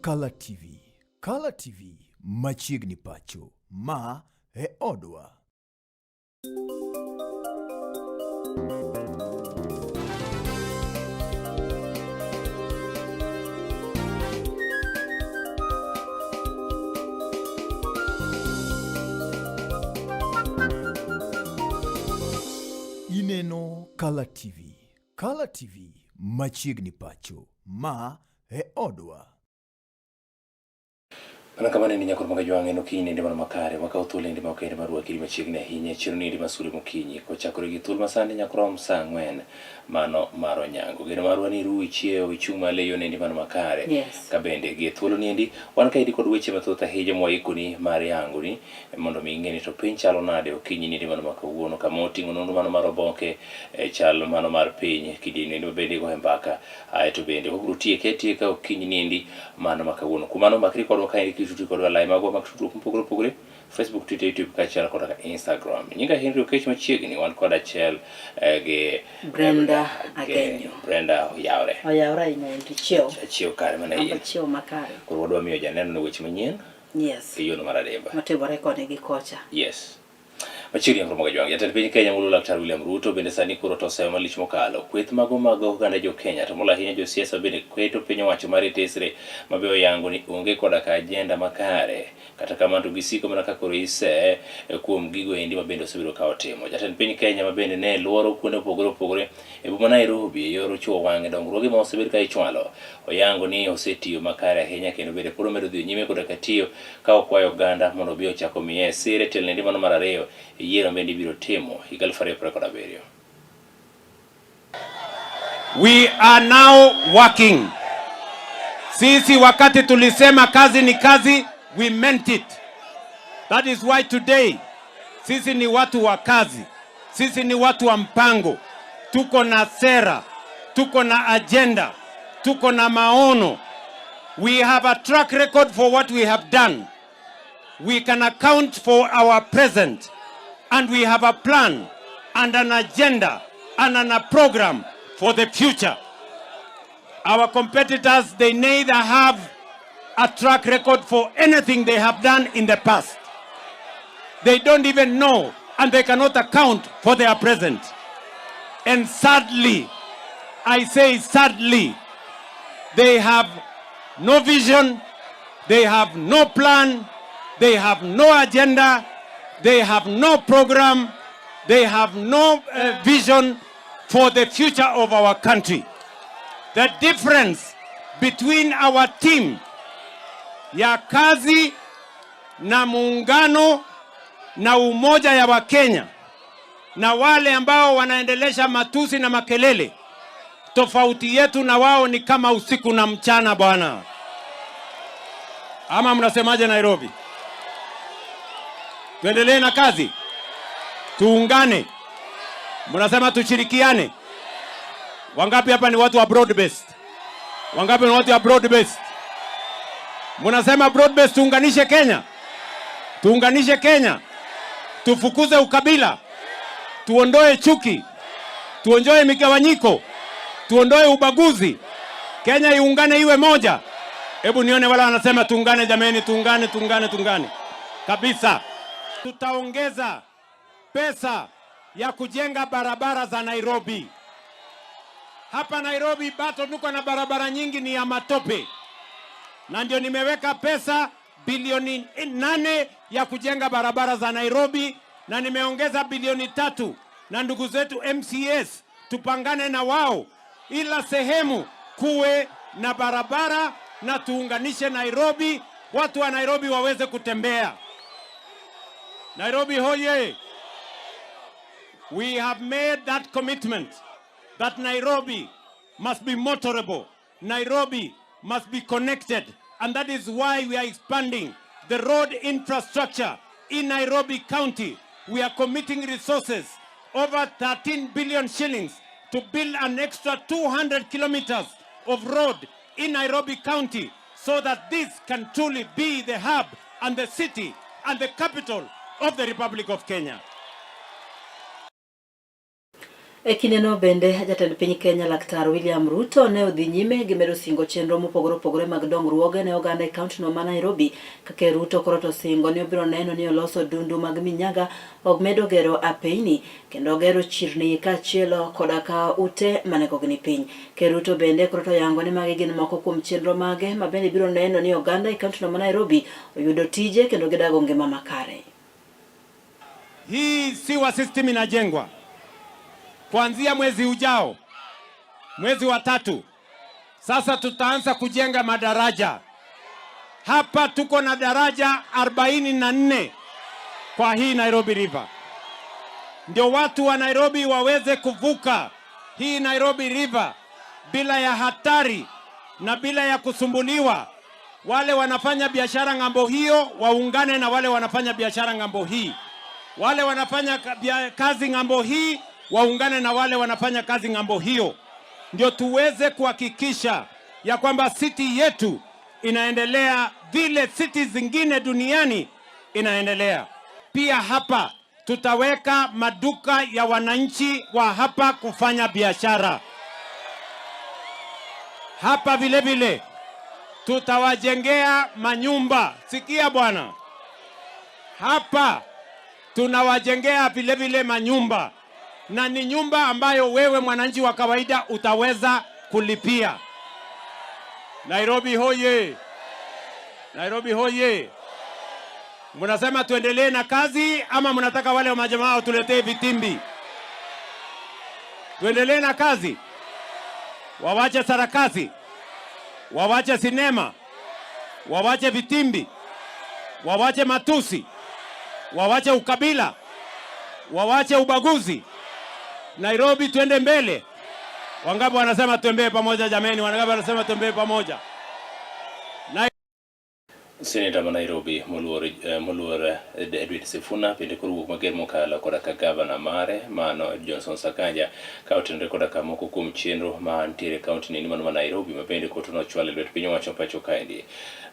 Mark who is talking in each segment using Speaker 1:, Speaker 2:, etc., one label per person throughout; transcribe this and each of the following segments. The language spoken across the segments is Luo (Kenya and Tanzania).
Speaker 1: Kala TV. Kala TV machiegni pacho. Ma e odwa. Ineno Kala TV. Kala TV machiegni pacho. Ma e odwa.
Speaker 2: Mana kamano endi nyakor maga jwang' en okinyi nende mano makare wakawo thuolo endi ma ok ende mar rwakiri machiegni ahinya e chiro niendi ma sule mokinyi kochakore gi thuolo masani nyaka rom saa 4 mano mar onyango. Geno marwa ni iru ichiewo ichung' malo e yo nendi mano makare.
Speaker 3: Yes.
Speaker 2: Ka bende gi thuolo niendi wan kaendi kod weche mathoth ahinya mwaikoni mar yangoni mondo mi ing'e ni to piny chalo nade okinyi niendi mano ma kawuono kama oting'o nonro mano mar oboke e chal mano mar piny kidieny niendi ma bende igoye mbaka aeto bende wabiro tieke atieka okinyi niendi mano ma kawuono. Kuom mano makri kodwa kaendi kitudri kodwa lai magwa mag tudruok mopogore opogore Facebook, Twitter, YouTube kaachiel koda ka Instagram. Nyinga Henry Okech machiegni wan kod achiel gi
Speaker 3: Brenda Agenyo.
Speaker 2: Brenda oyawre.
Speaker 3: Oyawre ahinya Henry chiew.
Speaker 2: Achiew kare mana in.
Speaker 3: Achiew makare.
Speaker 2: Koro wadwa miyo janeno ne weche manyien.
Speaker 3: Yes.
Speaker 2: E yono mar adimba.
Speaker 3: Matimore koni gi kocha.
Speaker 2: Yes. Machiegni Romo Gajwang', jatend piny Kenya moluor Laktar William Ruto bende sani koro to oseyo malich mokalo. Kweth mago mag oganda jo Kenya to moloyo ahinya josiasa bende kweto piny owacho mar Etesre ma be oyango ni onge koda ka ajenda makare. Kata kamano to gisiko mana ka koro iseye kuom gigo endi ma bende osebedo ka otimo. Jatend piny Kenya ma bende ne luoro kuonde mopogore opogore e boma Nairobi e yor chuo wang'e dongruoge ma osebed ka ichwalo. Oyango ni osetiyo makare ahinya kendo bende pod omedo dhi nyime koda ka tiyo ka okwayo oganda mondo obi ochak omiye sir e telnendi mano mar ariyo e yiero ma ibiro timo higa 2027.
Speaker 4: We are now working. Sisi wakati tulisema kazi ni kazi, we meant it. That is why today sisi ni watu wa kazi, sisi ni watu wa mpango, tuko na sera, tuko na agenda, tuko na maono. We have a track record for what we have done. We can account for our present, and we have a plan and an agenda and a program for the future. Our competitors, they neither have a track record for anything they have done in the past. They don't even know and they cannot account for their present. And sadly, I say sadly, they have no vision, they have no plan, they have no agenda, they have no program, they have no vision for the future of our country. The difference between our team ya kazi na muungano na umoja ya Wakenya na wale ambao wanaendelesha matusi na makelele, tofauti yetu na wao ni kama usiku na mchana bwana. Ama mnasemaje Nairobi? Tuendelee na kazi, tuungane. Mnasema tushirikiane. Wangapi hapa ni watu wa broad based? Wangapi ni watu wa broad based? Mnasema broad based, tuunganishe Kenya, tuunganishe Kenya, tufukuze ukabila, tuondoe chuki, tuondoe migawanyiko, tuondoe ubaguzi, Kenya iungane iwe moja. Hebu nione wala wanasema tuungane, jameni, tuungane, tuungane, tuungane kabisa. Tutaongeza pesa ya kujenga barabara za Nairobi. Hapa Nairobi bado tuko na barabara nyingi ni ya matope, na ndio nimeweka pesa bilioni 8 ya kujenga barabara za Nairobi, na nimeongeza bilioni 3 na ndugu zetu MCS tupangane na wao, ila sehemu kuwe na barabara na tuunganishe Nairobi, watu wa Nairobi waweze kutembea. Nairobi hoye! We have made that commitment that Nairobi must be motorable. Nairobi must be connected. And that is why we are expanding the road infrastructure in Nairobi County. We are committing resources over 13 billion shillings to build an extra 200 kilometers of road in Nairobi County so that this can truly be the hub and the city and the capital of the Republic of Kenya.
Speaker 3: E kindeno bende, jatend piny Kenya Laktar William Ruto ne odhi nyime gi medo singo chenro mopogore opogore mag dongruoge ne oganda e kauntino ma Nairobi. Kaka Ruto koro to singo ni obiro neno ni oloso dundu mag minyaga, omedo gero apeyni kendo ogero chirni kaachiel koda ka ute ma nengogi ni piny. Ker Ruto bende koro to oyango ni magi gin moko kuom chenro mage ma bende biro neno ni oganda e kauntino ma Nairobi oyudo tije kendo gidago ngima makare.
Speaker 4: Hii sewer system inajengwa kuanzia mwezi ujao, mwezi wa tatu. Sasa tutaanza kujenga madaraja hapa. Tuko na daraja 44 kwa hii Nairobi River, ndio watu wa Nairobi waweze kuvuka hii Nairobi River bila ya hatari na bila ya kusumbuliwa. Wale wanafanya biashara ng'ambo hiyo waungane na wale wanafanya biashara ng'ambo hii, wale wanafanya kazi ng'ambo hii waungane na wale wanafanya kazi ng'ambo hiyo, ndio tuweze kuhakikisha ya kwamba city yetu inaendelea vile city zingine duniani inaendelea. Pia hapa tutaweka maduka ya wananchi wa hapa kufanya biashara hapa. Vile vile tutawajengea manyumba. Sikia bwana, hapa tunawajengea vile vile manyumba, na ni nyumba ambayo wewe mwananchi wa kawaida utaweza kulipia. Nairobi hoye! Nairobi hoye! Mnasema tuendelee na kazi ama mnataka wale wa majamaa watuletee vitimbi? Tuendelee na kazi, wawache sarakasi, wawache sinema, wawache vitimbi, wawache matusi, wawache ukabila, wawache ubaguzi. Nairobi tuende mbele. Wangapi wanasema tuembee pamoja jameni? Wangapi wanasema tuembee pamoja?
Speaker 2: Seneta ma Nairobi moluor Edwin Sifuna bende koro wuok mager mokalo koda ka gavana mare mano Johnson Sakaja ka otenore koda ka moko kuom chenro ma ntiere e kaunti ni mano ma Nairobi ma bende koto nochwal e lwet piny owacho pacho kaendi.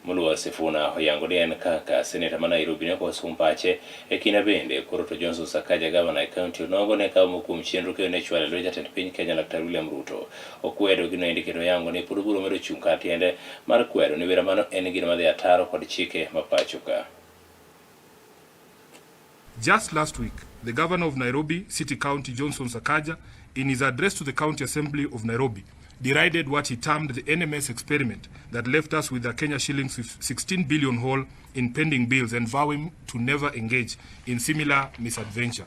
Speaker 2: Moluor Sifuna oyango ni en kaka seneta ma Nairobi ne ok osum pache e kinde bende koro to Johnson Sakaja gavana e kaunti onogo ne kawo moko kuom chenro kendo ne chwalo e lwet jatend piny Kenya Laktar William Ruto. Okwedo gino endi kendo oyango ni pod obiro medo chung' kar tiende mar kwedo ni wera mano en gino madhi ataro kod chike ma pacho ka.
Speaker 5: Just last week, the governor of Nairobi City County, Johnson Sakaja, in his address to the County Assembly of Nairobi, derided what he termed the NMS experiment that left us with a Kenya shillings 16 billion hole in pending bills and vowing to never engage in similar misadventure.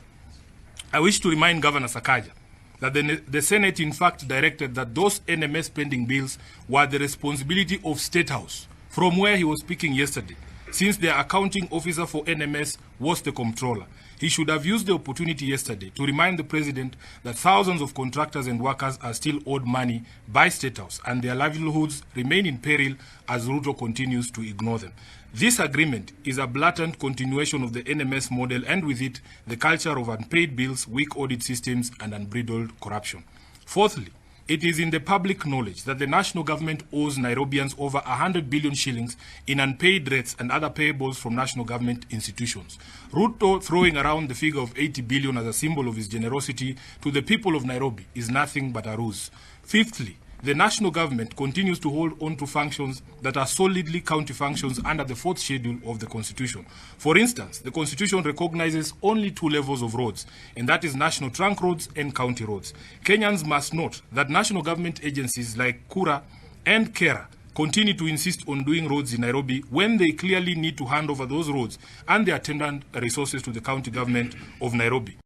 Speaker 5: I wish to remind Governor Sakaja that the Senate in fact directed that those NMS pending bills were the responsibility of State House, from where he was speaking yesterday, since the accounting officer for NMS was the comptroller. He should have used the opportunity yesterday to remind the president that thousands of contractors and workers are still owed money by State House and their livelihoods remain in peril as Ruto continues to ignore them. This agreement is a blatant continuation of the NMS model and with it, the culture of unpaid bills, weak audit systems, and unbridled corruption. Fourthly, it is in the public knowledge that the national government owes Nairobians over 100 billion shillings in unpaid rates and other payables from national government institutions. Ruto throwing around the figure of 80 billion as a symbol of his generosity to the people of Nairobi is nothing but a ruse. Fifthly, the national government continues to hold on to functions that are solidly county functions under the fourth schedule of the Constitution. For instance, the Constitution recognizes only two levels of roads, and that is national trunk roads and county roads. Kenyans must note that national government agencies like KURA and KERA continue to insist on doing roads in Nairobi when they clearly need to hand over those roads and the attendant resources to the county government of Nairobi.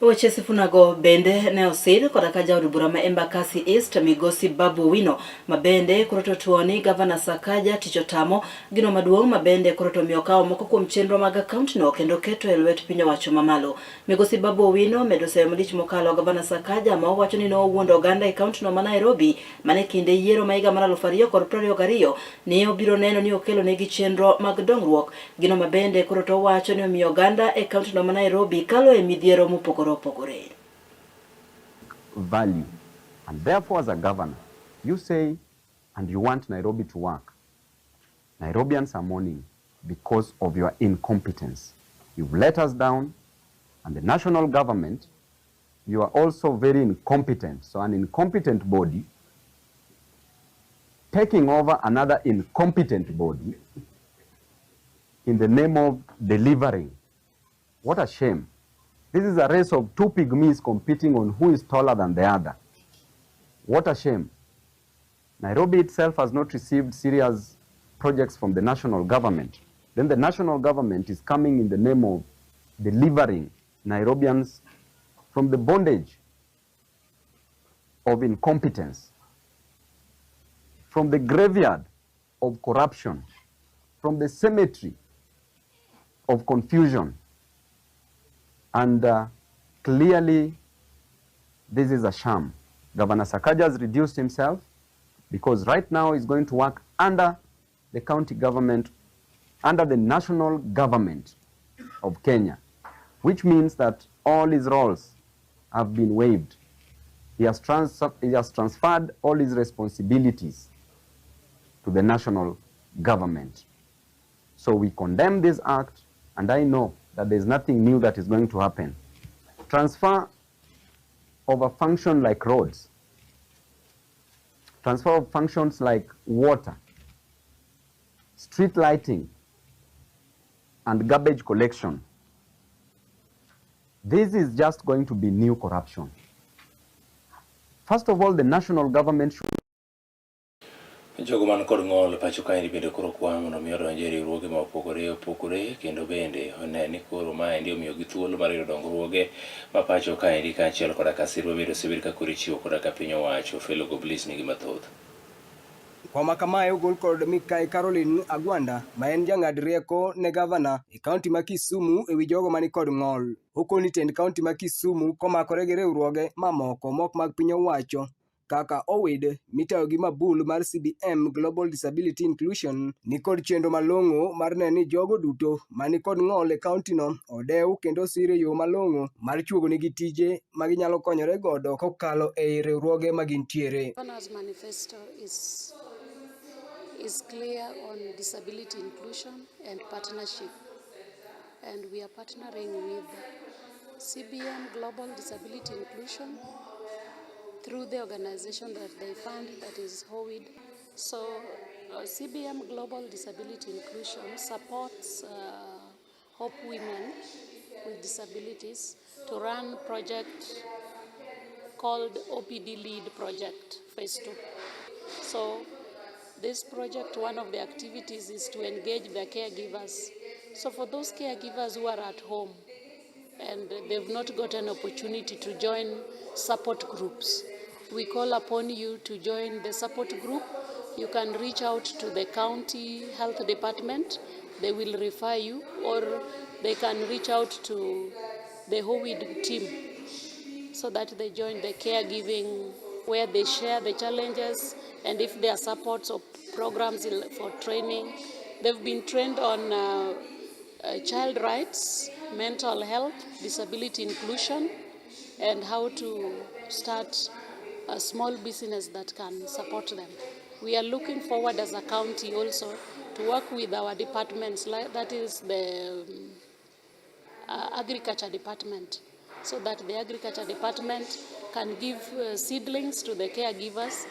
Speaker 3: Weche Sifunago bende ne osir koda ka jaod bura ma Embakasi East Migosi Babu Owino ma bende koro to tuoni Gavana Sakaja tich otamo gino maduong' ma bende koro to miyo okawo moko kuom chenro mag kauntino kendo keto e lwet piny owacho mamalo. Migosi Babu Owino medo seyo malich mokalo Gavana Sakaja ma owacho ni nowuondo oganda e kauntino ma Nairobi mane kinde yiero ma higa mar 2022 ni obiro neno ni okelo negi chenro mag dongruok. Gino ma bende koro to owacho ni omiyo oganda e kauntino ma Nairobi kalo e midhiero mopogore opogore.
Speaker 6: Value. And therefore, as a governor, you say, and you want Nairobi to work. Nairobians are mourning because of your incompetence. You've let us down, and the national government, you are also very incompetent. So an incompetent body taking over another incompetent body in the name of delivering. What a shame. This is a race of two pygmies competing on who is taller than the other. What a shame. Nairobi itself has not received serious projects from the national government. Then the national government is coming in the name of delivering Nairobians from the bondage of incompetence, from the graveyard of corruption, from the cemetery of confusion. And clearly, this is a sham. Governor Sakaja has reduced himself because right now he's going to work under the county government, under the national government of Kenya, which means that all his roles have been waived. He has transferred all his responsibilities to the national government. So we condemn this act, and I know that there's nothing new that is going to happen. Transfer of a function like roads, transfer of functions like water, street lighting, and garbage collection. This is just going to be new corruption. First of all, the national government should
Speaker 2: Jogo man kod ng'ol pacho kaendi bende koro kwa mondo mi odonj e riwruoge ma opogore opogore kendo bende one ni koro maendi omiyogi thuolo mar yudo dongruoge ma pacho kaendi kaachiel koda ka sir mabende osebed ka koro ichiwo koda ka piny owacho. Felo Goblis nigi mathoth.
Speaker 7: Kwa kamae ogol kod Mikai Caroline Agwanda ma en jang'ad rieko ne gavana e kaunti ma Kisumu ewi jogo mani kod ng'ol. Okoni tend kaunti ma Kisumu komakore gi riwruoge mamoko mok mag piny owacho kaka OWID mitayo gi mabul mar CBM Global Disability Inclusion ni kod chenro malong'o mar neno ni jogo duto mani kod ng'ol e kaunti no odew kendo osir e yo malong'o mar chuogo negi tije ma ginyalo konyore godo kokalo ei riwruoge ma gintiere.
Speaker 8: Governor's manifesto is clear on disability inclusion and partnership, and we are partnering with CBM Global Disability Inclusion through the organization that they fund, that is HOWID. So CBM Global Disability Inclusion supports Hope Women with Disabilities to run project called OPD Lead Project Phase 2. So this project, one of the activities is to engage the caregivers. So for those caregivers who are at home and they've not got an opportunity to join support groups, we call upon you to join the support group. You can reach out to the county health department. They will refer you, or they can reach out to the HOWID team so that they join the caregiving, where they share the challenges and if there are supports or programs for training. They've been trained on child rights, mental health, disability inclusion, and how to start a small business that can support them. We are looking forward as a county also to work with our departments, like that is the agriculture department, so that the agriculture department can give seedlings to the caregivers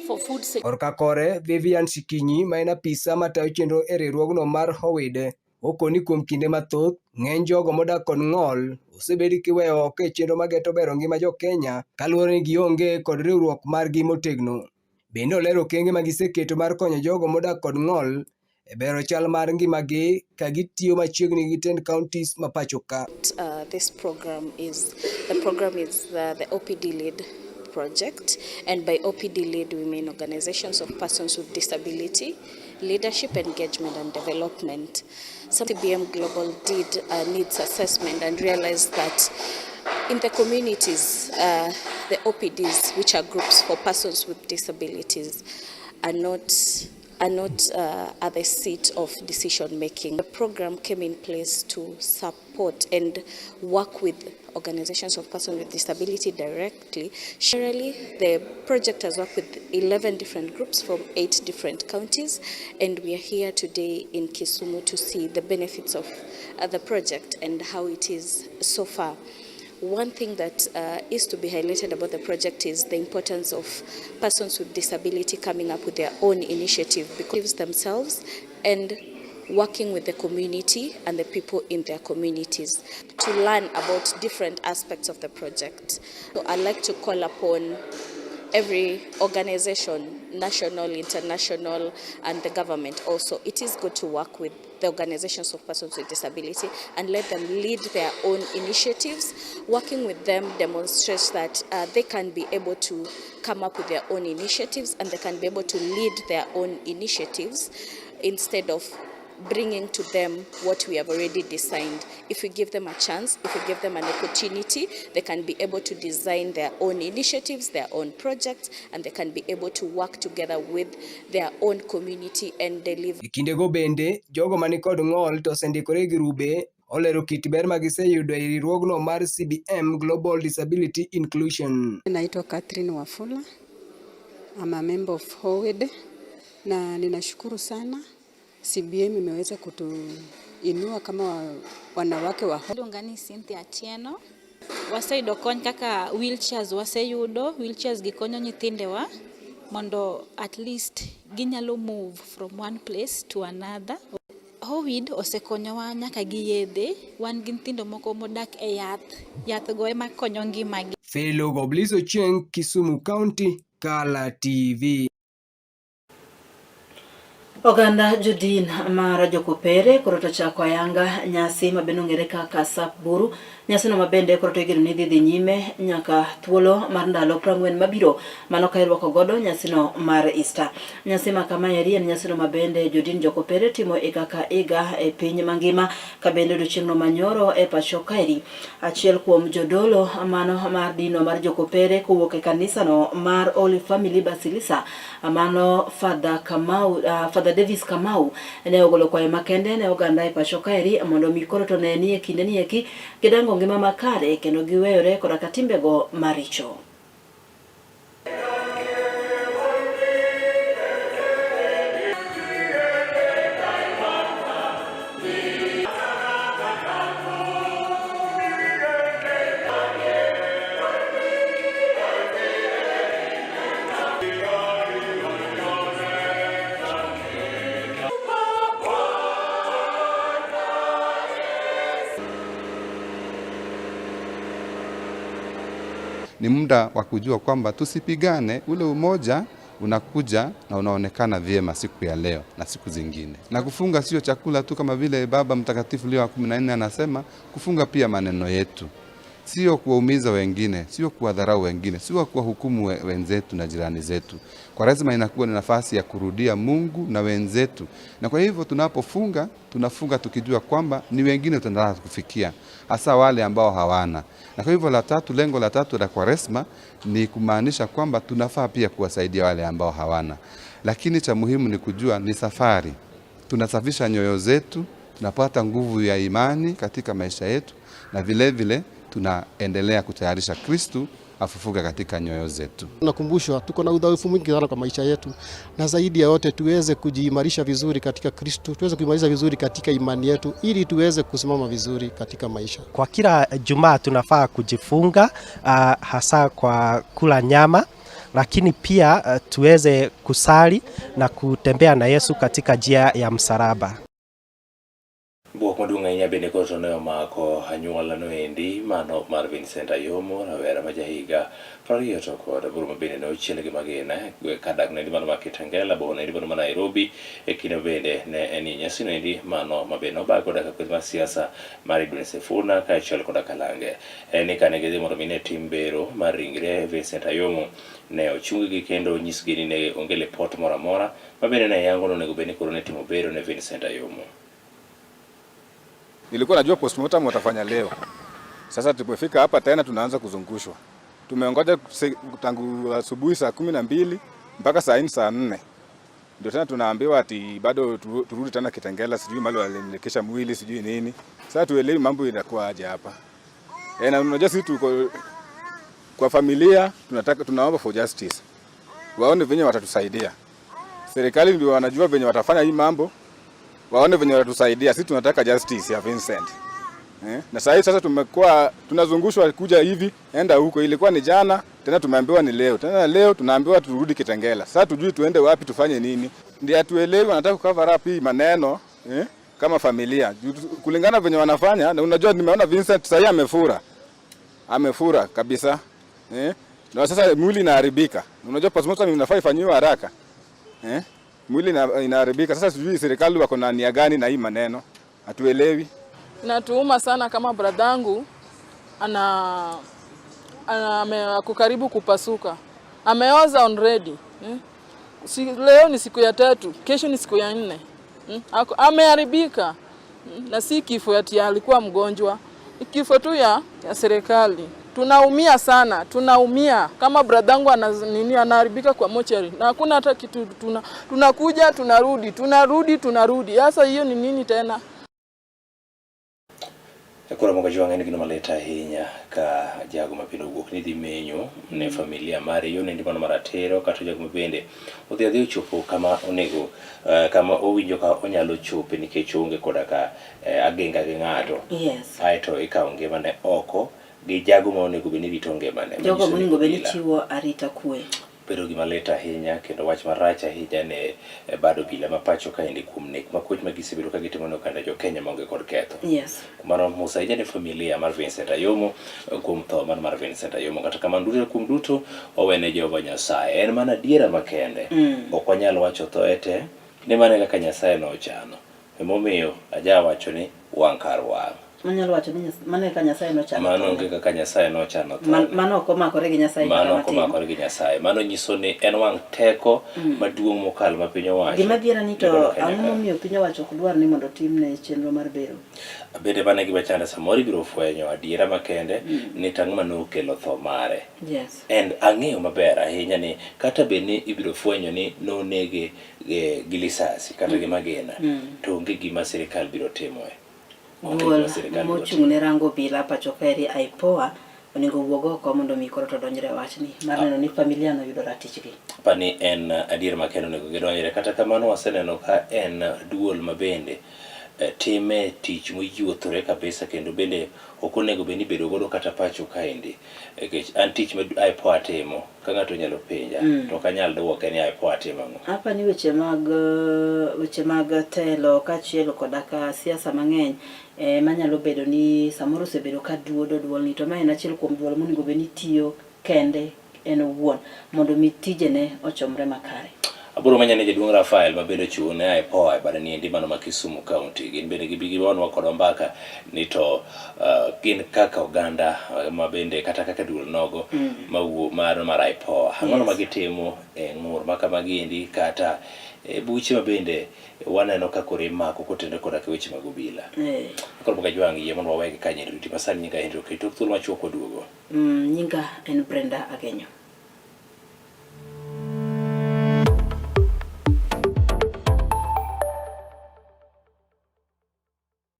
Speaker 8: for food security.
Speaker 7: Korka kore, Vivian Sikinyi ma en apisa matayo chenro e riwruogno mar HOWID okoni kuom kinde mathoth ng'eny jogo modak kod ng'ol osebedi kiweyo oko e chenro mageto bero ngima jo Kenya kaluwore ni gionge kod riwruok margi motegno. Bende olero okenge ma giseketo mar konyo jogo modak kod ng'ol e bero chal mar ngimagi ka gitiyo machiegni gi tend counties ma pacho ka.
Speaker 9: This program is the OPD Lead project, and by OPD Lead we mean organizations of persons with disability, leadership, engagement and development. So CBM Global did a needs assessment and realized that in the communities, the OPDs, which are groups for persons with disabilities, are not are not at the seat of decision making. The program came in place to support and work with organizations of persons with disability directly. Generally, the project has worked with 11 different groups from 8 different counties, and we are here today in Kisumu to see the benefits of the project and how it is so far. One thing that is to be highlighted about the project is the importance of persons with disability coming up with their own initiative, because themselves and working with the community and the people in their communities to learn about different aspects of the project. So I'd like to call upon every organization, national, international, and the government also. It is good to work with the organizations of persons with disability and let them lead their own initiatives. Working with them demonstrates that they can be able to come up with their own initiatives and they can be able to lead their own initiatives instead of bringing to them what we have already designed. If we give them a chance, if we give them an opportunity, they can be able to design their own initiatives, their own projects, and they can be able to work together with their own community and deliver.
Speaker 7: E kindego bende, jogo manikod ng'ol to osendikore e grube olero kit ber ma giseyudo e riwruogno mar CBM Global Disability Inclusion.
Speaker 10: Naitwa Catherine Wafula. I'm a member of HOWED na ninashukuru sana CBM imeweza kutuinua kama wanawake wa
Speaker 11: Iluonga ni Cynthia Atieno. Waseyudo kony kaka wheelchairs, waseyudo wheelchairs gi konyo nyithindewa mondo at least ginyalo move from one place to another. HOWID osekonyowa nyaka gi yedhe, wan gi nyithindo moko modak e yath, yath go ema konyo ngimagi.
Speaker 7: Fellow Gobliso Chieng, Kisumu County, Kala TV.
Speaker 3: Oganda jodin mar jokopere koro to chako ayanga nyasi mabende ong'ere kaka Sap Buru. Nyasino mabende koro to igeno ni dhi nyime nyaka thuolo mar ndalo 40 mabiro, mano ka irwako godo nyasino mar Easter. Nyasi ma kamaeri en nyasino mabende jodin jokopere timo higa ka higa e piny mangima, ka bende odiochieng'no manyoro e pacho kaeri. Achiel kuom jodolo mano mar dino mar jokopere kowuok e kanisano mar Holy Family Basilisa, mano Father Kamau, Father Davis Kamau ne ogolo kwayo makende ne oganda e pacho kaeri mondo mi koro to ne ni e kinde ni eki gidango ngima makare kendo giweyore koda ka timbego maricho.
Speaker 12: Ni muda wa kujua kwamba tusipigane, ule umoja unakuja na unaonekana vyema siku ya leo na siku zingine. Na kufunga sio chakula tu, kama vile Baba Mtakatifu Leo wa 14 anasema, kufunga pia maneno yetu. Sio kuwaumiza wengine, sio kuwadharau wengine, sio kuwahukumu wenzetu na jirani zetu. Kwaresma inakuwa ni nafasi ya kurudia Mungu na wenzetu. Na kwa hivyo tunapofunga, tunafunga tukijua kwamba ni wengine tunataka kufikia, hasa wale ambao hawana. Na kwa hivyo lengo la tatu la Kwaresma ni kumaanisha kwamba tunafaa pia kuwasaidia wale ambao hawana. Lakini cha muhimu ni kujua ni safari. Tunasafisha nyoyo zetu, tunapata nguvu ya imani katika maisha yetu, na vile vile tunaendelea kutayarisha Kristu afufuke katika nyoyo zetu.
Speaker 13: Tunakumbushwa tuko na udhaifu mwingi sana kwa maisha yetu, na zaidi ya yote tuweze kujiimarisha vizuri katika Kristu, tuweze kuimarisha vizuri katika imani yetu ili tuweze kusimama vizuri katika maisha.
Speaker 14: Kwa kila Jumaa tunafaa kujifunga, hasa kwa kula nyama, lakini pia tuweze kusali na kutembea na Yesu katika njia ya msalaba.
Speaker 2: Bwok maduong' ahinya bende koro to ne omako anyuola noendi mano mar Vincent Ayomo, rawera ma jahiga 28 ma bende ne ochiel gi magina kadak noendi mano ma Kitengela, boma noendi mano ma Nairobi. E kinde bende ne en e nyasi noendi mano ma bende obag koda ka kweth mar siasa mar Edwin Sifuna kaachiel koda Kalange. En ni kane gidhi mondo mi ne tim bero mar ringre Vincent Ayomo, ne ochung-gi kendo onyisgi ni ne onge lipot moro amora ma bende ne yango ni onego bed ni koro ne timo bero ne Vincent Ayomo.
Speaker 15: Nilikuwa najua postmortem watafanya leo. Sasa tulipofika hapa tena tunaanza kuzungushwa. Tumeongoja tangu asubuhi saa 12 mpaka saa 4 saa 4. Ndio tena tunaambiwa ati bado turudi tena Kitengela, sijui mahali walimlekesha mwili sijui nini. Sasa tuelewi mambo inakuwa aje hapa. E, na unajua sisi tuko kwa familia tunataka, tunaomba for justice, waone venye watatusaidia. Serikali ndio wanajua venye watafanya hii mambo, waone venye watatusaidia. Sisi tunataka justice ya Vincent. Eh? Na sasa sasa tumekuwa tunazungushwa kuja hivi enda huko, ilikuwa ni jana, tena tumeambiwa ni leo, tena leo tunaambiwa turudi Kitengela. Sasa tujui tuende wapi, tufanye nini? Ndio hatuelewi, wanataka cover up hii maneno eh? Kama familia kulingana venye wanafanya, na unajua nimeona Vincent sasa amefura, amefura kabisa eh? Na sasa mwili inaharibika, unajua postmortem inafaa ifanyiwe haraka eh? Mwili inaharibika. Sasa sijui serikali wako na nia gani na hii maneno, hatuelewi.
Speaker 16: Inatuuma sana kama bradhangu ana, ana ako karibu kupasuka, ameoza already eh? Si, leo ni siku ya tatu, kesho ni siku ya nne ameharibika na si kifo ati alikuwa mgonjwa, ni kifo tu ya serikali. Tunaumia sana, tunaumia kama bradhangu ana nini, anaharibika kwa mochari na hakuna hata kitu. Tunakuja tunarudi, tunarudi tunarudi. Sasa hiyo ni nini tena?
Speaker 2: Koro mogo jwang'e ni gino malit ahinya ka jago ma pile owuok ni dhi menyo ne familia mare yo nendi mano maratiro kata jago ma bende odhi adhi ochopo kama onego kama owinjo ka onyalo chope nikech oonge koda ka agenga gi ng'ato.
Speaker 3: Yes.
Speaker 2: Aeto ikawo ngimane oko gi jago ma onego bed ni rito ngimane.
Speaker 3: Jogo
Speaker 2: manyiso ni
Speaker 3: monego bed ni
Speaker 2: obila.
Speaker 3: chiwo arita kwe.
Speaker 2: Bedo gima lit ahinya kendo wach marach ahinya ne bad obila ma pacho kaendi kuom nek makwech ma gisebedo ka gitimo ne oganda jo Kenya maonge kod ketho.
Speaker 3: Yes.
Speaker 2: Mano mos ahinya ne familia mar Vincent Ayomo kuom tho mar Vincent Ayomo. Kata kamano duto kuom duto owene Jehova Nyasaye. En mana adiera makende. Ok wanyal wacho thoe te ni mana kaka Nyasaye nochano. Emomiyo aja wacho ni wang' kar wang'.
Speaker 3: Manyalo wacho ni mano kaka Nyasaye nochano.
Speaker 2: Mano onge kaka Nyasaye nochano tho.
Speaker 3: Mano ok omakore gi Nyasaye.
Speaker 2: Mano ok omakore gi Nyasaye. Mano nyiso ni en wang' teko maduong' mokalo ma piny owacho.
Speaker 3: Gima dhiera ni to ang'o momiyo piny owacho ok dwar ni mondo otimne chenro mar bero?
Speaker 2: Bende mano e gima chanda samoro ibiro fwenyo adiera makende ni to ang'o mane okelo tho mare.
Speaker 3: Yes.
Speaker 2: And ang'eyo maber ahinya ni kata bed ni ibiro fwenyo ni nonege gi lisasi kata gi magina to onge gima sirikal biro timoe.
Speaker 3: Duol mochung' ne rango obila pacho kaeri IPOA onego owuog oko mondo mi koro to odonjre e wachni mar neno ni familia no yudo ratichgi.
Speaker 2: Pani en adier makende onego gidonjre. Kata kamano waseneno ka en duol ma bende time tich moyuothore kabisa kendo bende ok onego bed ni ibedo godo kata pacho kaendi. Nikech an tich ma IPOA timo ka ng'ato onyalo penja to ok anyal duoke ni IPOA timo ang'o.
Speaker 3: Apa ni weche mag weche mag telo kaachiel koda ka siasa mang'eny manyalo bedo ni samoro osebedo ka duodo duolni to ma en achiel kuom duol monego bed ni tiyo kende en owuon mondo mi tijene ochomre makare.
Speaker 2: Abiro manya ne jaduong' Rafael ma bende ochung' ne IPOA e bade niendi mano ma Kisumu County. Gin bende gibi gigonwa kodwa mbaka ni to gin kaka oganda ma bende kata kaka duol nogo mawuo mano mar IPOA. Ang'ono ma gitimo e ng'ur ma kamagi endi kata e buche ma bende waneno ka koro imako kotenore koda ka weche mag obila. Koro pok ajwang' yie mondo wawegi kanyo e riti masani nyinga Henry Oketch. Tok thuolo machuok waduogo.
Speaker 3: Nyinga en Brenda Agenyo.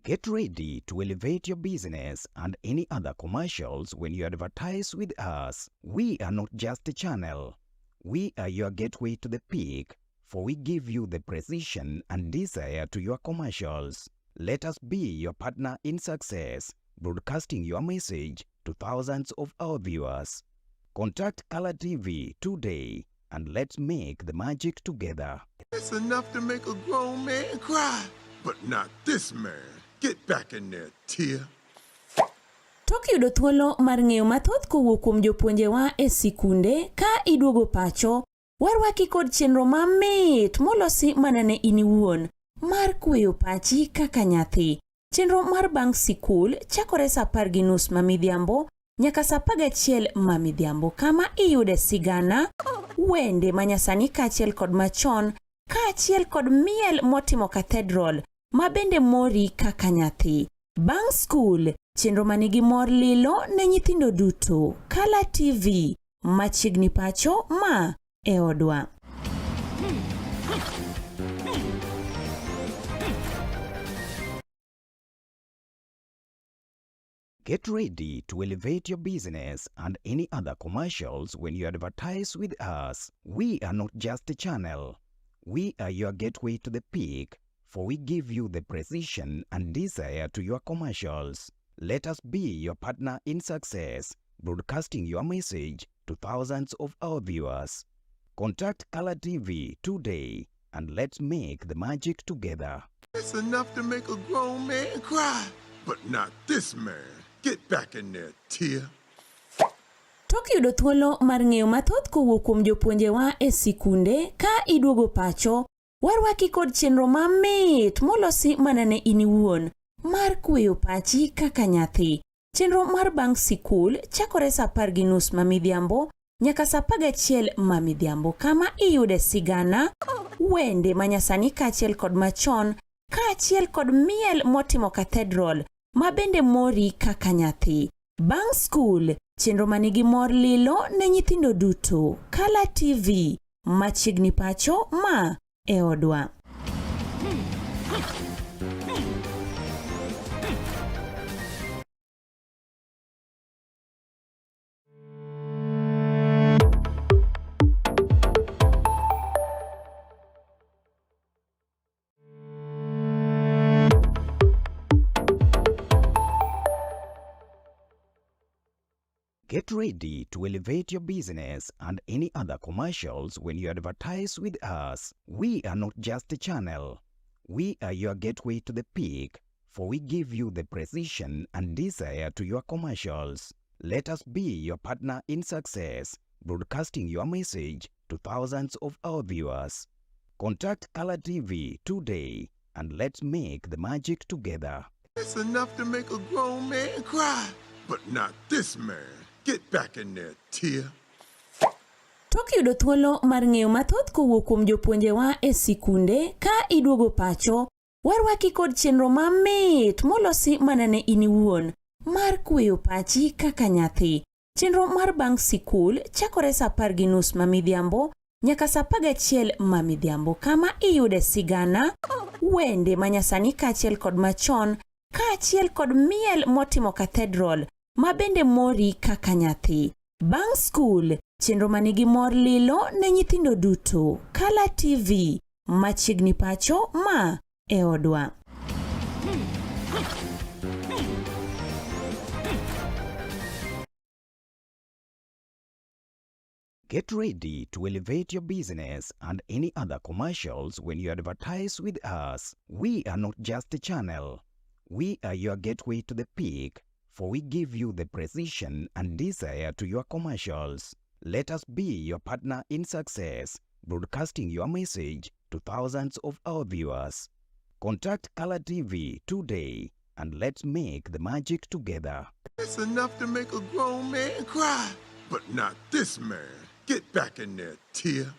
Speaker 17: Get ready to elevate your business and any other commercials when you advertise with us. We are not just a channel. We are your gateway to the peak, for we give you the precision and desire to your commercials. Let us be your partner in success, broadcasting your message to thousands of our viewers. Contact Color TV today and let's make the magic together.
Speaker 18: It's enough to make a grown man cry, but not this man. Get back in there, Tia.
Speaker 19: Tok yudo thuolo mar ng'eyo mathoth kowuok kuom jopuonjewa e sikunde ka iduogo pacho, warwaki kod chenro mamit molosi mana ne in iwuon mar kweyo pachi kaka nyathi. Chenro mar bang' sikul chakore saa apar gi nus ma midhiambo nyaka saa apar gachiel ma midhiambo kama iyude sigana, wende manyasani kaachiel kod machon kaachiel kod miel motimo cathedral ma bende mori kaka nyathi. Bang' skul, chenro manigi mor lilo ne nyithindo duto. Kala TV, machiegni pacho ma e odwa.
Speaker 17: Get ready to elevate your business and any other commercials when you advertise with us. We are not just a channel. We are your gateway to the peak, for we give you the precision and desire to your commercials. Let us be your partner in success, broadcasting your message to thousands of our viewers. Contact Color TV today and let's make the magic together.
Speaker 18: It's enough to make a grown man cry, but not this man. Get back in there, Tia.
Speaker 19: Tok yudo thuolo mar ng'eyo mathoth kowuok kuom jopuonjewa e sikunde ka iduogo pacho, warwaki kod chenro mamit molosi mana ne in iwuon mar kweyo pachi kaka nyathi. Chenro mar bang' sikul chakore sa 10:30 ma midhiambo nyaka sa 11 ma midhiambo kama iyude sigana, wende manyasani kaachiel kod machon kaachiel kod miel motimo cathedral ma bende mori kaka nyathi. Bang' skul, chenro manigi mor lilo ne nyithindo duto. Kala TV, machiegni pacho ma e odwa.
Speaker 17: Get ready to elevate your business and any other commercials when you advertise with us. We are not just a channel. We are your gateway to the peak, for we give you the precision and desire to your commercials. Let us be your partner in success, broadcasting your message to thousands of our viewers. Contact Color TV today and let's make the magic together.
Speaker 18: It's enough to make a grown man cry, but not this man. Get back in there, Tia.
Speaker 19: Tok yudo thuolo mar ng'eyo mathoth kowuok kuom jopuonjewa e sikunde ka iduogo pacho, warwaki kod chenro mamit molosi mana ne in iwuon mar kweyo pachi kaka nyathi. Chenro mar bang' sikul chakore sa 10:30 ma midhiambo nyaka sa 11 ma midhiambo kama iyude sigana, wende manyasani kaachiel kod machon kaachiel kod miel motimo cathedral ma bende mori kaka nyathi. Bang' skul, chenro manigi mor lilo ne nyithindo duto. Kala TV, machiegni pacho ma e odwa.
Speaker 17: Get ready to elevate your business and any other commercials when you advertise with us. We are not just a channel. We are your gateway to the peak, for we give you the precision and desire to your commercials. Let us be your partner in success, broadcasting your message to thousands of our viewers. Contact Color TV today and let's make the magic together.
Speaker 18: It's enough to make a grown man cry, but not this man. Get back in there, Tia.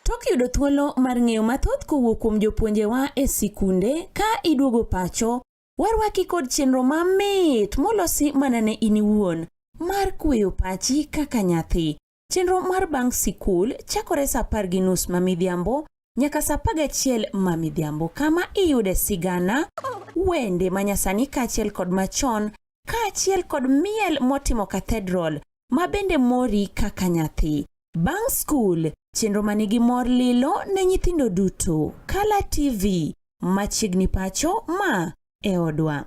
Speaker 19: Tok yudo thuolo mar ng'eyo mathoth kowuok kuom jopuonjewa e sikunde ka iduogo pacho, warwaki kod chenro mamit molosi mana ne in iwuon mar kweyo pachi kaka nyathi. Chenro mar bang' sikul chakore sa 10:30 ma midhiambo nyaka sa 11 ma midhiambo kama iyude sigana, wende manyasani kaachiel kod machon kaachiel kod miel motimo cathedral ma bende mori kaka nyathi. Bang' skul, chenro manigi mor lilo ne nyithindo duto. Kala TV, machiegni pacho ma e odwa.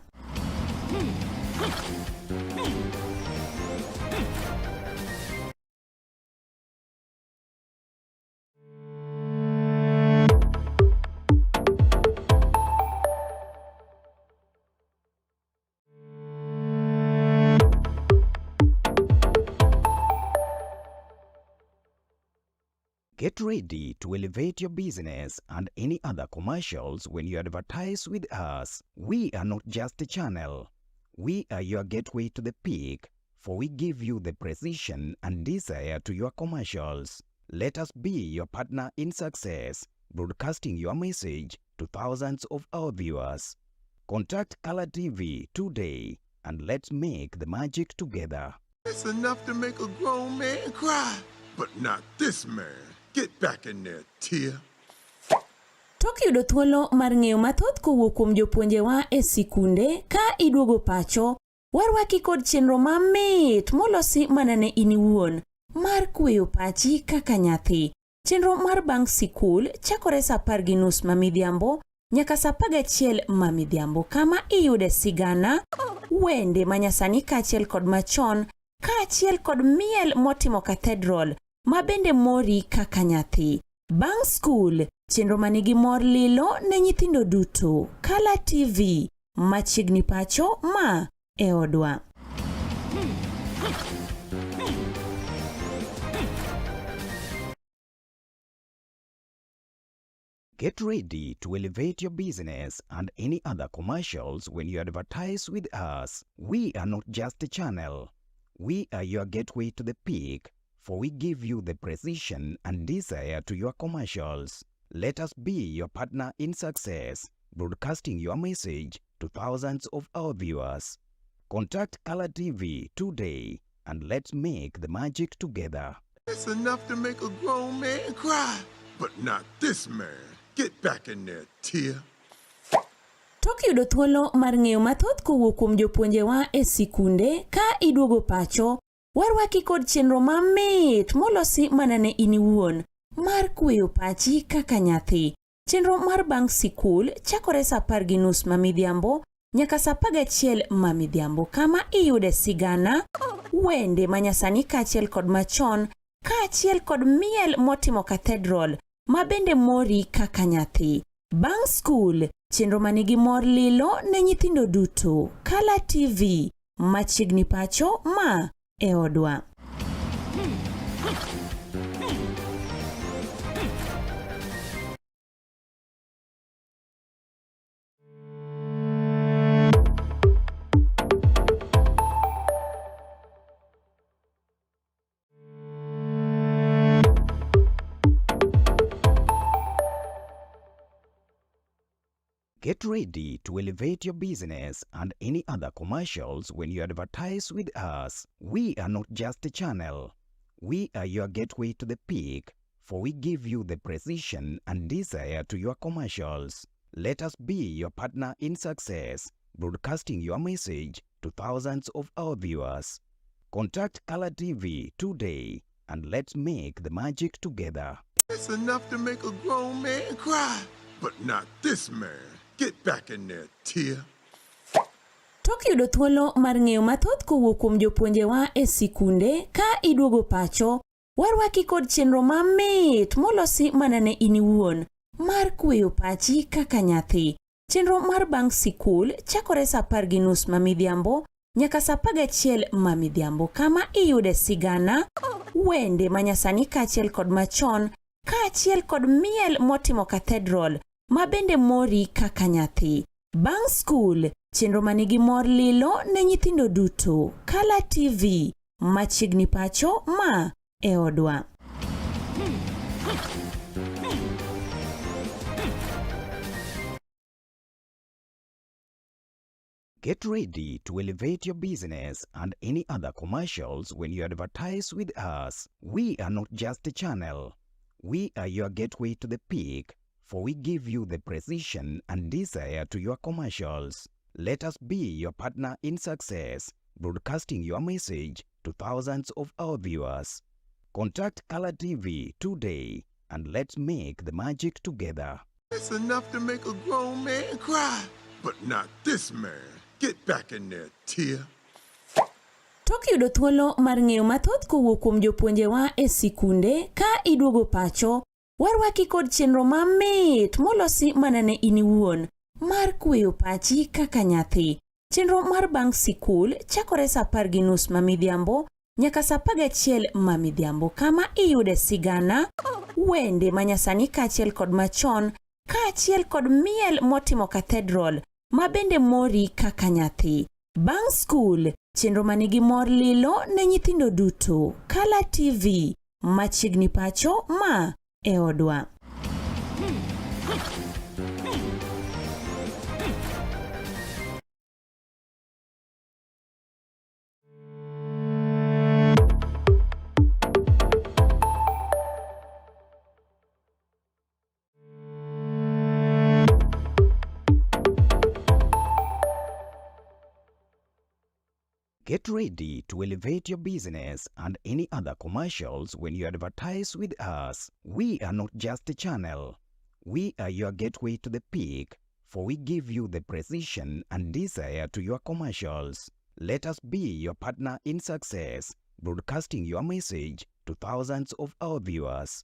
Speaker 17: Get ready to elevate your business and any other commercials when you advertise with us. We are not just a channel. We are your gateway to the peak, for we give you the precision and desire to your commercials. Let us be your partner in success, broadcasting your message to thousands of our viewers. Contact Color TV today and let's make the magic together.
Speaker 18: It's enough to make a grown man cry, but not this man. Get back in there, Tia.
Speaker 19: Tok yudo thuolo mar ng'eyo mathoth kowuok kuom jopuonjewa e sikunde ka iduogo pacho, Warwaki kod chenro mamit molosi mana ne in iwuon mar kweyo pachi kaka nyathi. Chenro mar bang' sikul chakore sa 10:30 ma midhiambo nyaka sa 11 ma midhiambo kama iyude sigana, wende manyasani kaachiel kod machon kaachiel kod miel motimo cathedral ma bende mori kaka nyathi. Bang' skul, chenro ma nigi mor lilo ne nyithindo duto. Kala TV, machiegni pacho ma e odwa.
Speaker 17: Get ready to elevate your business and any other commercials when you advertise with us. We are not just a channel. We are your gateway to the peak, for we give you the precision and desire to your commercials. Let us be your partner in success, broadcasting your message to thousands of our viewers. Contact Color TV today and let's make the magic together.
Speaker 18: It's enough to make a grown man cry, but not this man. Get back in there, Tia.
Speaker 19: Tok yudo thuolo mar ng'eyo mathoth kowuok kuom jopuonjewa e sikunde ka iduogo pacho, warwaki kod chenro mamit molosi mana ne in iwuon mar kweyo pachi kaka nyathi. Chenro mar bang' sikul chakore sa 10:30 ma midhiambo nyaka sa 11 ma midhiambo kama iyude sigana, wende manyasani kaachiel kod machon kaachiel kod miel motimo cathedral ma bende mori kaka nyathi. Bang' skul, chenro ma nigi mor lilo ne nyithindo duto. Kala TV, machiegni pacho ma e odwa.
Speaker 17: Get ready to elevate your business and any other commercials when you advertise with us. We are not just a channel. We are your gateway to the peak, for we give you the precision and desire to your commercials. Let us be your partner in success, broadcasting your message to thousands of our viewers. Contact Color TV today and let's make the magic together.
Speaker 18: It's enough to make a grown man cry, but not this man. Get back in there, Tia.
Speaker 19: Tok yudo thuolo mar ng'eyo mathoth kowuok kuom jopuonjewa e sikunde ka iduogo pacho, warwaki kod chenro mamit molosi mana ne in iwuon mar kweyo pachi kaka nyathi. Chenro mar bang' sikul chakore sa 10:30 ma midhiambo nyaka sa 11 ma midhiambo kama iyude sigana, wende manyasani kaachiel kod machon kaachiel kod miel motimo cathedral ma bende mori kaka nyathi. Bang' skul, chenro ma nigi mor lilo ne nyithindo duto. Kala TV, machiegni pacho ma e odwa.
Speaker 17: Get ready to elevate your business and any other commercials when you advertise with us. We are not just a channel. We are your gateway to the peak, for we give you the precision and desire to your commercials. Let us be your partner in success, broadcasting your message to thousands of our viewers. Contact Color TV today and let's make the magic together.
Speaker 18: It's enough to make a grown man cry, but not this man. Get back in there, Tia.
Speaker 19: Tok yudo thuolo mar ng'eyo mathoth kowuok kuom jopuonjewa e sikunde ka iduogo pacho, warwaki kod chenro mamit molosi mana ne in iwuon mar kweyo pachi kaka nyathi. Chenro mar bang' sikul chakore sa 10:30 ma midhiambo nyaka sa 11 ma midhiambo kama iyude sigana, wende manyasani kaachiel kod machon kaachiel kod miel motimo cathedral ma bende mori kaka nyathi. Bang' skul, chenro ma nigi mor lilo ne nyithindo duto. Kala TV, machiegni pacho ma e odwa.
Speaker 17: Get ready to elevate your business and any other commercials when you advertise with us. We are not just a channel. We are your gateway to the peak, for we give you the precision and desire to your commercials. Let us be your partner in success, broadcasting your message to thousands of our viewers.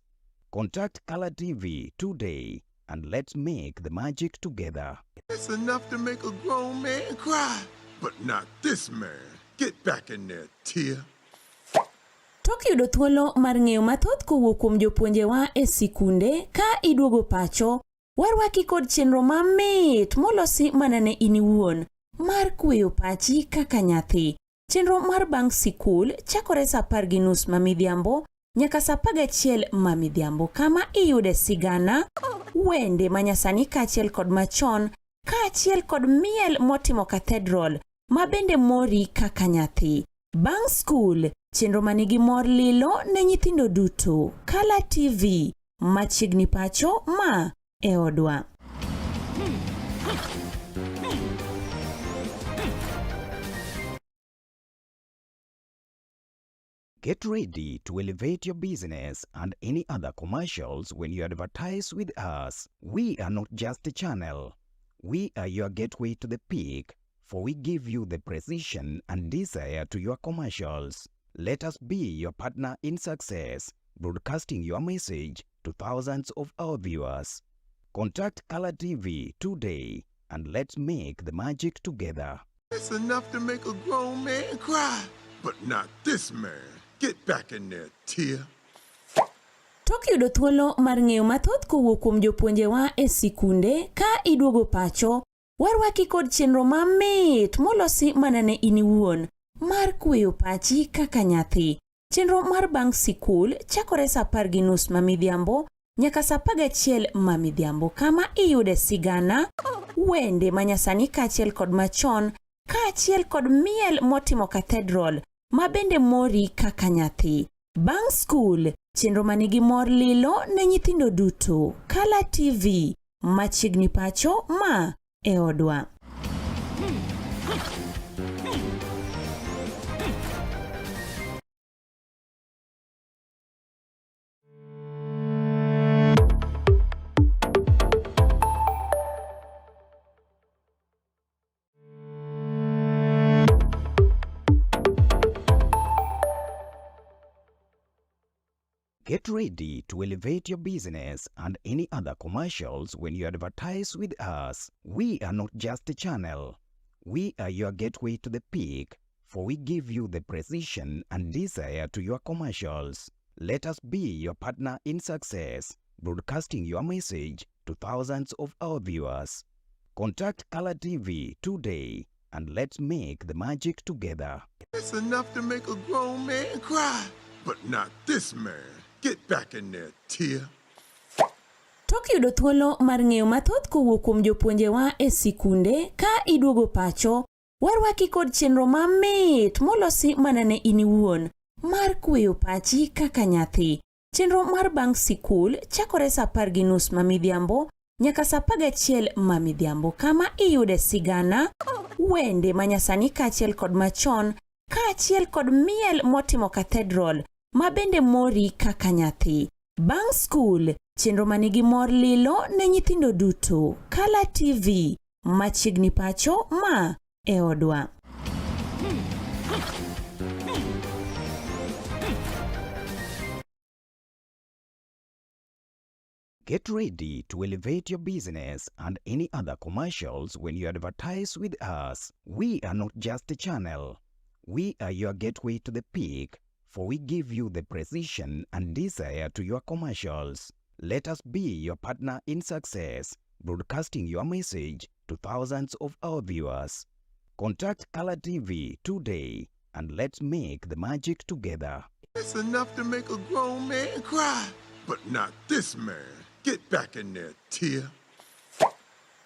Speaker 17: Contact Color TV today and let's make the magic together.
Speaker 18: It's enough to make a grown man cry, but not this man. Get back in there, Tia.
Speaker 19: Tok yudo thuolo mar ng'eyo mathoth kowuok kuom jopuonjewa e sikunde ka iduogo pacho, warwaki kod chenro mamit molosi mana ne in iwuon mar kweyo pachi kaka nyathi. Chenro mar bang' sikul chakore sa 10:30 ma midhiambo nyaka sa 11 ma midhiambo kama iyude sigana, wende manyasani kaachiel kod machon, kaachiel kod miel motimo cathedral ma bende mori kaka nyathi. Bang' skul, chenro manigi mor lilo ne nyithindo duto. Kala TV, machiegni pacho ma e odwa.
Speaker 17: Get ready to elevate your business and any other commercials when you advertise with us. We are not just a channel. We are your gateway to the peak, for we give you the precision and desire to your commercials. Let us be your partner in success, broadcasting your message to thousands of our viewers. Contact Color TV today and let's make the magic together.
Speaker 18: It's enough to make a grown man cry, but not this man. Get back in there, Tia.
Speaker 19: Tok yudo thuolo mar ng'eyo mathoth kowuok kuom jopuonjewa e sikunde ka iduogo pacho, warwaki kod chenro mamit molosi mana ne in iwuon mar kweyo pachi kaka nyathi. Chenro mar bang' sikul chakore sa 10:30 ma midhiambo nyaka sa 11 ma midhiambo kama iyude sigana, wende manyasani kaachiel kod machon, kaachiel kod miel motimo cathedral ma bende mori kaka nyathi. Bang' skul, chenro manigi mor lilo ne nyithindo duto. Kala TV, machiegni pacho ma e odwa.
Speaker 17: Get ready to elevate your business and any other commercials when you advertise with us. We are not just a channel. We are your gateway to the peak, for we give you the precision and desire to your commercials. Let us be your partner in success, broadcasting your message to thousands of our viewers. Contact Color TV today and let's make the magic together.
Speaker 18: It's enough to make a grown man cry, but not this man. Get back in there, Tia.
Speaker 19: Tok yudo thuolo mar ng'eyo mathoth kowuok kuom jopuonjewa e sikunde ka iduogo pacho, warwaki kod chenro mamit molosi mana ne in iwuon mar kweyo pachi kaka nyathi. Chenro mar bang' sikul chakore sa 10:30 ma midhiambo nyaka sa 11 ma midhiambo kama iyude sigana, wende manyasani kaachiel kod machon, kaachiel kod miel motimo cathedral ma bende mori kaka nyathi. Bang' skul, chenro manigi mor lilo ne nyithindo duto. Kala TV, machiegni pacho ma e odwa.
Speaker 17: Get ready to elevate your business and any other commercials when you advertise with us. We are not just a channel. We are your gateway to the peak, for we give you the precision and desire to your commercials. Let us be your partner in success, broadcasting your message to thousands of our viewers. Contact Color TV today and let's make the magic together.
Speaker 18: It's enough to make a grown man cry, but not this man. Get back in there, Tia.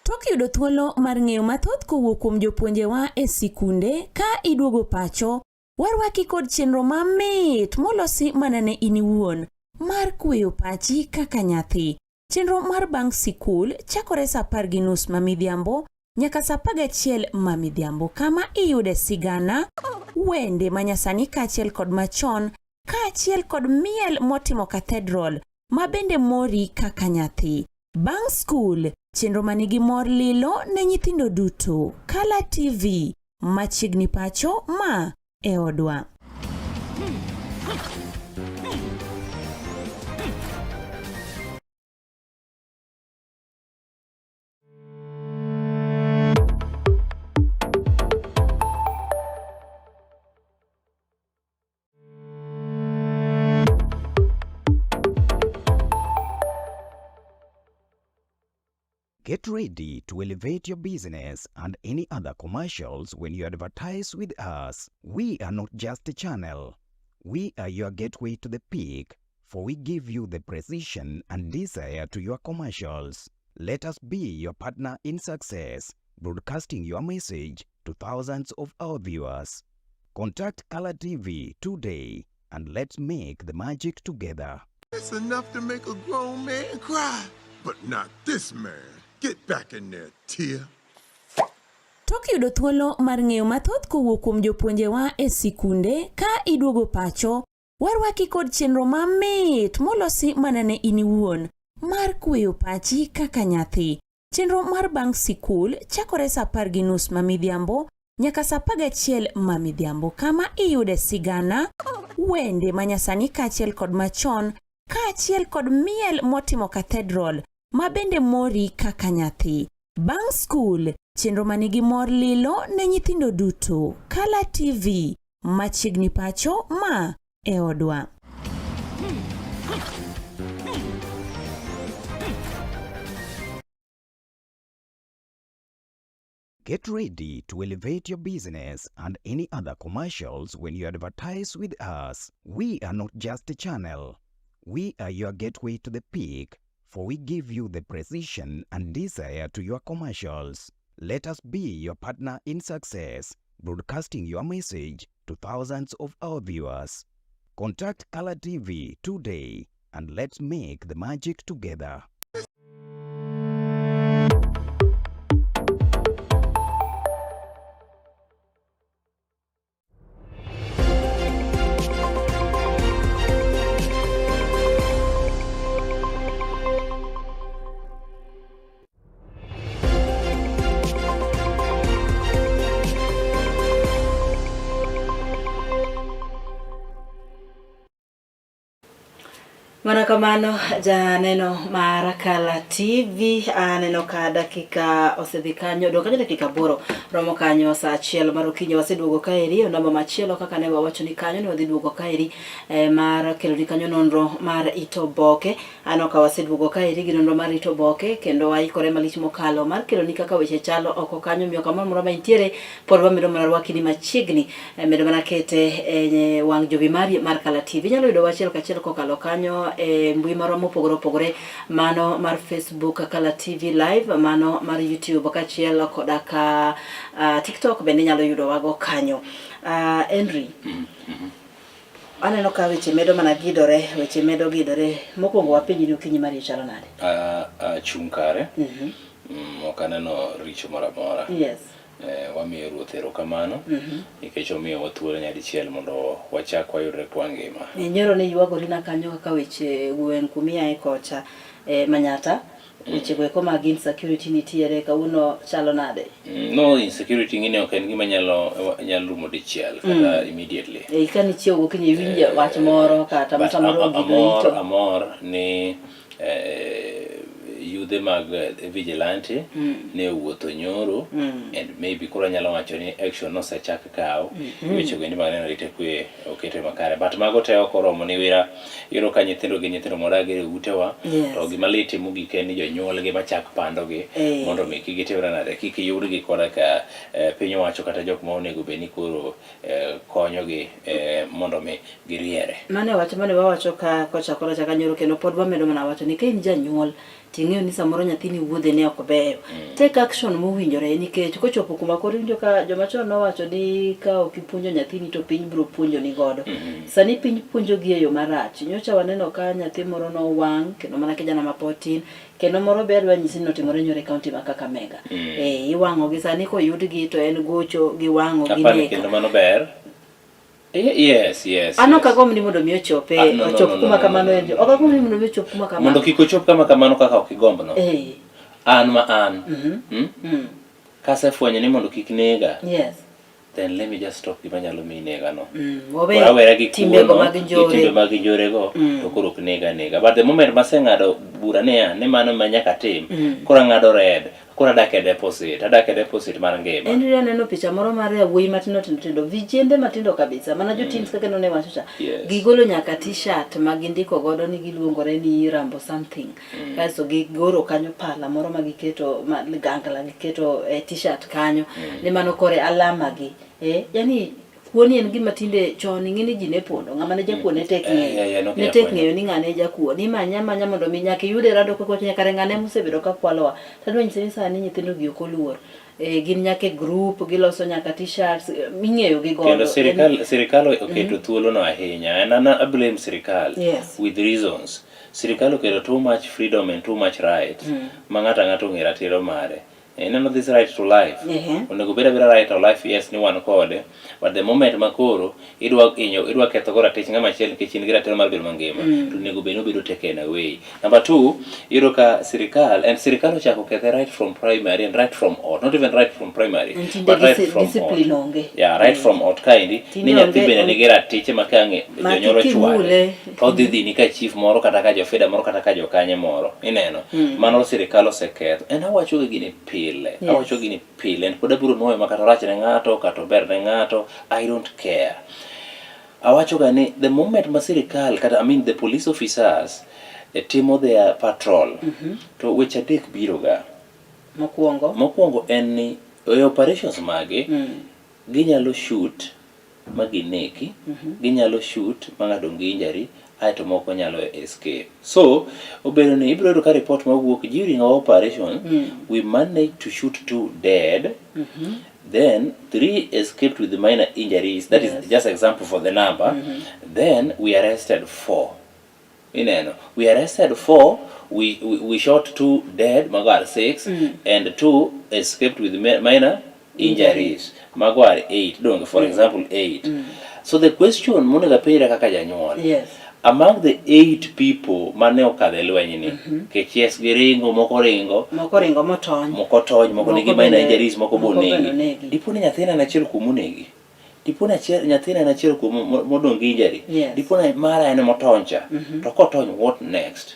Speaker 19: Tok yudo thuolo mar ng'eyo mathoth kowuok kuom jopuonjewa e sikunde ka iduogo pacho, warwaki kod chenro mamit molosi mana ne in iwuon mar kweyo pachi kaka nyathi. Chenro mar bang' sikul chakore sa 10:30 ma midhiambo nyaka saa 11 ma midhiambo kama iyude sigana, wende manyasani kaachiel kod machon kaachiel kod miel motimo cathedral ma bende mori kaka nyathi. Bang' skul, chenro manigi mor lilo ne nyithindo duto. Kala TV, machiegni pacho ma e odwa.
Speaker 17: Get ready to elevate your business and any other commercials when you advertise with us. We are not just a channel. We are your gateway to the peak, for we give you the precision and desire to your commercials. Let us be your partner in success, broadcasting your message to thousands of our viewers. Contact Color TV today and let's make the magic together.
Speaker 18: It's enough to make a grown man cry, but not this man. Get back in there, Tia.
Speaker 19: Tok yudo thuolo mar ng'eyo mathoth kowuok kuom jopuonjewa e sikunde ka iduogo pacho, warwaki kod chenro mamit molosi mana ne in iwuon mar kweyo pachi kaka nyathi. Chenro mar bang' sikul chakore saa 10:30 ma midhiambo nyaka saa 11 ma midhiambo kama iyude sigana, wende manyasani kaachiel kod machon kaachiel kod miel motimo cathedral ma bende mori kaka nyathi. Bang' skul, chenro manigi mor lilo ne nyithindo duto. Kala TV, machiegni pacho ma e odwa.
Speaker 17: Get ready to elevate your business and any other commercials when you advertise with us. We are not just a channel. We are your gateway to the peak, for we give you the precision and desire to your commercials. Let us be your partner in success, broadcasting your message to thousands of our viewers. Contact Color TV today and let's make the magic together.
Speaker 3: Mana kamano janeno mar Kala TV aneno ka dakika osedhi kanyo odong' kanyo dakika 8 romo kanyo saa 1 mar okinyi waseduogo kaeri e namba machielo kaka ne wawacho ni kanyo ne wadhi duogo kaeri eh, mar keloni kanyo nonro mar ito oboke Aneno ka waseduogo kaeri gi nonro mar rito oboke kendo waikore malich mokalo mar keloni kaka weche chalo oko kanyo omiyo kamoro amora ma intiere pod wamedo mana rwaki ni machiegni eh, medo mana kete e wang' jowi mari mar Kala TV. Inyalo yudo achiel kachiel kokalo kanyo e mbui marwa mopogore opogore mano mar Facebook Kala TV Live, mano mar YouTube kaachiel koda ka uh, TikTok bende inyalo yudowago kanyo. Uh, Henry, mm -hmm. Aneno ka weche medo mana gidore, weche medo gidore. Mokwongo wapenji ni okinyi mari chalo nade?
Speaker 2: Achung' kare. Ok aneno richo moro amora.
Speaker 3: Yes.
Speaker 2: Wamiyo Ruoth erokamano nikech omiyowa thuolo nyadichiel mondo wachak wayudre kwa ngima.
Speaker 3: Nyoro ne ywagori na kanyo kaka weche gweng' kumiaye kocha Manyatta. Weche go eko mag insecurity nitiere kawuono chalo nade?
Speaker 2: No, insecurity ng'ini ok en gima nyalo nyalo rumo dichiel kata immediately.
Speaker 3: E ka nichiew gokinyi iwinjo wach moro kata
Speaker 2: But
Speaker 3: samoro ogido
Speaker 2: amor,
Speaker 3: ito.
Speaker 2: amor ni yudhe mag vigilante ne owuotho nyoro and maybe koro anyalo wacho ni action nosechak kaw weche go endi mag neno arita kwe okete makare but mago te ok oromo ni wira iyudo ka nyithindo gin nyithindo modag e utewa
Speaker 3: Yes.
Speaker 2: to gima lit mogik en ni jonyuolgi machak pandogi
Speaker 3: Eh.
Speaker 2: mondo mi kik gitimre nade kik yudgi koda ka eh, piny owacho kata jok ma onego bed ni koro eh, konyogi eh, mondo mi giriere.
Speaker 3: Mano e wach mane wawacho ka kochakore chaka nyoro kendo pod wamedo mana wacho ni ka in janyuol ting'eyo ni samoro nyathini wuodhe ne ok beyo take action mowinjore nikech kochopo kuma koro iwinjo ka joma chon nowacho ni ka ok ipuonjo nyathini to piny biro puonjoni godo sani piny puonjogi e yo marach nyocha waneno ka nyathi moro nowang' kendo mana kijana ma pod tin kendo moro be adwa nyisi ni notimore nyoro e kaunti ma Kakamega eh iwang'o gi sani koyudgi to en gocho gi wang'o gi
Speaker 2: Apani
Speaker 3: neka
Speaker 2: kendo mano ber. Yes, yes.
Speaker 3: An
Speaker 2: yes.
Speaker 3: ok agomb ni mondo mi ochope
Speaker 2: Ah, no, no,
Speaker 3: ochop
Speaker 2: no, no,
Speaker 3: kuma
Speaker 2: no,
Speaker 3: kamano
Speaker 2: no,
Speaker 3: en ok agomb ni mondo mi ochop kuma kamano.
Speaker 2: Mondo kik ochop kama kamano kaka ok igombno.
Speaker 3: Eh.
Speaker 2: An ma an.
Speaker 3: Mhm.
Speaker 2: Hmm?
Speaker 3: Mm.
Speaker 2: Kasefwenyo ni mondo kik nega.
Speaker 3: Yes.
Speaker 2: Then let me just stop gima nyalo miyi nega no.
Speaker 3: Wawe
Speaker 2: Koro awera gi
Speaker 3: timbego
Speaker 2: kuono,
Speaker 3: mag
Speaker 2: gi
Speaker 3: njore.
Speaker 2: timbe mag njore go to koro ok nega nega. But the moment maseng'ado bura niya ni mano ma nyaka atim, koro ang'ado red, koro adak e deposit, adak e deposit mar ngima.
Speaker 3: En aneno picha moro mar yawuoyi matindo tindo tindo, vijende matindo kabisa, mana jo teens kaka none wacho cha.
Speaker 2: Yes.
Speaker 3: Gigolo nyaka t-shirt ma gindiko godo ni giluongore ni Rambo something. Kasto gigoro kanyo pala moro ma giketo ma ligangla giketo e t-shirt kanyo. Ni mano kore alama gi. Eh, yani kuoni en gima tinde chon ing'e ni ji ne pondo ng'ama ne jakuo ne tek
Speaker 2: Eh, eh, eh,
Speaker 3: ng'eyo
Speaker 2: nok
Speaker 3: ne tek
Speaker 2: jakuo.
Speaker 3: ng'eyo ni ng'ane jakuo ni manye amanya mondo mi nyaka iyude rado kaka wacho nyaka ng'ane mosebedo ka kwalowa to adwa nyisi ni sani nyithindo gi ok oluor eh, gin nyaka e group giloso nyaka t-shirts eh, ming'eyo gi godo
Speaker 2: Kendo sirikal sirikal oketo thuolo no ahinya. And an I blame sirikal
Speaker 3: Yes.
Speaker 2: with reasons. Sirikal oketo too much freedom and too much right ma ng'ato ang'ato ong'e ratiro mare. Ineno this right to life.
Speaker 3: Ehe.
Speaker 2: Onego bed abeda right to life yes ni wan kode but the moment ma koro idwa inyo idwa ketho go ratich ng'ama chielo nikech in gi ratiro mar bedo mangima to onego bed ni obedo taken away. Number two, iyudo ka sirikal and sirikal ochako kethe right from primary and right from ot, not even right from primary
Speaker 3: And tinde
Speaker 2: but right from
Speaker 3: discipline
Speaker 2: ot.
Speaker 3: onge.
Speaker 2: Yeah, right from ot kaendi
Speaker 3: Tinde
Speaker 2: ni nyathi
Speaker 3: onge-
Speaker 2: bende nigi ratiche ma ka ang'
Speaker 3: Ma
Speaker 2: jonyuol
Speaker 3: kik
Speaker 2: ochwade
Speaker 3: imule.
Speaker 2: to odhi dhini ka chief moro kata ka jofida moro kata ka jokanye moro ineno mano sirikal oseketho en awacho ga gini pile
Speaker 3: Yes.
Speaker 2: awacho gini pile en pod abiro nuoyo ma kata orach ne ng'ato kata ober ne ng'ato I don't care awacho ga ni the moment ma sirikal kata I mean the police officers eh, timo their patrol to weche adek biro ga
Speaker 3: Mokwongo.
Speaker 2: mokwongo en ni e operations magi ginyalo shoot ma gineki ginyalo shoot ma ng'ato nigi injury aeto moko nyalo escape so obedo ni ibiro yudo ka report mawuok during our operation we managed to shoot two dead then three escaped with minor injuries that
Speaker 3: Yes.
Speaker 2: is just example for the number then we arrested four ineno we arrested four we shot two dead mago are six and two escaped with minor injuries mago are eight donge for example eight so the question monego apenjra kaka janyuol
Speaker 3: Yes.
Speaker 2: among the eight people mane okadho e lweny ni kech yes giringo moko ringo
Speaker 3: Moko ringo motony.
Speaker 2: moko tony moko nigi
Speaker 3: Moko
Speaker 2: minor
Speaker 3: bende-
Speaker 2: injuries moko
Speaker 3: moko bende
Speaker 2: bonegi
Speaker 3: onegi.
Speaker 2: dipo ni nyathina en achiel kuom onegi dipo ni achiel nyathina en achiel kuom modong' gi injury
Speaker 3: Yes.
Speaker 2: dipo ni mara en motony cha to kotony what next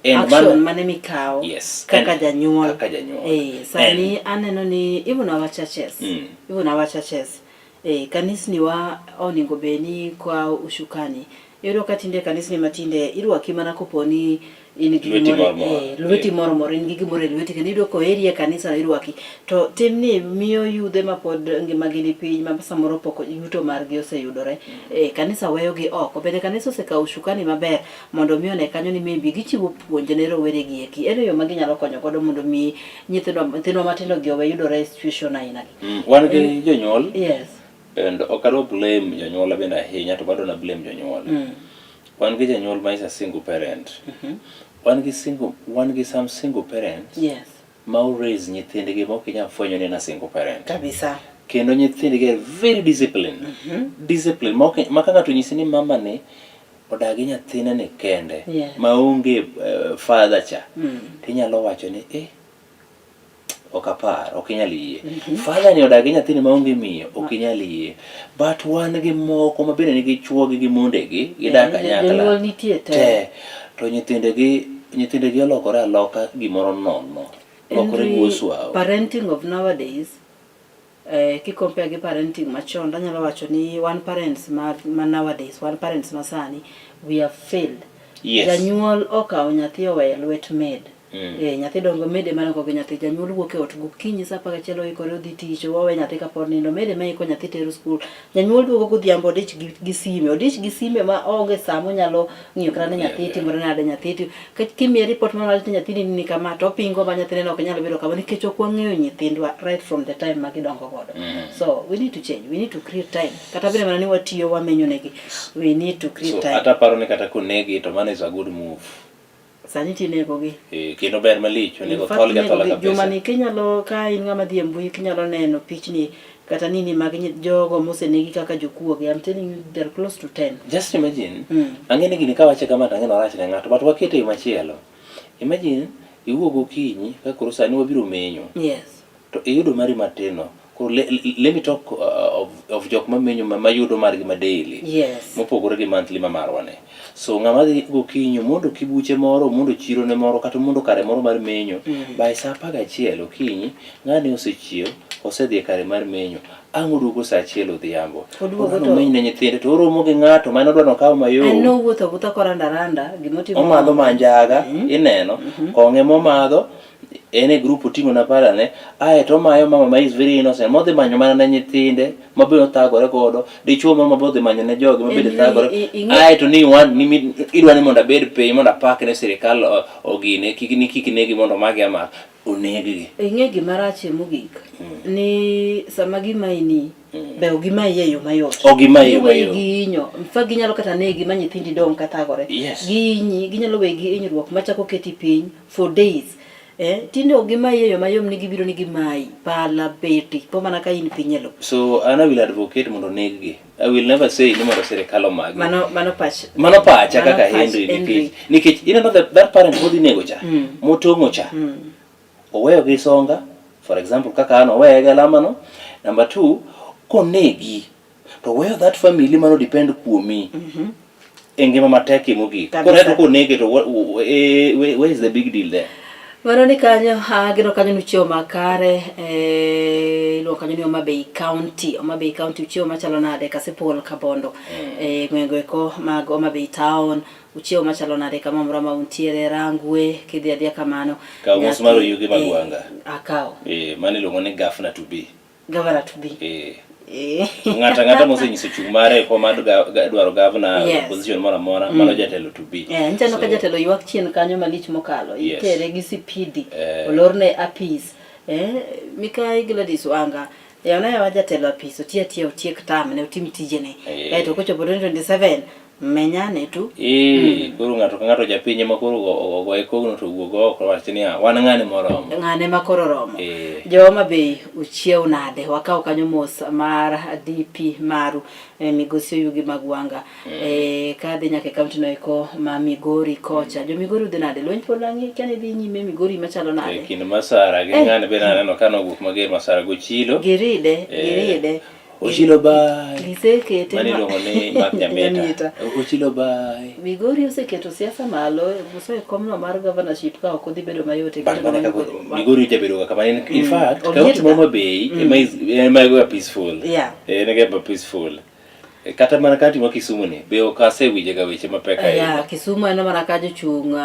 Speaker 2: And
Speaker 3: Action
Speaker 2: mano-
Speaker 3: mane mikawo
Speaker 2: Yes.
Speaker 3: kaka
Speaker 2: And-
Speaker 3: janyuol.
Speaker 2: kaka janyuol.
Speaker 3: Eh, sani aneno ni even our churches. Even our churches. Eh, kanisni wa onego bed ni kwa ushukani. Iyudo ka tinde kanisni matinde irwaki mana kopo ni in gi
Speaker 2: Lweti
Speaker 3: gimoro
Speaker 2: moro moro.
Speaker 3: eh, lweti moro moro in gi gimoro e lweti kendo iyudo koheri e kanisa irwaki. To timni miyo yudhe ma pod ngimagi ni piny ma samoro pok yuto margi oseyudore. Eh, kanisa weyo gi oko. Bende kanisa osekawo ushukani maber mondo mi one kanyo ni maybe gichiwo puonj ne rowere gi eki. En yo ma ginyalo konyo godo mondo mi nyithindwa nyithindwa matindo gi owe yudore e situation aina gi.
Speaker 2: Wan gi jonyuol
Speaker 3: Yes.
Speaker 2: and ok adwa blame jonyuol bende ahinya to bado na blame jonyuol wan gi janyuol ma is a single parent wan gi single wan gi some single parents
Speaker 3: Yes.
Speaker 2: ma o raise nyithindgi ma ok inyal fwenyo ni en a single parent
Speaker 3: Kabisa.
Speaker 2: kendo nyithindgi are very disciplined disciplined ma ok- ma ka ng'ato onyisi ni mama ni odagi nyathine ni kende
Speaker 3: Yes.
Speaker 2: maonge father cha tinyalo wacho ni eh ok apar ok inyal yie father ni odagi nyathini maonge miyo ok inyal yie but wan gi moko ma bende nigi chuogi gi mondegi gidak
Speaker 3: Eh,
Speaker 2: kanyakla
Speaker 3: jonyuol nitie te.
Speaker 2: te to nyithindegi nyithindegi olokore aloka gimoro nono olokore
Speaker 3: Henry,
Speaker 2: guoswawo
Speaker 3: parenting of nowadays eh, kicompare gi parenting machon anyalo wacho ni wan parents ma, ma nowadays wan parents ma sani we have failed
Speaker 2: Yes.
Speaker 3: janyuol okawo nyathi oweyo e lwet maid Eh, nyathi dongo mede mana gi nyathi janyuol wuok e ot gokinyi saa 11 oikore odhi tich owe nyathi kapod nindo mede ma iko nyathi tero skul janyuol duogo godhiambo odich gi, gi sime odich gi sime ma onge saa monyalo ng'iyo kata ni nyathi timore nade nyathi ti ka kimiye report mar wach ni nyathini ni kama to opingo ma nyathine no ok nyal bedo kama nikech ok wang'eyo nyithindwa right from the time ma gidongo godo so we need to change we need to create time kata bende mana ni watiyo wamenyo negi we need to create
Speaker 2: So
Speaker 3: time
Speaker 2: ata paro ni kata konegi to mano is a good move.
Speaker 3: sani tinegogi
Speaker 2: Eh, kendo ber malich onego
Speaker 3: In fact,
Speaker 2: tholgi athola
Speaker 3: inego gi-
Speaker 2: kabisa.
Speaker 3: Jumani kinyalo ka in ng'ama dhi e mbui kinyalo neno pichni kata nini mag jogo mosenegi kaka jokuoge. I'm telling you they're close to 10.
Speaker 2: Just imagine, ang'e ni gini kawache kama to ang'e ni orach ne ng'ato, but wakete e yo machielo. Imagine, iwuok gokinyi ka koro sani wabiro menyo.
Speaker 3: Yes.
Speaker 2: To iyudo mari matin no. Koro let me talk of jok mamenyo mayudo margi ma daily.
Speaker 3: Yes.
Speaker 2: Mopogore gi monthly ma marwa ni. So ng'ama dhi gokinyi mondo kibuche moro, mondo chiro ne moro kata mondo kare moro mar menyo. By saa 11 okinyi, ng'ani osechiew, osedhi e kare mar menyo. Ang' oduogo saa 1 odhiambo.
Speaker 3: Oduogo
Speaker 2: Odwa
Speaker 3: to-
Speaker 2: nomeny ne nyithinde to oromo gi ng'ato mane odwa nokaw mayom.
Speaker 3: En nowuotho awuotha koranda randa gimotimo.
Speaker 2: Omadho manjaga, ineno, kong'e momadho, en e group oting'o na parane, ae to omayo mama ma is very innocent, modhi manyo mana ne nyithinde, ma be othagore godo, dichuo moro ma be odhi manyo ne jogi ma bende
Speaker 3: Henry,
Speaker 2: thagore, ae to ni iwan, ni idwa ni mondo abed piny mondo apak ne sirikal ogine, kik ni kik negi mondo omagi amaka, oneggi.
Speaker 3: Ing'e gima rachie mogik ni sama gimayi ni be ok gimayi e yo mayot.
Speaker 2: Ok gimayi e yo
Speaker 3: Giweyi
Speaker 2: mayot.
Speaker 3: gi hinyo. In fact ginyalo kata negi ma nyithindi dong' ka thagore.
Speaker 2: Yes.
Speaker 3: Gihinyi, ginyalo weyi gi hinyruok machako keti piny for days. Tinde ok gimayi e yo mayom ni gibiro ni gimayi pala beti po mana ka in piny e lowo.
Speaker 2: So an I will advocate mondo oneggi. I will never say ni mondo sirikal omagi.
Speaker 3: Mano mano pach.
Speaker 2: Mano pacha
Speaker 3: Mano
Speaker 2: kaka
Speaker 3: pach
Speaker 2: Henry
Speaker 3: Henry.
Speaker 2: nikech ineno that parent modhi nego cha, motong'o cha, oweyo gi songa, for example kaka an oweya gi alama no. Number 2, konegi to weyo that family mano depend kuomi e ngima matek e mogik.
Speaker 3: Kabisa.
Speaker 2: Koro eto konege to where is the big deal there?
Speaker 3: Mano ni kanyo, ageno kanyo ni uchiewo makare, iluongo kanyo ni Homa Bay County. Homa Bay County uchiewo machalo nade Kasipul, Kabondo, gwenge eko mag Homa Bay Town, uchiewo machalo nade kama moro ma untiere, Rangwe, kidhi adhiya kamano.
Speaker 2: Kaw mos mar Oyugi Magwanga.
Speaker 3: Akawo.
Speaker 2: Mano iluongo ni governor to be.
Speaker 3: Governor to be.
Speaker 2: Ng'ato ang'ata mosenyiso chung' mare e kom mar dwaro governor,
Speaker 3: Yes.
Speaker 2: position moro amora, mano jatelo to be.
Speaker 3: Nichano ka
Speaker 2: So,
Speaker 3: jatelo ywak chien kanyo malich mokalo,
Speaker 2: Yes.
Speaker 3: itere gi sipidi, olorne apis. Mikai Gladys Wanga, yawna yawa jatelo apis, oti atiya otiek term ne otim tijene. Kaeto kochopo 2027, menyane tu.
Speaker 2: Koro ng'ato ka ng'ato japiny ema koro ogoye kogno to owuog oko wach niya, wan ng'ane moromo.
Speaker 3: Ng'ane ma koro romo. Jo Homa Bay uchiew nade? Wakaw kanyo mos mar DP maru migosi Oyugi Magwanga. Kadhi nyaka e county no eko ma Migori kocha. Jo Migori udhi nade? Lweny pod ang'e kia ni dhi nyime Migori machalo nade?
Speaker 2: E kind Masara gi ng'ane bende aneno ka nowuok mager Masara gochilo.
Speaker 3: Giride, giride.
Speaker 2: Ochilo bai.
Speaker 3: Gisekete
Speaker 2: Mano
Speaker 3: ma-
Speaker 2: iluongo ni Mark Nyamita.
Speaker 3: Nyamita.
Speaker 2: Ochilo bai.
Speaker 3: Migori oseketo siasa malo, uso e komno mar governorship ka ok odhi bedo mayot e
Speaker 2: But
Speaker 3: kinde
Speaker 2: mana
Speaker 3: ma
Speaker 2: kaka
Speaker 3: Migori-
Speaker 2: Migori jabedo ga kamano. In fact,
Speaker 3: Oliet
Speaker 2: kaunti ma
Speaker 3: ga.
Speaker 2: Homa Bay ema ema ga peaceful.
Speaker 3: Yeah.
Speaker 2: En ga peaceful. Kata mana kaunti ma Kisumu ni be ok asewinje ga weche mapek ahinya.
Speaker 3: Yeah, Kisumu en mana ka jochung'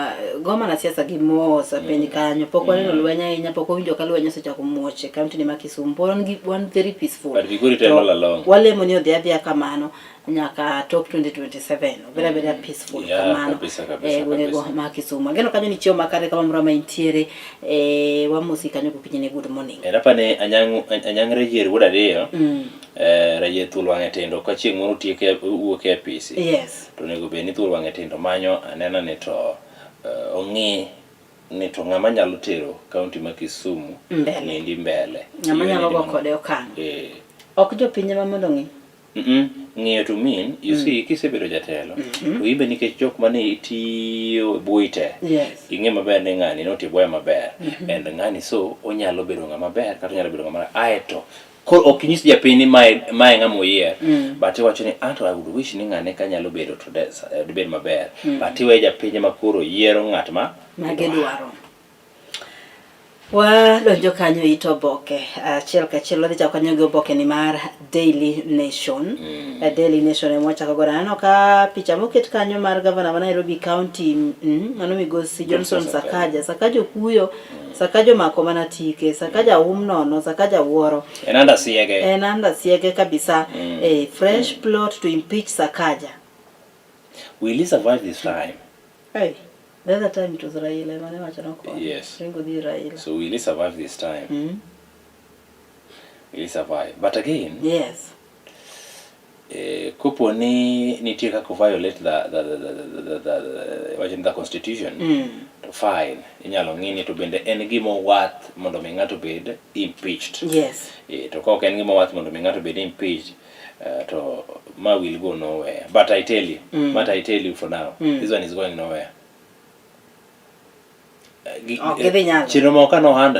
Speaker 3: go mana siasa gi mos piny kanyo. Pok waneno lweny ahinya, pok wawinjo ka lweny osechako muoch e kaunti ni ma Kisumu. Pod wan gi wan very peaceful.
Speaker 2: But Migori to en
Speaker 3: To
Speaker 2: all along.
Speaker 3: Walemo ni odhi adhiya kamano nyaka top 2027. Obed abeda peaceful
Speaker 2: Yeah,
Speaker 3: kamano.
Speaker 2: kabisa, kabisa,
Speaker 3: gwengego
Speaker 2: kabisa.
Speaker 3: ma Kisumu. Ageno kanyo ni chiemo makare kama moro ma intiere. Wamosi kanyo gokinyi ni good morning.
Speaker 2: En apa ni Anyang' Rayier wuod Ariyo, Rayier thuol wang'e tindo ka chieng' moro otieke wuok e apisi.
Speaker 3: Yes.
Speaker 2: To onego bed ni thuol wang'e tindo manyo anena ni to ong'i ni to ng'ama nyalo tero kaunti ma Kisumu
Speaker 3: Mbele.
Speaker 2: niendi mbele.
Speaker 3: Ng'ama
Speaker 2: Iwe
Speaker 3: nyalo
Speaker 2: niendi
Speaker 3: go
Speaker 2: mondo-
Speaker 3: kode okang'. Ok jopiny ema mondo ong'i.
Speaker 2: Ng'iyo to mean, you see, kisebedo jatelo, to imbe nikech jok mane itiyo e bwoyi te,
Speaker 3: Yes.
Speaker 2: ing'e maber ni ng'ani notiyo bwoya maber, and ng'ani so onyalo bedo ng'ama ber kata onyalo bedo ng'ama rach. Aeto, koro ok inyis japiny ni mae ng'ama oyier, but iwacho ni anto I would wish ni ng'ane ka nyalo bedo to dibed maber, but iweyo japiny ema koro yiero ng'at ma
Speaker 3: Ma gidwaro. Wadonjo kanyo it oboke achiel kachiel wadhi chako kanyo gi oboke ni mar Daily Nation. Daily Nation ema wachako godo. Aneno ka picha moket kanyo mar gavana ma Nairobi County mano migosi Johnson
Speaker 2: Johnson
Speaker 3: Sakaja. Sakaja okuyo, Sakaja omako mana tike, Sakaja um nono, Sakaja wuoro.
Speaker 2: En anda siege.
Speaker 3: En anda siege kabisa. Fresh plot to impeach Sakaja.
Speaker 2: Will he survive this time?
Speaker 3: Hey, the other time it was Raila ema ne wacho nokonyo.
Speaker 2: Yes.
Speaker 3: Ringo dhi Raila.
Speaker 2: So will he survive this time? Will he survive? But again,
Speaker 3: Yes.
Speaker 2: kopo ni nitie kaka violate the wacho ni the constitution to fine inyalo ng'i ni to bende en gima worth mondo mi ng'ato bed impeached. To ka ok en gima worth mondo mi ng'ato bed impeached to ma will go nowhere. But I tell you, but I tell you for now, this one is going nowhere.
Speaker 3: Ok gidhi nyalo.
Speaker 2: Chenro moko ka no hand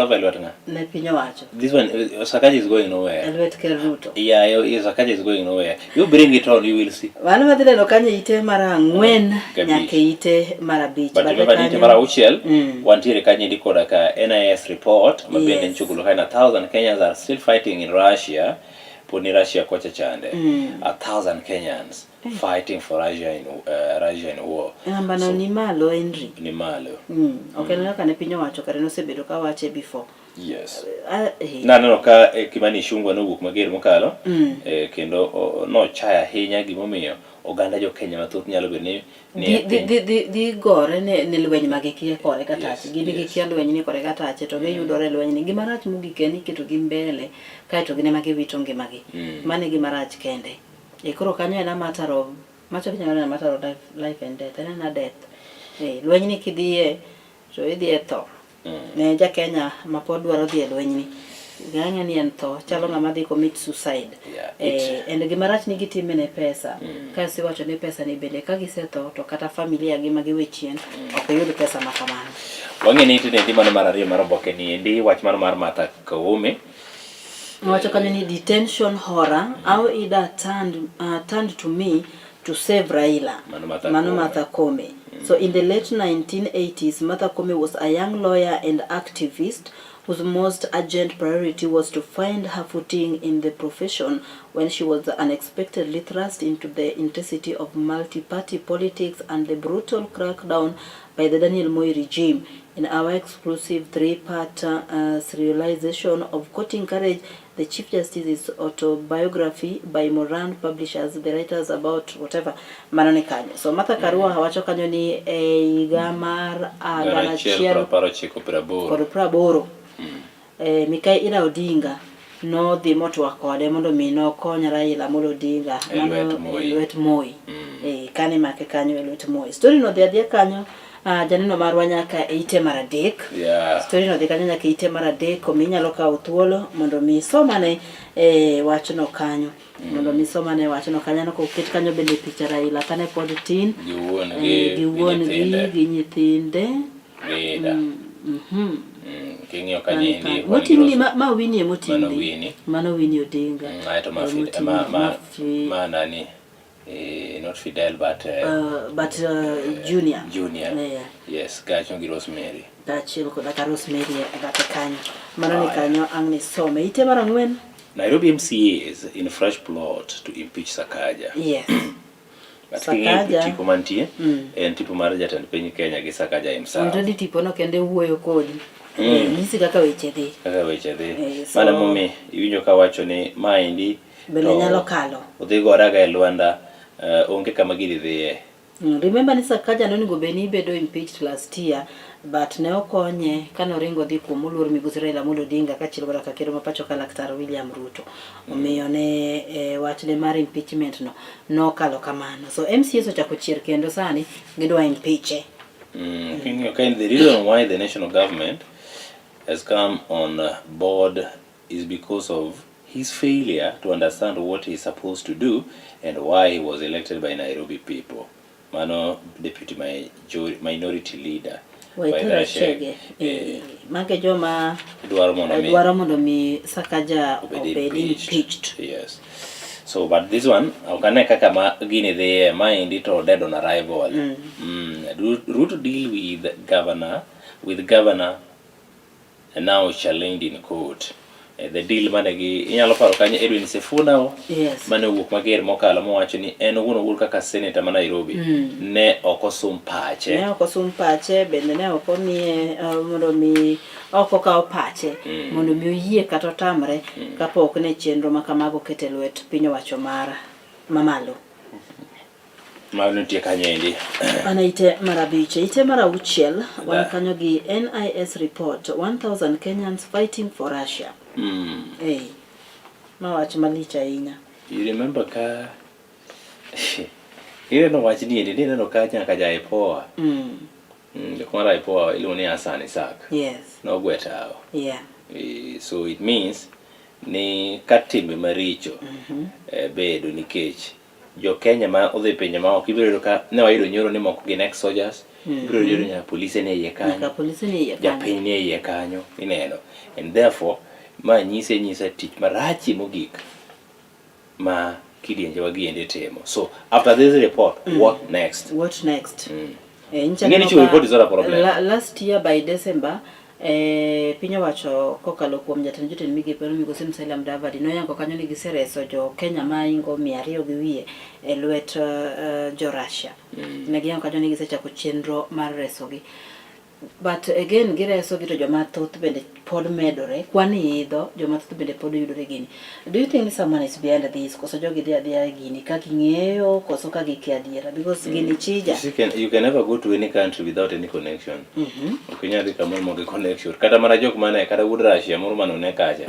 Speaker 2: over e lwet ng'a.
Speaker 3: Ne piny owacho.
Speaker 2: This one, Sakaja is going
Speaker 3: E
Speaker 2: nowhere.
Speaker 3: lwet Ker Ruto.
Speaker 2: Yeah, Sakaja is going nowhere. You bring it on, you will see.
Speaker 3: Mano wadhi neno kanyo e ite mar 4
Speaker 2: Gabich.
Speaker 3: nyaka e ite mar 5.
Speaker 2: But
Speaker 3: Bathe
Speaker 2: remember ni ite
Speaker 3: kanyo-
Speaker 2: mar 6 wantiere kanyo endi koda ka NIS report ma bende nyocha ogolo ka 1,000 Kenyans are still fighting in Russia. Pod ni Russia kocha chande. 1,000 Kenyans fighting for Russia in war.
Speaker 3: Namba no ni malo Henry.
Speaker 2: Ni malo.
Speaker 3: Ok en kaka ne piny owacho kare nosebedo ka wache before.
Speaker 2: Yes.
Speaker 3: Ah.
Speaker 2: Naneno ka Kimani Ichung'wa nowuok mager mokalo kendo nochayo ahinya gimomiyo oganda jo Kenya mathoth nyalo bedo ni e
Speaker 3: Dhi
Speaker 2: piny.
Speaker 3: dhi gore ne lweny ma gikia kore ka tache. Gin gikia lweny ni kore ka tache to giyudore e lweny ni. Gima rach mogik en ni iketo gi mbele kaeto gin ema giwito ngimagi. Mano e gima rach kende. E koro kanyo en a matter of macho kinyalo neno a matter of life and death. En ena death. Lweny ni kidhiye to idhi e tho. Ne ja Kenya ma pod dwaro dhi e lweny ni. Gang'e ni en tho, chalo ng'ama dhi commit suicide. And gima rach ni gitime ne pesa. Ka isewacho ni pesa ni bende ka gisetho to kata familia gi ma giwe chien ok yud pesa ma kamano.
Speaker 2: Wang'e ni ite mano mar 2 mar oboke ni endi wach mar Martha Koome.
Speaker 3: Wacho kanyo ni detention horror, how Ida turned to me to save Raila.
Speaker 2: Mano Martha
Speaker 3: Mano
Speaker 2: Koome.
Speaker 3: Martha Koome. So in the late 1980s, Martha Koome was a young lawyer and activist whose most urgent priority was to find her footing in the profession when she was unexpectedly thrust into the intensity of multi-party politics and the brutal crackdown by the Daniel Moi regime. In our exclusive three-part serialization of Courting Courage, the Chief Justice's autobiography by Moran Publishers, the writers about whatever, mano ni kanyo. So Martha Karua wacho kanyo ni e higa mar
Speaker 2: gana
Speaker 3: gana
Speaker 2: achiel
Speaker 3: achiel
Speaker 2: 1980.
Speaker 3: kod 80. Mikai Ida Odinga nodhi motwak kode mondo mi nokony Raila Amolo Odinga
Speaker 2: E lwet
Speaker 3: mano
Speaker 2: Moi.
Speaker 3: e lwet Moi. Kane imake kanyo e lwet Moi. Story no dhi adhiya kanyo janeno marwa nyaka e ite mar 3. Story no dhi kanyo nyaka e ite mar 3 omiyo inyalo kawo thuolo mondo mi isomane wachno kanyo. Mondo mi isomane wachno kanyo. Aneno ka oket kanyo bende picha Raila kane pod tin.
Speaker 2: Gi wuon
Speaker 3: gi
Speaker 2: gi
Speaker 3: wuon gi
Speaker 2: nyithinde.
Speaker 3: gi nyithinde.
Speaker 2: Gi Ida. King'iyo kanyo endi, wan gi
Speaker 3: Moting'ni
Speaker 2: Rose-
Speaker 3: ma Winnie emoting'ni.
Speaker 2: Mano Winnie.
Speaker 3: Mano Winnie Odinga.
Speaker 2: Aeto ma
Speaker 3: Moting'ni,
Speaker 2: ma nani, not Fidel but
Speaker 3: But Junior.
Speaker 2: Junior.
Speaker 3: Yeah.
Speaker 2: Yes, kacho gi Rosemary.
Speaker 3: Kaachiel koda ka Rosemary e bathe kanyo. Mano ni kanyo ang' ni some. Ite mar 4.
Speaker 2: Nairobi MCAs in fresh plot to impeach Sakaja.
Speaker 3: Yes.
Speaker 2: But king'iyo
Speaker 3: Sakaja.
Speaker 2: tipo mantie, en tipo mar jatend piny Kenya gi Sakaja himself.
Speaker 3: Already tipo no kende wuoyo kodi. Nyisi kaka weche dhi.
Speaker 2: Kaka weche dhi.
Speaker 3: So-
Speaker 2: Mano emomiyo iwinjo ka wacho ni maendi
Speaker 3: Bende
Speaker 2: to
Speaker 3: nyalo kalo.
Speaker 2: Odhi gore aga e lwanda, onge kama gini dhiye.
Speaker 3: Remember ni Sakaja nonego bed ni bedo impeached last year but ne okonye kane oringo dhi kuom moluor migosi Raila Amolo Odinga kaachiel koda ka ker ma pacho ka Laktar William Ruto. Omiyo ne wachne mar impeachment no nokalo kamano. So MCAs ochako chier kendo sani gidwa impeache.
Speaker 2: King'iyo ka the reason why the national government has come on board is because of his failure to understand what he's supposed to do and why he was elected by Nairobi people. Mano deputy minority leader
Speaker 3: Waithera
Speaker 2: Waithera
Speaker 3: Chege. Mage joma
Speaker 2: Dwaro mondo mi
Speaker 3: dwaro mondo mi Sakaja
Speaker 2: obed
Speaker 3: obed
Speaker 2: impeached.
Speaker 3: impeached.
Speaker 2: Yes. So but this one ok ane kaka ma gini dhiye maendi to dead on arrival. Ruto deal with governor With governor now challenged in court. Eh, the deal mane gi inyalo paro kanyo Edwin Sifuna o,
Speaker 3: Yes.
Speaker 2: mane owuok mager mokalo mowacho ni en owuon owuon kaka senator ma Nairobi ne ok osum pache.
Speaker 3: Ne ok osum pache bende ne ok omiye eh, mondo mi ok okaw pache mondo mi oyie kata otamre kapok ne chenro ma kamago oket e lwet piny owacho mar mamalo.
Speaker 2: Mano nitie kanyo endi.
Speaker 3: Ana ite mar abich, ite mar auchiel wan kanyo gi NIS report 1000 Kenyans fighting for Russia. Hey, ma wach malich ahinya.
Speaker 2: You remember ka ineno wach ni endi nineno ka nyaka ja IPOA. Jok mar IPOA iluongo ni Hassan Isaac.
Speaker 3: Yes.
Speaker 2: Nogwe tawo.
Speaker 3: Yeah.
Speaker 2: So it means ni ka timbe maricho bedo nikech jo Kenya ma odhi pinje ma oko ibiro yudo ka ne wayudo nyoro ni moko gin ex soldiers ibiro yudo nyaka polise ni e iye kanyo
Speaker 3: Nyaka polise ni e iye kanyo.
Speaker 2: Japiny ni e iye kanyo ineno and therefore ma nyise nyisa tich marachie mogik ma kidienje wa giendi timo. So after this report, what next?
Speaker 3: What next? Eh, nyicha
Speaker 2: Ing'e ni
Speaker 3: neno
Speaker 2: chiwo
Speaker 3: ka
Speaker 2: report is not a problem.
Speaker 3: Last year by December eh, piny owacho kokalo kuom jatend jotend migepe no migosi Musalia Mudavadi noyango kanyo ni gisereso jo Kenya ma ingo 200 gi wiye e lwet jo Russia. Ne giyango kanyo ni gisechako chenro mar resogi. But again gireso gi to joma thoth bende pod medore, kwan idho, joma thoth bende pod yudore gini. Do you think someone is behind this? Koso jogi dhi adhiya e gini ka ging'eyo koso ka gikia adiera? Because gini chija.
Speaker 2: You see, you can never go to any country without any connection. Ok inyal dhi kamoro maonge connection. Kata mana jok mane, kata wuod Russia moro mane one kacha.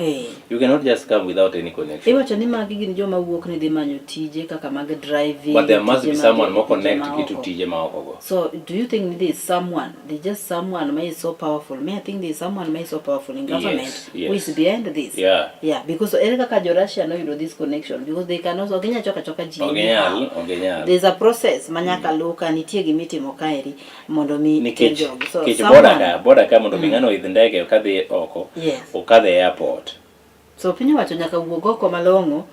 Speaker 2: You cannot just come without any connection.
Speaker 3: Iwacho ni magi gin joma wuok ni dhi manyo tije kaka mag driving.
Speaker 2: But there must
Speaker 3: tije
Speaker 2: be
Speaker 3: mag
Speaker 2: someone
Speaker 3: tije
Speaker 2: more connect
Speaker 3: ma
Speaker 2: gi to
Speaker 3: oko.
Speaker 2: tije ma oko go.
Speaker 3: So do you think there is someone, there's just someone who is so powerful? Me, I think there is someone who is so powerful in government who is behind this. Yeah, because ere kaka jo Russia noyudo this connection because they can also ok ginyal choko achoka ji.
Speaker 2: Ok ginyal, ok ginyal.
Speaker 3: There's a process ma nyaka luw ka nitie gima itimo kaeri mondo mi
Speaker 2: Nikech
Speaker 3: kel jogi. So
Speaker 2: nikech
Speaker 3: someone,
Speaker 2: border ka, border ka mondo mi ng'ano oidh ndege kadhi oko, okadh e airport.
Speaker 3: So piny owacho nyaka wuog oko malong'o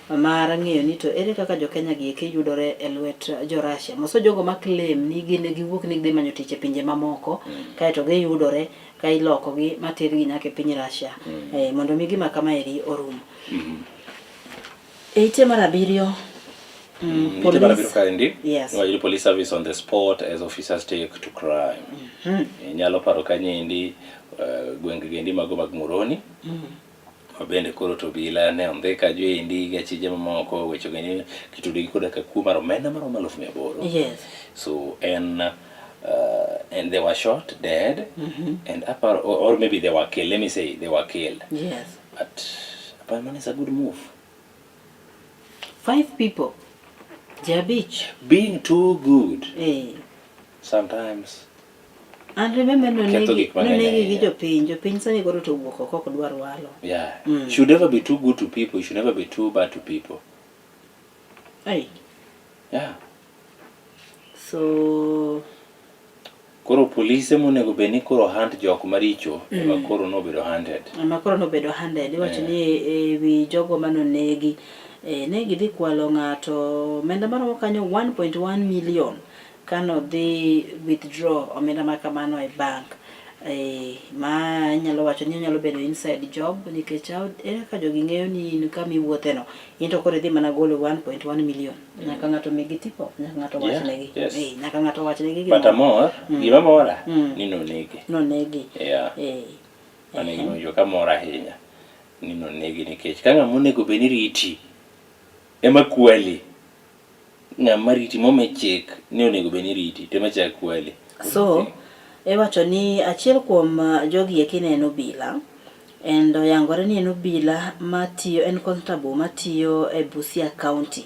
Speaker 3: mar ng'eyo ni to ere kaka jo Kenya gi eki yudore e lwet jo Russia. Moso jogo ma claim ni gin giwuok ni gidhi manyo tich e pinje mamoko kaeto giyudore ka ilokogi ma tergi nyaka e piny Russia mondo mi gima kamaeri orum. E ite mar abiriyo
Speaker 2: Ite mar abiriyo kaendi,
Speaker 3: Yes.
Speaker 2: iwacho ni police service on the spot as officers take to crime. Inyalo paro kanyendi gwenge gendi mago mag Muhoroni. Ma bende koro to obila ne ondhi kanyo endi gi achije mamoko weche gendi kitudgi koda ka kuo mar omenda maromo 800,000. So en and they were shot dead and aparo, or maybe they were killed. Let me say they were killed. But aparo mano is a good move.
Speaker 3: 5 people. Ji abich.
Speaker 2: Being too good. Sometimes.
Speaker 3: And remember
Speaker 2: Ketho gik mang'eny
Speaker 3: nonegi gi
Speaker 2: ahinya.
Speaker 3: jopiny, jopiny sani koro to owuok oko ok dwar walo.
Speaker 2: Yeah. Should never be too good to people, you should never be too bad to people.
Speaker 3: Hey.
Speaker 2: Yeah.
Speaker 3: So
Speaker 2: Koro polise monego bed ni koro hunt jok maricho ema koro nobedo hunted.
Speaker 3: Ema koro nobedo hunted. Iwacho ni e wi jogo manonegi ne gidhi kwalo ng'ato omenda maromo kanyo 1.1 million kano dhi withdraw omenda ma kamano e bank. Ma inyalo wacho ni onyalo bedo inside job nikech ere kaka jogi ng'eyo ni in kama iwuothe no in to koro idhi mana golo 1.1 million. Nyaka ng'ato migi tipo, nyaka ng'ato wachnegi. Nyaka ng'ato wachnegi
Speaker 2: But amor, gima mora ni nonegi.
Speaker 3: Nonegi.
Speaker 2: Mano e gima owinjo ka mora ahinya ni nonegi nikech ka ng'ama onego bed ni riti ema kwali. Ng'ama riti momi chik ni onego bed ni riti to ema chak kwali.
Speaker 3: So iwacho ni achiel kuom jogi eki ne en obila and oyangore ni en obila matiyo, en constable matiyo e Busia County.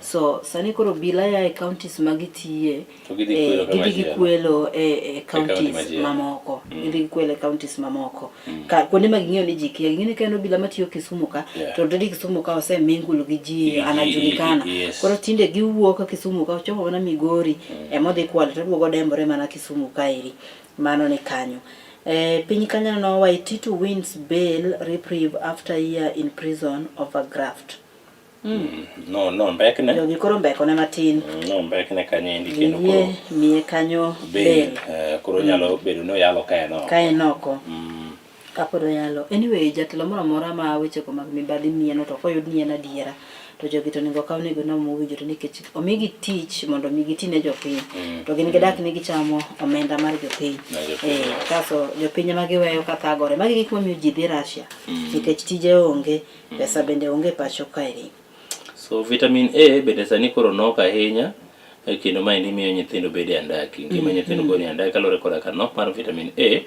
Speaker 3: So sani koro obila ya e counties ma gitiye,
Speaker 2: To gidhi kwelo
Speaker 3: gidhi
Speaker 2: kamachielo.
Speaker 3: gikwelo e
Speaker 2: county
Speaker 3: counties
Speaker 2: machielo.
Speaker 3: mamoko. Gidhi gikwelo e counties mamoko. Ka kuonde ma ging'eyo ni ji kia, ging'eyo ni ka en obila matiyo Kisumu ka, to already Kisumu ka osemingul gi ji, anajulikana. Koro tinde giwuok Kisumu ka, ochopo mana Migori, ema odhi kwalo to oduogo odembore mana Kisumu kaeri. Mano ni kanyo. Piny kanyo no Waititu wins bail reprieve after year in prison over graft.
Speaker 2: No no mbekne.
Speaker 3: Jogi koro mbekone matin.
Speaker 2: No mbekne kanyo endi kendo koro
Speaker 3: Yie miye kanyo
Speaker 2: bail.
Speaker 3: bail.
Speaker 2: Koro nyalo bedo ni oyalo ka en oko.
Speaker 3: Ka en oko. Kapod oyalo. Anyway, jatelo moro amora ma wechego mag mibadhi mieno to koyud ni en adiera to jogi to onego okaw nego no mowinjore nikech omigi tich mondo mi giti ne jopiny to gin gidak ni gichamo omenda mar jopiny.
Speaker 2: Mar jopiny.
Speaker 3: Kaso jopiny ema giweyo ka thagore. Magi gik mamiyo ji dhi Russia nikech tije onge, pesa bende onge pacho kaeri.
Speaker 2: So vitamin A bende sani koro nok ahinya kendo maendi miyo nyithindo bedo e andaki. Ngima nyithindo koro e andaki kaluwore koda ka nok mar vitamin A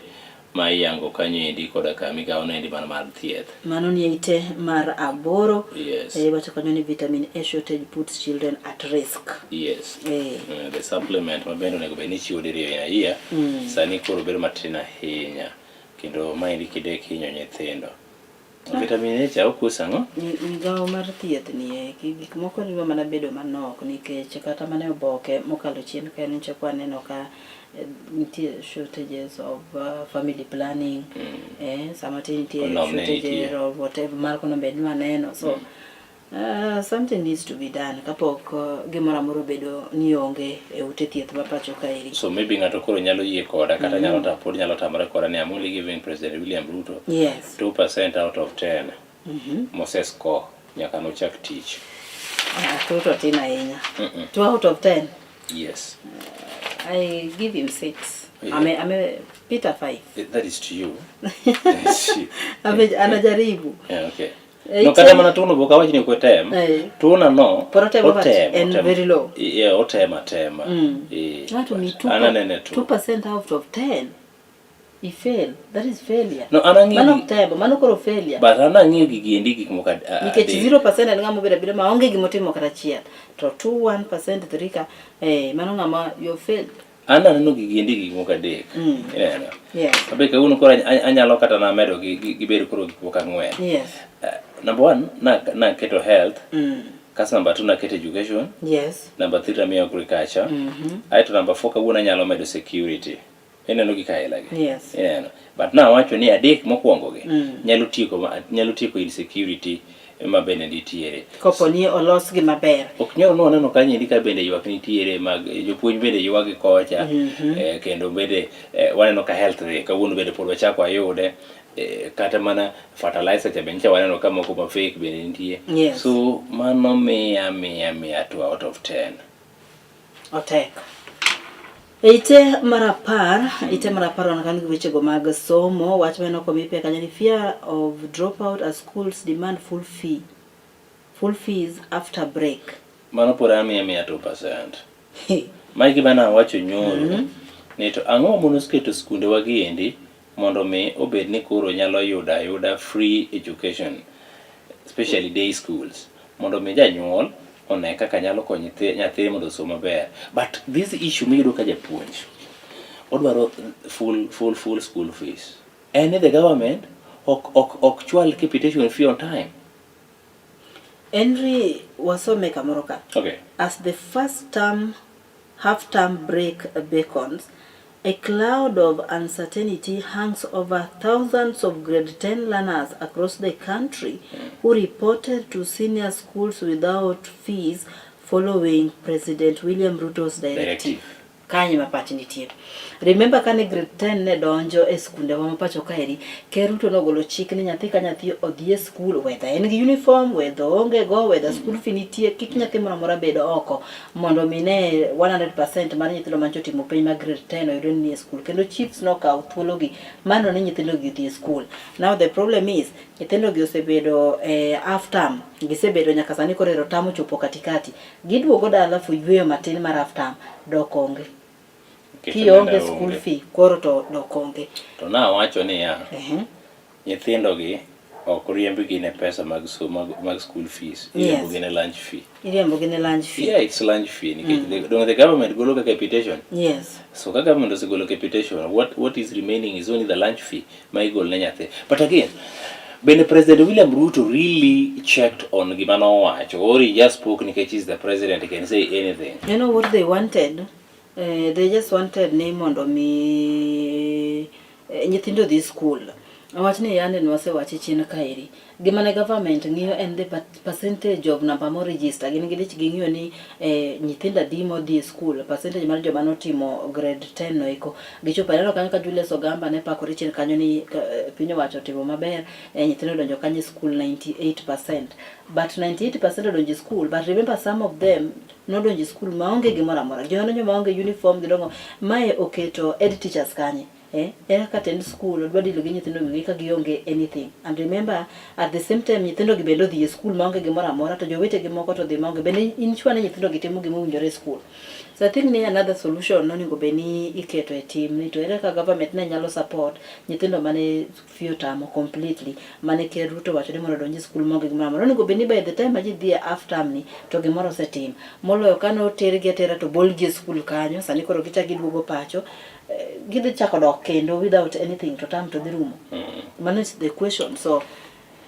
Speaker 2: ma iyango kanyo endi koda ka migawo no endi mar thieth.
Speaker 3: Mano ni e ite mar 8.
Speaker 2: Yes.
Speaker 3: Wacho kanyo ni vitamin A shortage puts children at risk.
Speaker 2: Yes. The supplement ma bende onego bed ni ichiwo diriyo in a year sani koro bedo matin ahinya kendo maendi kidek hinyo nyithindo. Vitamin A cha okuso ang'o?
Speaker 3: Migawo mar thieth ni eki gik moko dwa mana bedo manok nikech kata mana e oboke mokalo chien ka nyocha kwa neno ka nitie shortages of family planning, sama tin nitie
Speaker 2: Kondom ne
Speaker 3: shortages
Speaker 2: nitie.
Speaker 3: of whatever mar kondom bende nwaneno so something needs to be done kapok gimoro amora obedo ni onge e ute thieth ma pacho kaeri.
Speaker 2: So maybe ng'ato koro nyalo yie koda kata nyalo ta pod nyalo tamore koda ni I'm only giving President William Ruto 2% out of 10 mose score nyaka nochak tich.
Speaker 3: Two to tin ahinya. 2 out of 10.
Speaker 2: Yes.
Speaker 3: I give him 6.
Speaker 2: Yeah.
Speaker 3: Ame Peter 5.
Speaker 2: That is to you. That is to you.
Speaker 3: Ame anajaribu.
Speaker 2: Yeah, okay. No kata mana tuono bok awach ni ok otem. Tuona no
Speaker 3: Pod otemo but
Speaker 2: otemo,
Speaker 3: en
Speaker 2: otemo.
Speaker 3: very low.
Speaker 2: Yeah, otemo atema.
Speaker 3: Ng'ato mi
Speaker 2: An anene two.
Speaker 3: 2% out of 10. He fail. That is failure.
Speaker 2: No, an ang'eyo
Speaker 3: Mano ok temo, mano koro failure.
Speaker 2: But an ang'eyo gigi endi gik moko
Speaker 3: Nikech
Speaker 2: adek.
Speaker 3: 0% en ng'ama obedo abeda maonge gimotimo kata achiel. To 2, 1%, 3 ka mano ng'ama you failed.
Speaker 2: An aneno gigi endi gik moko adek. Ineno?
Speaker 3: Yes.
Speaker 2: Abe kawuono koro anyalo kata na medo gi bedo koro gik moko 4.
Speaker 3: Yes.
Speaker 2: Number 1 naketo health. Kasto number 2 naketo education.
Speaker 3: Yes.
Speaker 2: Number 3 namiyo agriculture. Aeto number 4 kawuono anyalo medo security. Ineno gik aila gi.
Speaker 3: Yes.
Speaker 2: Ineno. But nawacho ni adek mokwongo gi nyalo tieko insecurity ma bende nitiere.
Speaker 3: Kopo ni olosgi maber.
Speaker 2: Ok nyoro ni waneno kanyo endi ka bende ywak nitiere mag jopuonj bende ywak gi kocha. Kendo bende waneno ka health dhi kawuono bende pod wachako wayude. Kata mana fertilizer cha bende nyocha waneno ka moko ma fake bende nitie.
Speaker 3: Yes.
Speaker 2: So mano miya 2 out of 10.
Speaker 3: Otek. Ite mar 10, ite mar 10 wanakano gi wechego mag somo, wach mane ok omi pek kanyo ni fear of dropout as schools demand full fees after break.
Speaker 2: Mano pod amiye 2%. Mae gima nawacho nyoro ni to ang'o mono keto skunde wa gi endi mondo mi obed ni koro nyalo yudo ayuda free education especially day schools mondo mi janyuol one kaka nyalo konyo nyathine mondo osom maber. But this issue miyudo ka japuonj odwaro full school fees. En ni the government ok chwal capitation fee on time.
Speaker 3: Henry wasome kamoro ka.
Speaker 2: Okay.
Speaker 3: As the first term half term break beckons, a cloud of uncertainty hangs over thousands of grade 10 learners across the country who reported to senior schools without fees following President William Ruto's directive. Kanye mapach nitie. Remember kane grade 10 ne donjo e skunde wa mapacho kaeri, Ker Ruto nogolo chik ni nyathi ka nyathi odhi e school, whether en gi uniform, whether oonge go, whether school fee nitie, kik nyathi moro amora bed oko mondo mi ne 100% mar nyithindo mancho timo penj mag grade 10 oyudo ni e school. Kendo chiefs nokawo thuologi mar ni nyithindo gi odhi e school. Now the problem is nyithindo gi osebedo half term, gisebedo nyaka sani koro ero term ochopo katikati. Giduogo dala for yweyo matin mar half term, dok onge. Kionge school fee koro to dok onge.
Speaker 2: To nawacho niya, nyithindo gi ok riembgi ne pesa mag school fees, iriembogi ne lunch fee.
Speaker 3: Iriembogi ne lunch fee.
Speaker 2: Yeah, it's lunch fee nikech the government golo ka capitation.
Speaker 3: Yes.
Speaker 2: So ka government osegolo capitation, what is remaining is only the lunch fee ma igolo ne nyathi. But again, bende President William Ruto really checked on gima nowacho, or he just spoke nikech he's the president, he can say anything.
Speaker 3: You know what they wanted? They just wanted ni mondo mi nyithindo dhi school. Wachni yande nwasewache chien kaeri. Gima ne government ng'iyo en the percentage of namba mo register. Gin gidich ging'iyo ni eh, nyithindo adi modhi e school, percentage mar joma notimo grade 10 no eko. Gichopo aneno kanyo ka Julius Ogamba ne pakore chien kanyo ni eh, piny owacho otimo maber, eh, nyithindo odonjo kanyo e school 98%. But 98% odonjo e school, but remember some of them nodonjo e school maonge gimoro amora. Joma donjo maonge uniform gidongo. Mae oketo head teachers kanye? Eh, ere kaka tend school odwa deal gi nyithindo gi ka gionge anything. And remember, at the same time nyithindo gi bende odhi e school maonge gimoro amora to jowetegi moko to dhi maonge. Bende in sure ni nyithindo gi timo gima owinjore e school. So I think ni another solution nonego bed ni iketo e tim ni to ere kaka government ne nyalo support nyithindo mane fee otamo completely mane Ker Ruto owacho ni mondo odonj e school maonge gimoro amora. Onego bed ni by the time ma ji dhi e half term ni to gimoro osetim. Moloyo kane otergi atera to bolgi e school kanyo, sani koro gichak giduogo pacho gidhi chako dok kendo without anything to term to dhi rumo mano is the question so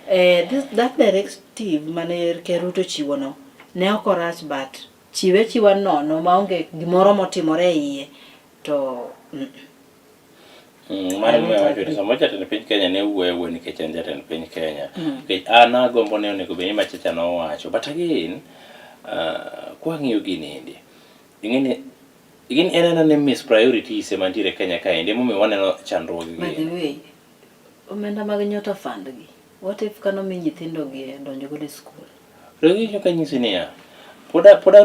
Speaker 3: eh, this, that directive mane Ker Ruto ochiwo no ne ok orach but chiwe achiwa nono maonge gimoro motimore e iye to mm.
Speaker 2: Mano emomiyo awacho ni samoro jatend piny Kenya ne wuoyo awuoya nikech en jatend piny Kenya. Nikech an agombo ni onego bed ni machacha nowacho. But again, kwang'iyo gini endi, ing'e ni Gin en anena ni miss priorities ema nitiere Kenya kaendi emomiyo waneno chandruoge
Speaker 3: By the way, omenda mag Nyota Fund gi, what if kano mi nyithindo gi donjo godo e school?
Speaker 2: Regi ka nyisi niya, pod pod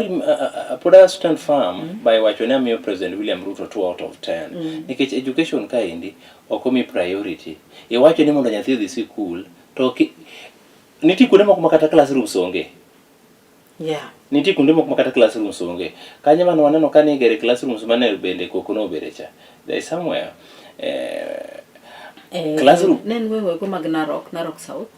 Speaker 2: pod stand firm mm. by wacho ni amiyo President William Ruto 2 out of 10 mm. nikech education kaendi ok omi priority. Iwacho ni mondo nyathi odhi sikul to nitie kuonde moko ma kata classrooms onge.
Speaker 3: Yeah.
Speaker 2: Nitie kuonde moko ma kata classrooms onge. Kanyo mane waneno ka nigere classrooms mane bende koko nobede cha. There is somewhere. Eh,
Speaker 3: eh,
Speaker 2: classroom.
Speaker 3: Ne en gwenge go mag Narok, Narok South.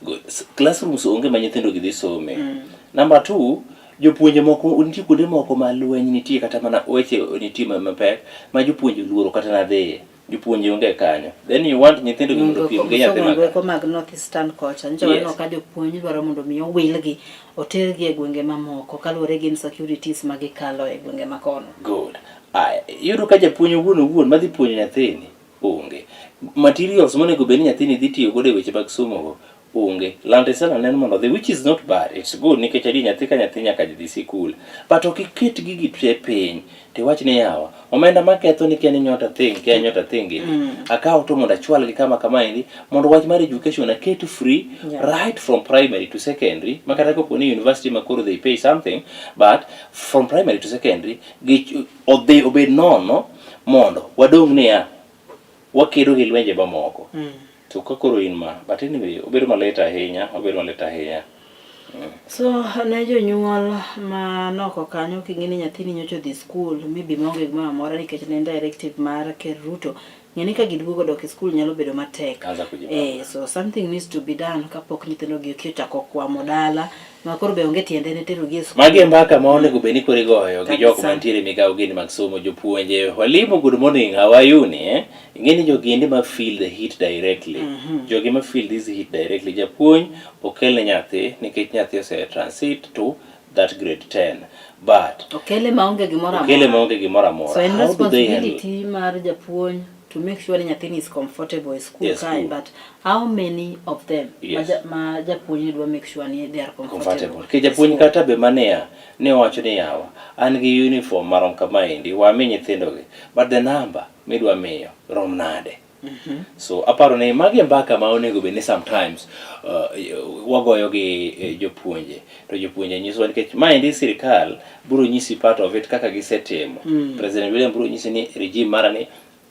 Speaker 2: Classrooms onge ma nyithindo gi dhi some. Mm. Number 2, jopuonje moko nitie kuonde moko ma lweny nitie kata mana weche nitie mapek ma jopuonje oluoro kata na dhiye. Jopuonje onge kanyo. Then you want nyithindo gi mondo opim gi nyathi
Speaker 3: maka. Gwenge mag North Eastern kocha. Nyocha waneno ka jopuonj dwaro mondo mi owilgi otergi e gwenge mamoko kaluwore gi insecurities ma gikalo e gwenge ma kono.
Speaker 2: Good. Aya, iyudo ka japuonj owuon owuon madhi puonjo nyathini onge. Materials monego bed ni nyathini dhi tiyo godo e weche mag somo go onge. Landesela neno mondo odhi which is not bad. It's good nikech adier nyathi ka nyathi nyaka dhi sikul. But ok iket gigi te piny to iwach ni yawa omenda maketho ni kia ni nyota thing kia nyota thing gini mm. akaw to mondo achwalgi kama kama endi mondo wach mar education aket free yeah. right from primary to secondary ma kata kopo ni university ma koro they pay something but from primary to secondary gi odhi obed nono mondo wadong' niya wakedo gi lwenje mamoko mm. to ka koro in ma but anyway obedo malit ahinya obedo malit ahinya
Speaker 3: mm. So ne jonyuol ma noko kanyo king'e ni nyathini nyocha odhi skul maybe maonge gimoro amora nikech ne en directive mar Ker Ruto ng'e ni ka giduogo dok e skul nyalo bedo matek. Eh, so something needs to be done kapok nyithindo gi ochako kwamo dala ma koro be onge tiende ne tero gi e skul.
Speaker 2: Magi e mbaka ma onego bed ni koro igoyo gi jok mantiere e migawo gini mag somo, jopuonje. Walimu, good morning, how are you ni eh? Ing'e ni jogi endi ma feel the heat directly. Mm -hmm. Jogi ma feel this heat directly. Japuonj okel ne nyathi nikech nyathi ose transit to that grade 10 but
Speaker 3: okele maonge gimoro amora.
Speaker 2: Okele maonge gimoro amora.
Speaker 3: So en responsibility mar japuonj to make sure ni nyathini is comfortable e school yes, kae but how many of them yes. ma japuonj ni dwa make sure ni they are comfortable,
Speaker 2: comfortable. Ke japuonj kata be mania ne owacho ni yawa an gi uniform marom kamaendi wami nyithindogi but the number midwa miyo rom nade Mm -hmm. So aparo ni magi e mbaka ma onego bed ni sometimes wagoyo gi eh, jopuonje to jopuonje nyisowa nikech maendi sirikal biro nyisi part of it kaka gisetimo. Mm. President William biro nyisi ni regime mara ni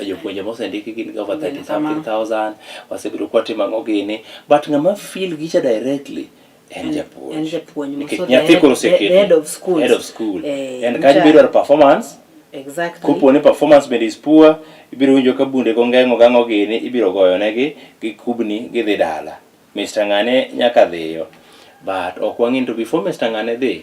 Speaker 2: jopuonje mosendiki gin over 30 something thousand wasebedo kwatimo ang'o gini but ng'ama feel gicha directly en japuonj.
Speaker 3: En japuonj.
Speaker 2: Nikech nyathi koro oseketi.
Speaker 3: Head of school.
Speaker 2: Head of school. Eh, en kanyo biro performance.
Speaker 3: Exactly.
Speaker 2: Kopo ni performance bende is poor, ibiro winjo ka bunde gongeng'o gang'o gini, ibiro goyo negi gi kubni gidhi dala. Mr. Ng'ane nyaka dhiyo. But ok wang'e to before Mr. Ng'ane dhi,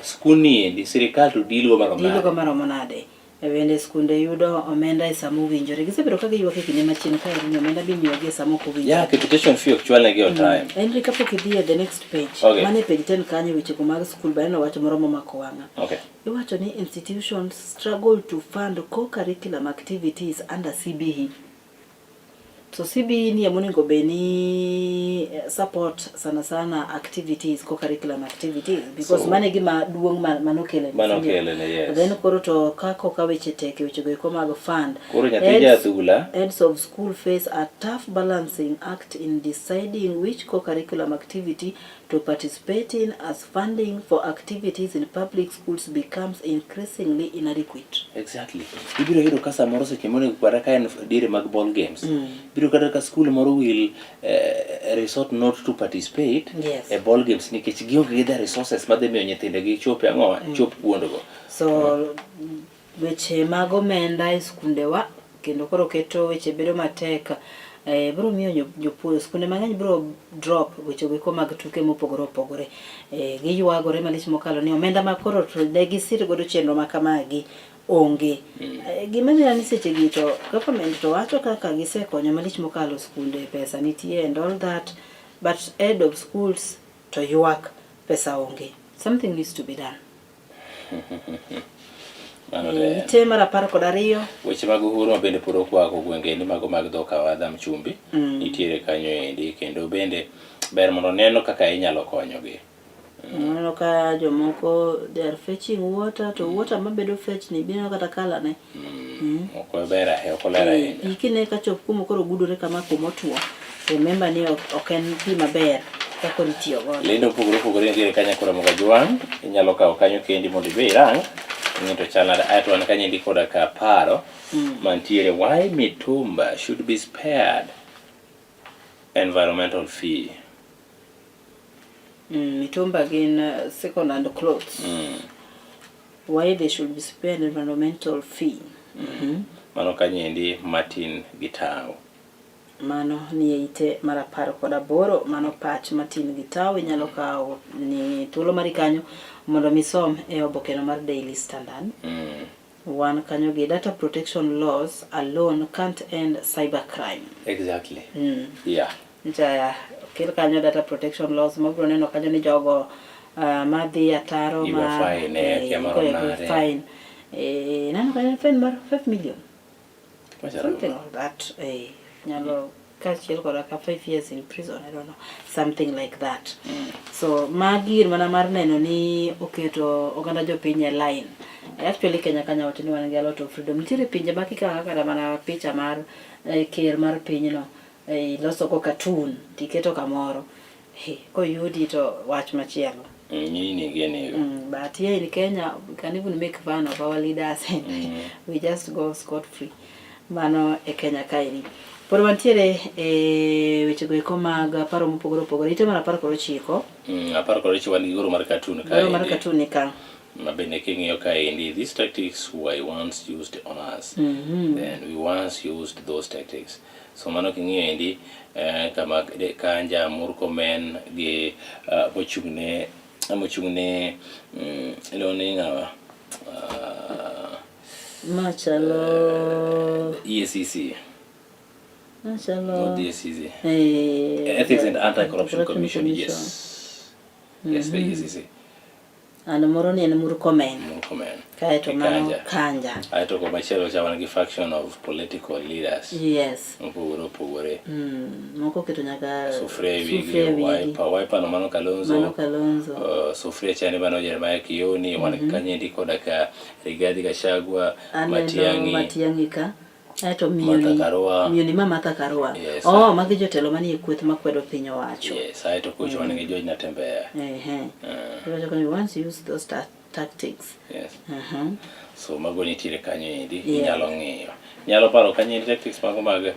Speaker 2: skul ni endi sirikal to deal go maromo nade.
Speaker 3: Deal go maromo nade. E bende skunde yudo omenda e sama owinjore. Gisebedo ka giywak e kinde machien ka ni omenda bimiyogi e sama ok owinjore.
Speaker 2: Yeah, capitation fee ok chwalnegi on time.
Speaker 3: Henry, kapok idhi e the next page,
Speaker 2: Okay.
Speaker 3: mano e page 10 kanyo wechego mag skul be aneno wach moro momako wang'a.
Speaker 2: Okay.
Speaker 3: Iwacho ni institutions struggle to fund co-curriculum activities under CBE. So CBE ni emonego bed ni eh, support sana sana activities co-curriculum activities because
Speaker 2: So-
Speaker 3: mano e gima duong' ma- manokele ni,
Speaker 2: Mano
Speaker 3: sindio?
Speaker 2: okele ni, yes.
Speaker 3: Then koro to ka koka weche tek e wechego eko mag fund.
Speaker 2: Koro nyathi
Speaker 3: Heads-
Speaker 2: jadhula
Speaker 3: Heads of school face a tough balancing act in deciding which co-curriculum activity to participate in as funding for activities in public schools becomes increasingly inadequate.
Speaker 2: Exactly. Ibiro yudo ka samoro seche monego kata ka en diere mag ball games. Ibiro kata ka school moro will resort not to participate
Speaker 3: Yes.
Speaker 2: e ball games nikech gionge gi the resources madhi miyo nyithindegi chop e ang'owa chop kuondgo.
Speaker 3: So weche mag omenda e skundewa kendo koro keto weche bedo matek eh, biro miyo jopuonj skunde mang'eny biro drop weche goeko mag tuke mopogore opogore. Eh, giywagore malich mokalo ni omenda ma koro to ne gisir godo chenro ma kamagi onge. Eh, gima nena ni seche gi to government to wacho kaka gisekonyo malich mokalo skunde pesa nitie and all that but head of schools to ywak pesa onge. Something needs to be done.
Speaker 2: Mano
Speaker 3: Eh,
Speaker 2: to en.
Speaker 3: ite mar 12
Speaker 2: Weche mag Uhuru ma bende pod okwako gwenge ni mago mag dhok awadha Mchumbi nitiere kanyo endi kendo bende ber mondo neno kaka inyalo konyogi.
Speaker 3: Aneno ka jomoko they are fetching water to water mabedo fetch ni biro kata kala ne.
Speaker 2: Ok ber ahinya, ok oler ahinya.
Speaker 3: Pi kine ka chop kuma koro gudore kama kuma otuo, remember ni ok en pi maber ka koro itiyo godo.
Speaker 2: Lendo mopogore opogore nitiere kanyo koro Ramogi Ajwang', inyalo kawo kanyo kendi mondo ibe irang ing'e to chal nade. Aeto wan kanyo endi koda ka paro mantiere why mitumba should be spared environmental fee.
Speaker 3: Mitumba gin second hand clothes. Why they should be spared environmental fee.
Speaker 2: Mano kanyo endi Martin Gitau.
Speaker 3: Mano ni e ite mar 18, mano pach Martin Gitau inyalo kawo ni thuolo mari kanyo mondo mi som e obokeno mar Daily Standard. Wan kanyo gi data protection laws alone can't end cybercrime.
Speaker 2: Exactly. Yeah.
Speaker 3: Ncha okel kanyo data protection laws mabiro neno kanyo ni jogo madhi ataro
Speaker 2: Iwa
Speaker 3: ma
Speaker 2: fine, kia maro
Speaker 3: igoyo
Speaker 2: nade.
Speaker 3: fine. Neno kanyo fine mar 5 million.
Speaker 2: Machalo
Speaker 3: Something like that. Nyalo kaachiel koda ka 5 years in prison, I don't know, something like that. So magi gin mana mar neno ni oketo oganda jopiny e line. Actually Kenya kanyo wacho ni wan gi a lot of freedom. Nitiere pinje ma kikawo kata mana picha mar ker mar pinyno iloso go cartoon tiketo kamoro. He, koyudi to wach machielo.
Speaker 2: Nini gi nego.
Speaker 3: But here in Kenya, we can even make fun of our leaders and we just go scot free. Mano e Kenya kaeri. Pod wantiere e wechego eko mag paro mopogore opogore. Ite mar 19.
Speaker 2: 19 wan gi goro mar cartoon
Speaker 3: Goro mar
Speaker 2: kaendi.
Speaker 3: cartoon ni ka.
Speaker 2: Ma bende king'iyo kaendi, these tactics were once used on us. Then we once used those tactics. So mano king'iyo endi kama Kanja, Murkomen gi mochung'ne iluongo ni ng'awa?
Speaker 3: Machalo
Speaker 2: EACC.
Speaker 3: Machalo
Speaker 2: Not the EACC. Ethics and Anti-Corruption Commission, yes. Yes, the EACC.
Speaker 3: And moro ni en Murkomen.
Speaker 2: Murkomen.
Speaker 3: Kaeto
Speaker 2: Gi
Speaker 3: mano
Speaker 2: Kanja.
Speaker 3: Kanja.
Speaker 2: Aeto komachielo cha wan gi faction of political leaders.
Speaker 3: Yes.
Speaker 2: Mopogore opogore.
Speaker 3: Moko oketo nyaka
Speaker 2: Sufuria e wigi,
Speaker 3: sufuria e wigi.
Speaker 2: Wiper, Wiper no mano Kalonzo.
Speaker 3: Mano Kalonzo.
Speaker 2: Sufuria chande mano Jeremiah Kioni, wan kanyendi koda ka Rigathi Gachagua,
Speaker 3: Aneno
Speaker 2: Matiang'i.
Speaker 3: Matiang'i ka. Aeto
Speaker 2: Martha Karua.
Speaker 3: miyo ni ma Martha Karua.
Speaker 2: Yes.
Speaker 3: Oh, magi jotelo manie kweth makwedo piny owacho.
Speaker 2: Yes, aeto kocha wan gi George Natembeya.
Speaker 3: Ehe. Iwacho ni once use those tactics.
Speaker 2: Yes. So mago nitiere kanyo endi,
Speaker 3: Yeah.
Speaker 2: inyalo ng'iyo. Nyalo paro kanyo endi tactics mago mag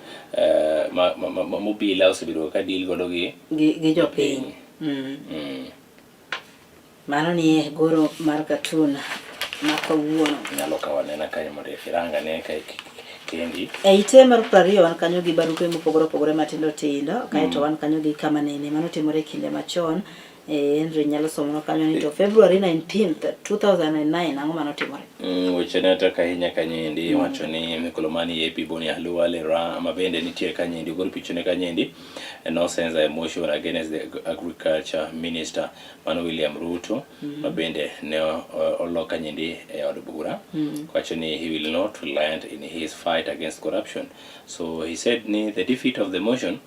Speaker 2: mobila osebedo ka deal godo gi
Speaker 3: Gi jopiny. Mano ni e goro mar cartoon ma kawuono.
Speaker 2: Nyalo kawo anena kanyo mondo irang ane ka kendi.
Speaker 3: E ite mar 20 wan kanyo gi barupe mopogore opogore matindo tindo, kaeto wan kanyo gi kama nene mano timore e kinde machon. Eh, Henry nyalo somonwa kanyo ni to February 19th 2009 ang'o mane otimore?
Speaker 2: Weche ne tek ahinya kanyendi iwacho ni Mikolomani AP Boni Halua Lera ma bende nitie kanyendi ogol pichane kanyendi no censor a motion against the agriculture minister mano William Ruto ma bende ne olo kanyendi e od bura wacho ni he will not relent in his fight against corruption. So he said ni the defeat of the motion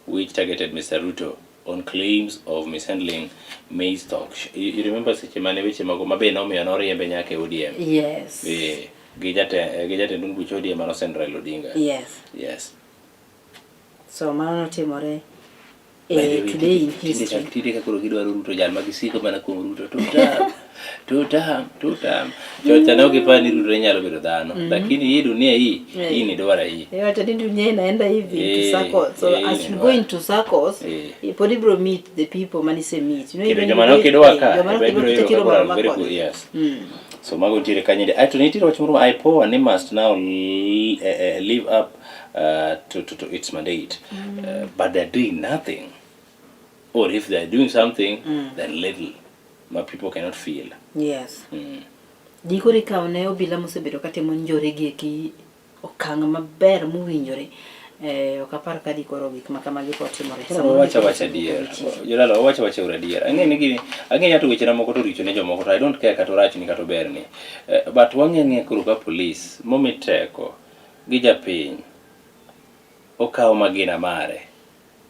Speaker 2: which targeted Mr. Ruto on claims of mishandling maize stocks. You remember seche mane weche mago mabe nomiyo noriembe nyaka e ODM.
Speaker 3: Yes.
Speaker 2: Eh, gi jatend gi jatend duond buch ODM mano Sen Raila Odinga.
Speaker 3: Yes.
Speaker 2: Yes.
Speaker 3: So mano notimore
Speaker 2: By the
Speaker 3: eh,
Speaker 2: way,
Speaker 3: today in
Speaker 2: tinde
Speaker 3: history.
Speaker 2: tinde ka koro gidwaro Ruto jal ma gisiko mana kuom Ruto to tam to tam to tam. Chocha ne ok gipar ni Ruto ne nyalo bedo dhano. Lakini hii dunia hii
Speaker 3: Eh.
Speaker 2: hii ni duara hii.
Speaker 3: Iwacho ni dunia inaenda hivi into
Speaker 2: Eh,
Speaker 3: circles. So
Speaker 2: eh,
Speaker 3: as you
Speaker 2: inaenda.
Speaker 3: go into circles,
Speaker 2: Eh.
Speaker 3: pod ibiro meet the people manise meet. You know,
Speaker 2: Kendo
Speaker 3: even
Speaker 2: joma ne
Speaker 3: you
Speaker 2: ok idwa
Speaker 3: eh,
Speaker 2: ka
Speaker 3: joma ne
Speaker 2: ema
Speaker 3: ok
Speaker 2: ibiro
Speaker 3: idwa
Speaker 2: yudo
Speaker 3: kiro
Speaker 2: ka koro
Speaker 3: moro
Speaker 2: are very
Speaker 3: makode.
Speaker 2: good, yes. So mago nitiere kanyo. Aeto nitiere wach moro ma IPOA ni must now live up to its mandate. But they're doing nothing. Or if they're doing something, then little. Ma people cannot feel.
Speaker 3: Yes. Gikone ikawo ne obila mosebedo katimo njore gi eki okang' maber mowinjore. Eh, ok apar ka dikoro gik ma kamagi pod timore.
Speaker 2: Koro
Speaker 3: Samoro
Speaker 2: wawacho
Speaker 3: dikoro
Speaker 2: awacha adier.
Speaker 3: osebedo
Speaker 2: Jodala wawacho awacha uru adier. Ang'e ni gini, ang'e ni hata wechena moko to richo ne jomoko to I don't care kata orachni kata oberni. But wang'e ang'eya koro ka police momi teko gi japiny okawo magina mare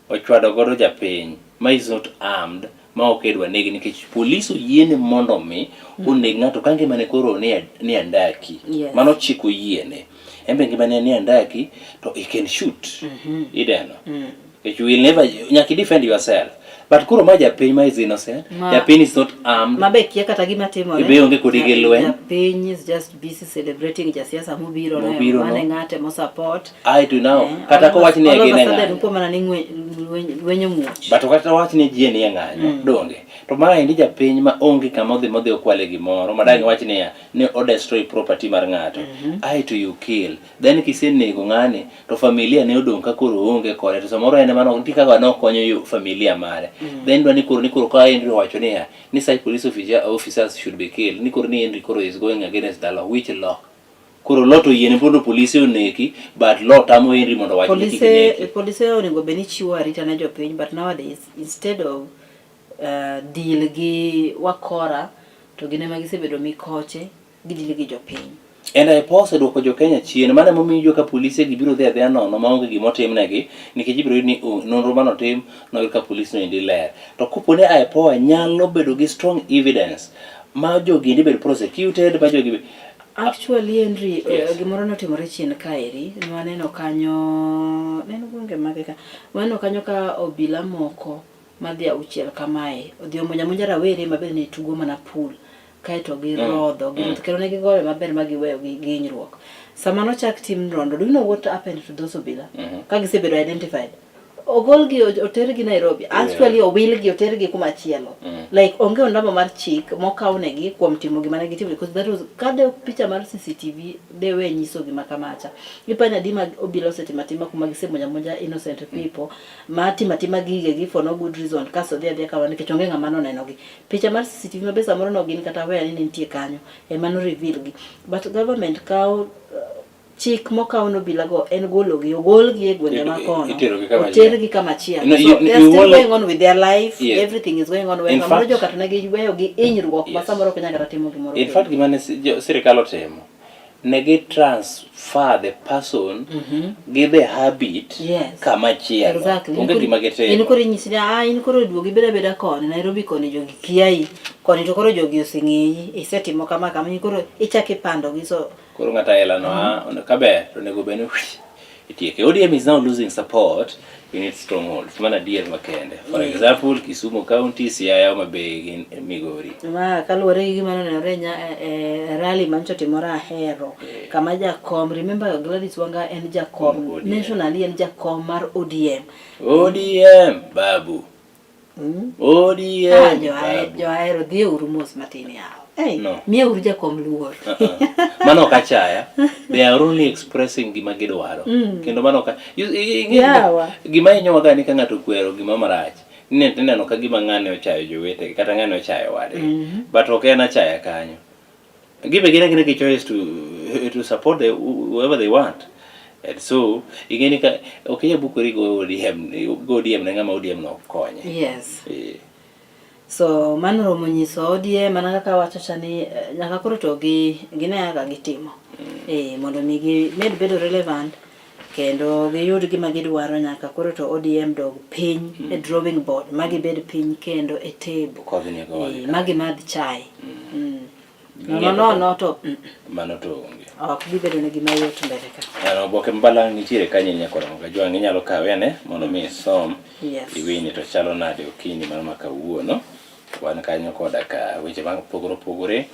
Speaker 2: ochwado godo japiny ma is not armed ma ok idwa negi nikech polis oyiene mondo mi oneg ng'ato ka ngimane koro ni ni andaki.
Speaker 3: Yes.
Speaker 2: Mano chik oyiene. En be ngimane ni andaki to he can shoot. Ideno. Nikech you will never nyaka i defend yourself. But koro ma japiny ma is innocent, japiny is not armed.
Speaker 3: Ma be kia kata gima timore.
Speaker 2: Be onge kode gi lweny.
Speaker 3: Japiny is just busy celebrating jasiasa mobiro no.
Speaker 2: Mobiro no.
Speaker 3: Mane ng'ate mo support.
Speaker 2: I do now. Kata kowach ni
Speaker 3: All of
Speaker 2: gin
Speaker 3: a
Speaker 2: e
Speaker 3: sudden
Speaker 2: ng'anyo.
Speaker 3: upo mana ni lweny omuoch.
Speaker 2: But kata wach ni ji nie ng'anyo, donge. To ma endi japiny ma onge kama odhi modhi okwale gimoro, ma dang' wach niya, ni o destroy property mar ng'ato. Aeto you kill. Then kisenego ng'ani, to familia ne odong' ka koro oonge kode. To samoro en ema nitie kaka nokonyo yo familia mare. Then dwa ni koro ka Henry owacho niya, ni such police officers should be killed. Ni koro ni Henry koro is going against the law. Which law? Koro law to oyiene mondo polise oneki, but law tamo Henry mondo owach ni kik neki.
Speaker 3: Polise onego bed ni chiwo arita ne jopiny but nowadays instead of deal gi wakora to gin ema gisebedo mikoche gidil gi jopiny.
Speaker 2: And IPOA oseduoko jo Kenya chien. Mano emomiyo iyudo ka polise gi biro dhi adhiya nono maonge gima otimnegi nikech ibiro yud ni nonro manotim noyud ka polis no endi ler. To kopo ni IPOA nyalo bedo gi strong evidence ma jogi endi bed prosecuted ma jogi
Speaker 3: Actually Henry,
Speaker 2: Yes.
Speaker 3: gimoro notimore chien kaeri, nwaneno kanyo, ne en gwenge mage ka, waneno kanyo ka obila moko madhi auchiel kamae, odhi omonjo amonja rawere mabe ne tugo mana pool, kaeto girodho, girodho, kendo ne gigoyo maber ma giweyo gi gi hinyruok. Sama nochak tim nonro, do you know what happened to those obila? Ka gisebedo identified. Ogolgi otergi Nairobi. Actually owilgi otergi kuma chielo. Like onge ondamo mar chik mokawnegi kuom timo gima ne gitimo because that was kade picha mar CCTV de we nyiso gima kamacha. Ipani adi ma obila osetimo atima kuma gisemonjo amonja innocent people ma timo atima gigegi for no good reason kasto dhi adhiya kamano nikech onge ng'ama nonenogi. Picha mar CCTV ma be samoro ne ok gin kata aware ni ne nitie kanyo ema no reveal gi. But government kawo chik mokaw ne obila go en gologi, ogolgi e gwenge ma kono,
Speaker 2: Iterogi kama chielo.
Speaker 3: otergi kama chielo.
Speaker 2: No,
Speaker 3: So
Speaker 2: you-
Speaker 3: they are
Speaker 2: you
Speaker 3: still
Speaker 2: won't-
Speaker 3: going on with their life,
Speaker 2: Yes.
Speaker 3: everything is going on well.
Speaker 2: In
Speaker 3: Samoro
Speaker 2: fact-
Speaker 3: joka to ne giweyo gi hinyruok ma
Speaker 2: Yes.
Speaker 3: samoro ok nyal kata timo gimoro.
Speaker 2: In fact, gima ne sirikal otimo, ne gi transfer the person gi the habit
Speaker 3: Yes.
Speaker 2: kama chielo.
Speaker 3: Exactly.
Speaker 2: Onge gima
Speaker 3: In
Speaker 2: gitimo.
Speaker 3: koro inyisi ni ah in koro duogi bed abeda koni Nairobi koni jogi kiayi koni to koro jogi oseng'eyi isetimo kama kama in koro ichako ipandogi so
Speaker 2: Koro ng'ato aela no kaber to onego bed ni itieke. ODM is now losing support in its strongholds. Mano adier makende. For example, Kisumu County, Siaya, Homa Bay gi Migori.
Speaker 3: Ma kaluwore gi gima nonenore e rally manyocha otimore Ahero kama jakom remember Gladys Wanga en jakom
Speaker 2: ODM.
Speaker 3: nationally en jakom mar ODM.
Speaker 2: ODM babu. ODM babu.
Speaker 3: Johero dhi uru mos matin yawa. Hey,
Speaker 2: No.
Speaker 3: miye uru jakom luor.
Speaker 2: Mano ok achaya. They are only expressing gima gidwaro. Kendo mano ok
Speaker 3: Yawa.
Speaker 2: gima hinyowa ga ni ka ng'ato okwero gima marach. ni ineno ka gima ng'ane ochayo jowetegi kata ng'ane ochayo wadgi. But ok en achaya kanyo. Gibe gin agina gi choice to support whoever they want. And so ing'e ni ka ok inyal bukori go ODM, go ODM ne ng'ama ODM no ok konye.
Speaker 3: Yes.
Speaker 2: Eh.
Speaker 3: So mano romo nyiso ODM mana kaka awacho cha ni eh, nyaka koro to gi gine kaka gitimo. Eh, mondo mi gimed bedo relevant kendo giyud gima gidwaro nyaka koro to ODM dog piny e drawing board ma gibed piny kendo e table.
Speaker 2: Kodhi ni go.
Speaker 3: Eh, ma gimadh chai. Nono nono to
Speaker 2: Mano to onge.
Speaker 3: ok dhi bedo negi mayot mbele ka.
Speaker 2: Ano, oboke mabalang' nitiere kanyo nyakora Kajwang' inyalo kawe ane mondo mi isom iwinj to chalo nade okinyi mar ma kawuono. Wan kanyo koda ka weche mag opogore opogore.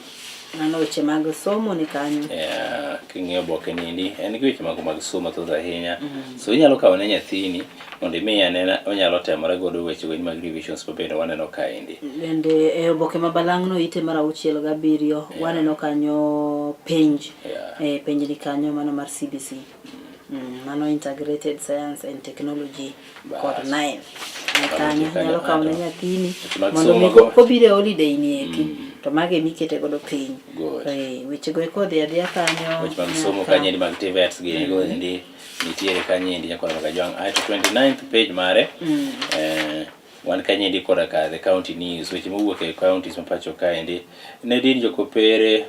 Speaker 3: Mano weche mag somo ni kanyo.
Speaker 2: Yeah, king'iyo oboke niendi en gi weche mago mag somo mathoth ahinya. So inyalo kawo ne nyathini mondo imiye anena onyalo temore godo weche go mag revisions ma bende waneno kaendi.
Speaker 3: Bende e oboke ma balang'no ite mar auchiel gabiriyo waneno kanyo penj. E penj ni kanyo mano mar CBC. Mano Integrated Science and Technology kod
Speaker 2: Bas.
Speaker 3: 9. Ni kanyo
Speaker 2: Mano
Speaker 3: nyalo kawo ne
Speaker 2: to-
Speaker 3: nyathini
Speaker 2: Weche mag
Speaker 3: mondo mi
Speaker 2: somo go.
Speaker 3: kobiro e holiday ni eki to mago ema ikete godo piny.
Speaker 2: Good.
Speaker 3: Eh, weche go eko odhi adhiya kanyo.
Speaker 2: Weche mag somo
Speaker 3: nyaka-
Speaker 2: kanyo endi mag TVETs gini go endi nitiere kanyo endi nyakora Kajwang'. Aeto 29th page mare wan kanyo endi koda ka the county news weche mowuok e counties ma pacho kaendi ne din jokopere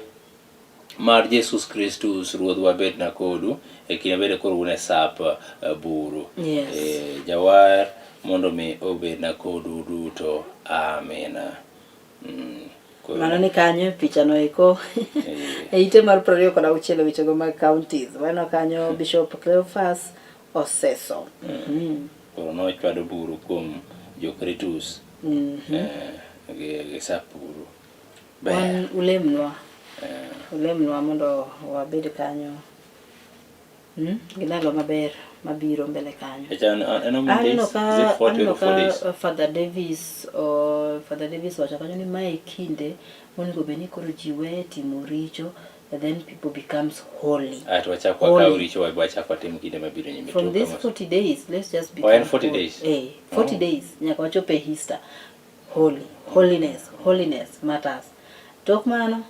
Speaker 2: mar Jesus Kristus Ruodhwa bedna kodu e kinde bende koro un e sap buru.
Speaker 3: Yes.
Speaker 2: Jawar mondo mi obedna kodu duto. Amina. Koro-
Speaker 3: Mano ni kanyo e pichano eko e ite mar 26 e wechego mag counties. Waneno kanyo Bishop Cleophas Oseso.
Speaker 2: Koro nochwado buru kuom Jokritus gi sap buru. Ber.
Speaker 3: Wan ulemnwa. Ulemnwa mondo wabed kanyo. Gi ndalo maber mabiro mbele kanyo.
Speaker 2: Echa en en how many
Speaker 3: Aneno
Speaker 2: days? Is
Speaker 3: ka
Speaker 2: it 40
Speaker 3: aneno
Speaker 2: or 4 days?
Speaker 3: ka Father Davis Father Davis owacho kanyo ni mae kinde monego bed ni koro ji weye timo richo and then people becomes holy.
Speaker 2: Ah, to wachak
Speaker 3: Holy.
Speaker 2: wakaw richo wa wachak watim kinde mabiro nyime.
Speaker 3: From
Speaker 2: to
Speaker 3: this
Speaker 2: kama-
Speaker 3: 40 days, let's just
Speaker 2: Oh,
Speaker 3: become
Speaker 2: en 40
Speaker 3: holy.
Speaker 2: days?
Speaker 3: Eh, 40
Speaker 2: Oh.
Speaker 3: days nyaka wachop e Easter. Holy, holiness, holiness matters. Tok mano,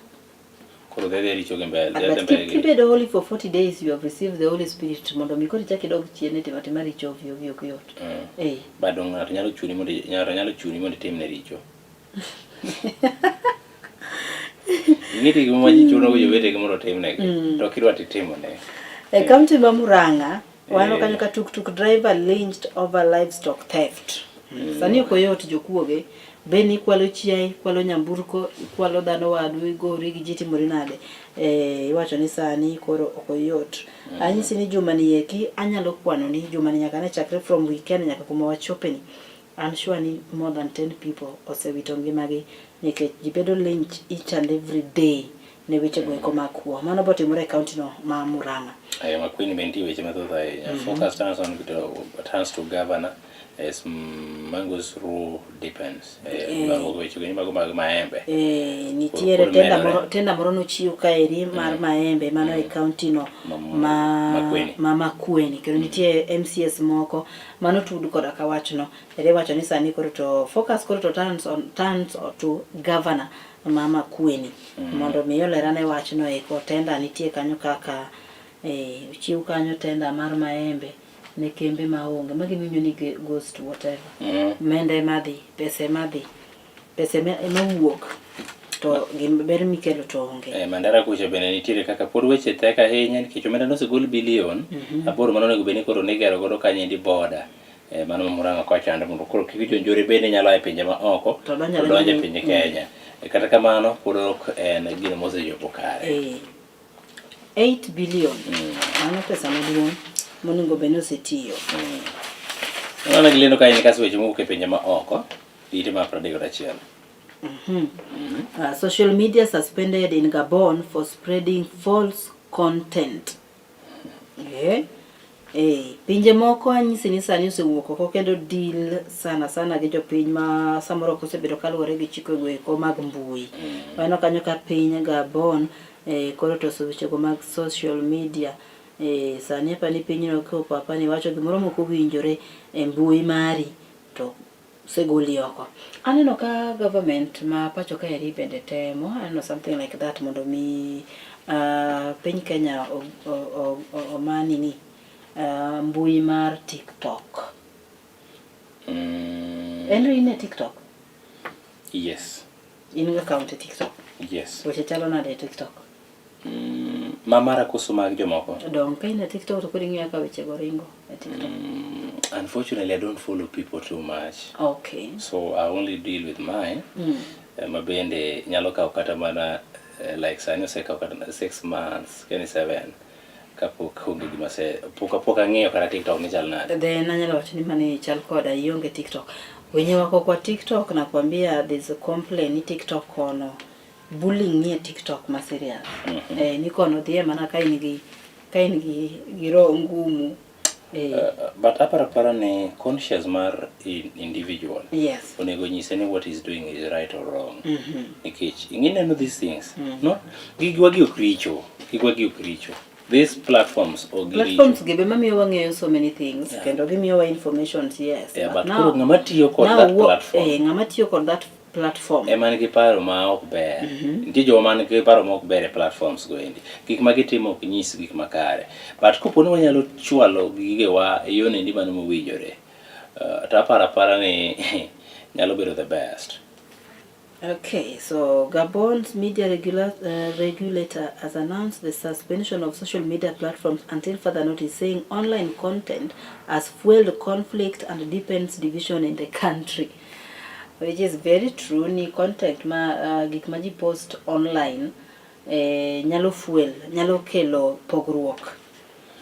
Speaker 2: Koro dhi adhiya richo gi mbele, dhi adhiya
Speaker 3: but
Speaker 2: mbele gi richo.
Speaker 3: kibedo holy for 40 days you have received the Holy Spirit mondo mi koro ichak idog chien e timo atima richo ovyo ovyo ok yot. Eh.
Speaker 2: But dong ng'ato nyalo chuni mondo ng'ato nyalo chuni mondo itimne richo. Ing'e gima ma ji chuno go jowetegi mondo otimnegi. To kidwa titimone.
Speaker 3: E kaunti ma Murang'a, waneno kanyo ka tuk-tuk driver lynched over livestock theft. Sani ok oyot jokuoge, bed ni ikwalo chiaye, ikwalo nyamburko, ikwalo dhano wadu, igori gi ji timori nade. Iwacho ni sani koro ok oyot. Anyisi ni juma ni eki anyalo kwano ni juma ni nyaka ne chakre from weekend nyaka kuma wachope ni. I'm sure ni more than 10 people osewito ngimagi nikech ji bedo lynch each and every day ne weche go eko mag kuo. Mano botimore e county no ma Murang'a.
Speaker 2: Ayo Makwini be nitie weche mathoth ahinya. Focus turns on to, turns to governor as Mango's rule deepens. Mago weche go mago mag maembe.
Speaker 3: Nitiere
Speaker 2: Koro
Speaker 3: tenda
Speaker 2: medore.
Speaker 3: moro, tenda moro nochiw kaeri mar maembe mano e county no
Speaker 2: Ma- Makueni.
Speaker 3: ma Makueni kendo nitie MCS moko mano tud koda ka wachno. Ere wacho ni sani koro to focus koro to turns to governor ma Makueni mondo mi olerane wachno eko. Tenda nitie kanyo kaka ochiw kanyo tenda mar maembe ne kembe maonge magi miwinjo ni goes to whatever. Omenda ema dhi, pesa ema dhi, pesa ema wuok to ber mikelo to onge.
Speaker 2: Mandara kucha bende nitiere kaka pod weche tek ahinya nikech omenda nosegol bilion 8 mano onego bed ni koro nigero godo kanyo endi boda. Mano ma Murang'a kochando mondo koro kik jonjore bende nyalo a e pinje ma oko
Speaker 3: To
Speaker 2: to
Speaker 3: donjo
Speaker 2: donjo e
Speaker 3: adonja
Speaker 2: piny Kenya. Kata kamano pod ok en gino mosechopo kare.
Speaker 3: 8 billion. Mano pesa maduong' monego bed ni osetiyo.
Speaker 2: Mano gilendo kae ni kaso weche mowuok e pinje ma oko ite mar 31.
Speaker 3: Social media suspended in Gabon for spreading false content. Pinje moko anyisi ni sani osewuok oko kendo deal sana sana gi jopiny ma samoro ok osebedo kaluwore gi chike go eko mag mbui. Waneno kanyo ka piny Gabon koro to wechego mag social media sani apa ni pinyno kopo apa ni iwacho gimoro mok owinjore e mbui mari to Osegoli oko. Aneno ka government ma pacho kaeri bende temo, aneno something like that mondo mi piny Kenya oma nini mbui mar TikTok. Henry in e TikTok?
Speaker 2: Yes.
Speaker 3: In gi account e TikTok?
Speaker 2: Yes.
Speaker 3: Weche chalo nade e TikTok?
Speaker 2: Ma mara koso mag jomoko?
Speaker 3: Dong' ka in e TikTok to koro ing'iyo kaka weche go ringo e TikTok.
Speaker 2: Unfortunately, I don't follow people too much.
Speaker 3: Okay.
Speaker 2: So I only deal with mine. Ma bende nyalo kawo kata mana like sani osekawo kata 6 months, kani 7 kapok onge gima se pok ang'iyo kata TikTok ni chal nade.
Speaker 3: Then anyalo wacho ni mani chal koda ionge TikTok. Wenye wako kwa TikTok nakwambia there's a complaint ni TikTok kono bullying nie TikTok ma serious. Eh, ni kono dhiye mana ka in gi roho ngumu. Eh,
Speaker 2: But aparo apara ni conscious mar individual onego nyise ni what he's doing is right or wrong. Nikech ing'ineno these things. No? Gigwa gi ok richo. Gigwa gi ok richo. These platforms ok giricho.
Speaker 3: Platforms gi be mamiyo wang'eyo so many things kendo gimiyowa information, yes.
Speaker 2: Yeah, but koro ng'ama tiyo kod that platform
Speaker 3: eh, ng'ama tiyo kod that platform
Speaker 2: ema nigi paro ma ok ber. Nitie joma man gi paro ma ok ber e platforms go endi. Gik ma gitimo ok nyis gik makare. But kopo ni wanyalo chwalo gigewa e yono endi mano mowinjore, to aparo apara ni nyalo bedo the best.
Speaker 3: Okay, so Gabon's media regulator has announced the suspension of social media platforms until further notice, saying online content has fueled conflict and deepens division in the country. Which is very true, ni content ma gik ma ji post online nyalo fuel, nyalo kelo pogruok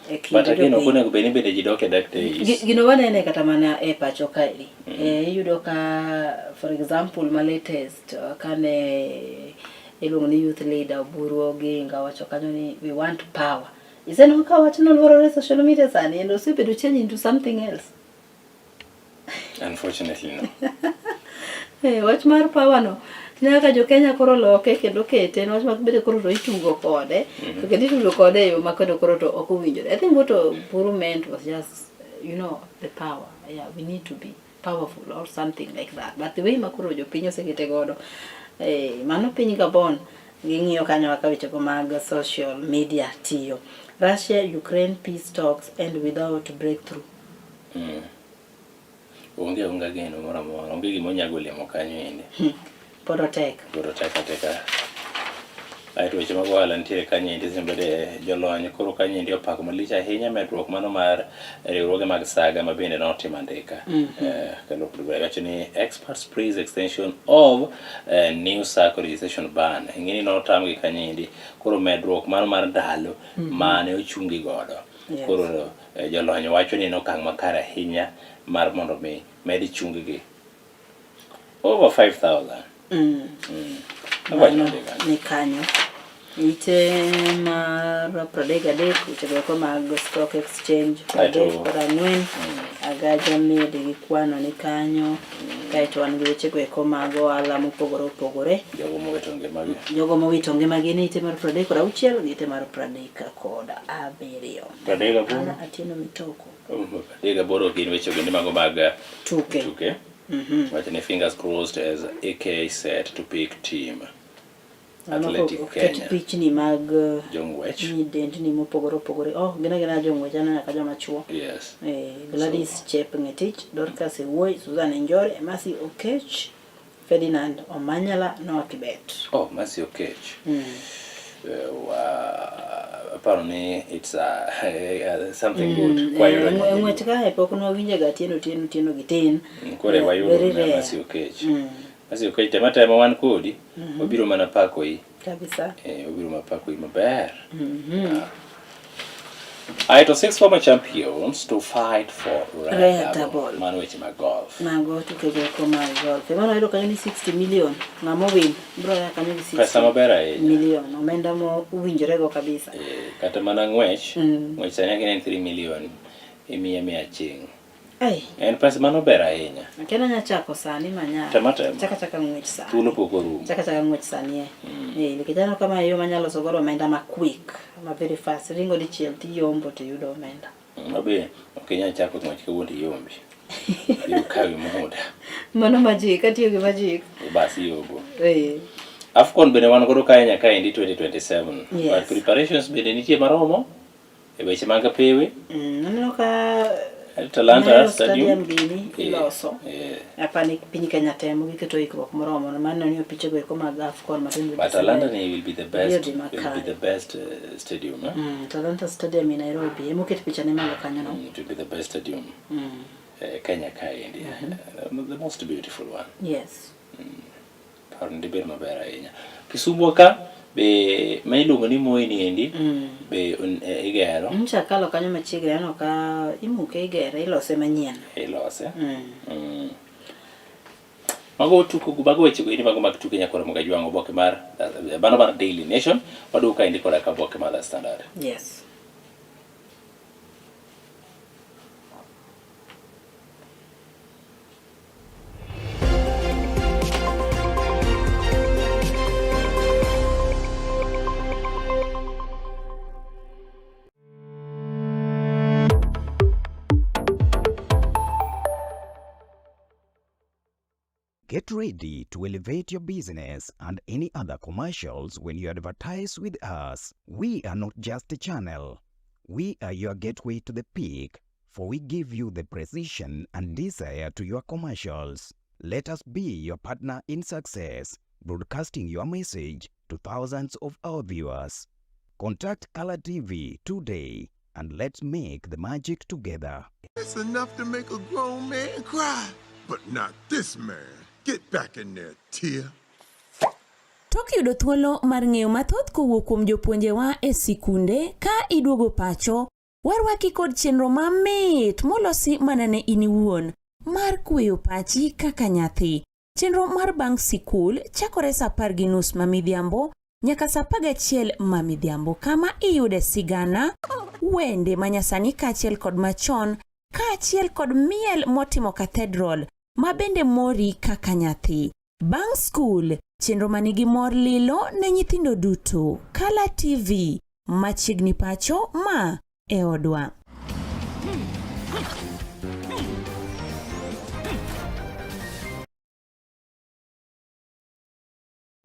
Speaker 3: e kind
Speaker 2: But again, ok
Speaker 3: jopiny.
Speaker 2: Onego bed ni bende ji dok e dark days.
Speaker 3: Gino wanene kata mana e pacho kaeri. Iyudo ka, for example, ma latest kane iluongo ni youth leader Oburu Oginga wacho kanyo ni we want power. Iseneno ka wachno luorore e social media sani and osebedo change into something else.
Speaker 2: Unfortunately, no.
Speaker 3: Wach mar power no tineno ka jo Kenya koro loke kendo kete en wach ma bende koro to itugo kode to kendo itugo kode e yo ma kendo koro to ok owinjore. I think what Oburu meant was just the power. Yeah, we need to be powerful or something like that. But the way ma koro jopiny osekete godo, mano piny Gabon ging'iyo kanyo kaka wechego mag social media tiyo. Russia Ukraine peace talks end without breakthrough.
Speaker 2: Onge onge geno moro amora. Onge gima onyago olemo kanyo endi.
Speaker 3: Pod otek.
Speaker 2: Pod otek ateka. Aeto weche mag ohala nitiere kanyo endi bende jolony koro kanyo endi opako malich ahinya medruok mano mar riwruoge mag saga ma bende notimo andika. Kendo wacho ni experts praise extension of new SACCO registration ban. Ing'eni notamgi kanyo endi koro medruok mano mar ndalo mane ochungi godo. Koro jolony wacho ni en okang' makare ahinya mar mondo mi med chung gi over 5000. Awacho
Speaker 3: Mano
Speaker 2: nade kanyo?
Speaker 3: Ni kanyo. Ite mar 33 weche eko mag stock exchange 34 agaja med gi kwano ni kanyo kaeto wan gi weche go eko mag ohala mopogore opogore.
Speaker 2: Jogo mowito ngimagi.
Speaker 3: Jogo mowito ngimagi ni ite mar 36 gi ite mar 37.
Speaker 2: 38.
Speaker 3: Ana Atieno Mitoko.
Speaker 2: 38 gin weche bende mago mag
Speaker 3: tuke.
Speaker 2: Tuke. Wacho ni fingers crossed as AK set to pick team. Athletic
Speaker 3: Oket
Speaker 2: Kenya.
Speaker 3: pichni mag
Speaker 2: Jong'wech.
Speaker 3: Nyidendni mopogore opogore. Oh, gin agina jong'wech, aneno nyaka joma chuo. Gladys Chepng'etich, Dorcas Ewoi, Susan Njore, Mercy Okech, Ferdinand Omanyala, Noah Kibet.
Speaker 2: Oh, Mercy Okech. Aparo ni it's something good. Kwayudo
Speaker 3: Ng'wech kae pok nwawinje ga Atieno Tieno Tieno gi tin.
Speaker 2: Koro wayudo
Speaker 3: Very rare.
Speaker 2: Mercy Okech. Mercy Okech tema tema wan kodi. Wabiro mana pakoi.
Speaker 3: Kabisa.
Speaker 2: Wabiro mana pakoi maber. Aeto six former champions to fight for rare,
Speaker 3: Rare
Speaker 2: double.
Speaker 3: double.
Speaker 2: Mano weche mag golf.
Speaker 3: Mago tukego eko mag golf. Ema wayudo kanyo ni 60 million. Ng'ama owin biro ya kanyo gi 60
Speaker 2: Pesa maber ahinya.
Speaker 3: million. Omenda mo owinjore go kabisa.
Speaker 2: Kata mana ng'wech, ng'wech sani akine en 3 million imiye mia aching'.
Speaker 3: Ai,
Speaker 2: En pesa mano ber ahinya.
Speaker 3: Akia anya chako sani manya.
Speaker 2: Tema tema.
Speaker 3: Chaka chaka ng'wech sani.
Speaker 2: Thuolo pok orumo.
Speaker 3: Chaka chaka ng'wech sani e. Nikech aneno kama e yo manyalo loso godo omenda ma quick, ma very fast. Ringo dichiel tiyombo tiyudo omenda.
Speaker 2: Mabe ok inyal chako ng'wech kawuono tiyombi. Yukawi muda.
Speaker 3: Mano magic, atiyo gi magic.
Speaker 2: Basi yogo.
Speaker 3: Eh.
Speaker 2: AFCON bende wan godo kae nyaka endi 2027.
Speaker 3: Yes.
Speaker 2: But preparations bende nitie maromo e weche mag pewe.
Speaker 3: Aneno ka
Speaker 2: Talanta
Speaker 3: Nyayo
Speaker 2: Stadium.
Speaker 3: Stadium gini
Speaker 2: Eh,
Speaker 3: iloso.
Speaker 2: eh.
Speaker 3: Apani piny Kenya temo giketo ikruok moromo mano ni pichego eko mag AFCON ma 2027.
Speaker 2: But Talanta ni will be the best
Speaker 3: Biro dhi
Speaker 2: will be
Speaker 3: makare.
Speaker 2: the best stadium. Eh?
Speaker 3: Talanta Stadium in Nairobi ema oket pichane malo kanyo no.
Speaker 2: It will be the best stadium. Kenya kaendi. The most beautiful one.
Speaker 3: Yes.
Speaker 2: Paro ni dibed maber ahinya. Kisumu ka be ma iluongo ni Moi ni endi be igero
Speaker 3: Nyocha akalo kanyo machiegni aneno ka imuke igere ilose manyien.
Speaker 2: ilose. Mago tuko mago weche go endi mago mag tuke nyakoro mag ajwang' oboke mar mano mar Daily Nation waduogo kaendi koda ka oboke mar The Standard.
Speaker 3: Yes.
Speaker 17: Get ready to elevate your business and any other commercials when you advertise with us. We are not just a channel. We are your gateway to the peak, for we give you the precision and desire to your commercials. Let us be your partner in success, broadcasting your message to thousands of our viewers. Contact Color TV today and let's make the magic together.
Speaker 18: It's enough to make a grown man cry, but not this man. Get back in there, Tia.
Speaker 19: Tok yudo thuolo mar ng'eyo mathoth kowuok kuom jopuonjewa e sikunde ka iduogo pacho, warwaki kod chenro mamit molosi mana ne in iwuon mar kweyo pachi kaka nyathi. Chenro mar bang' sikul chakore sa 10:30 ma midhiambo nyaka sa 11 ma midhiambo kama iyude sigana, wende manyasani kaachiel kod machon, kaachiel kod miel motimo cathedral ma bende mori kaka nyathi. Bang' skul, chenro manigi mor lilo ne nyithindo duto. Kala TV, machiegni pacho ma e odwa.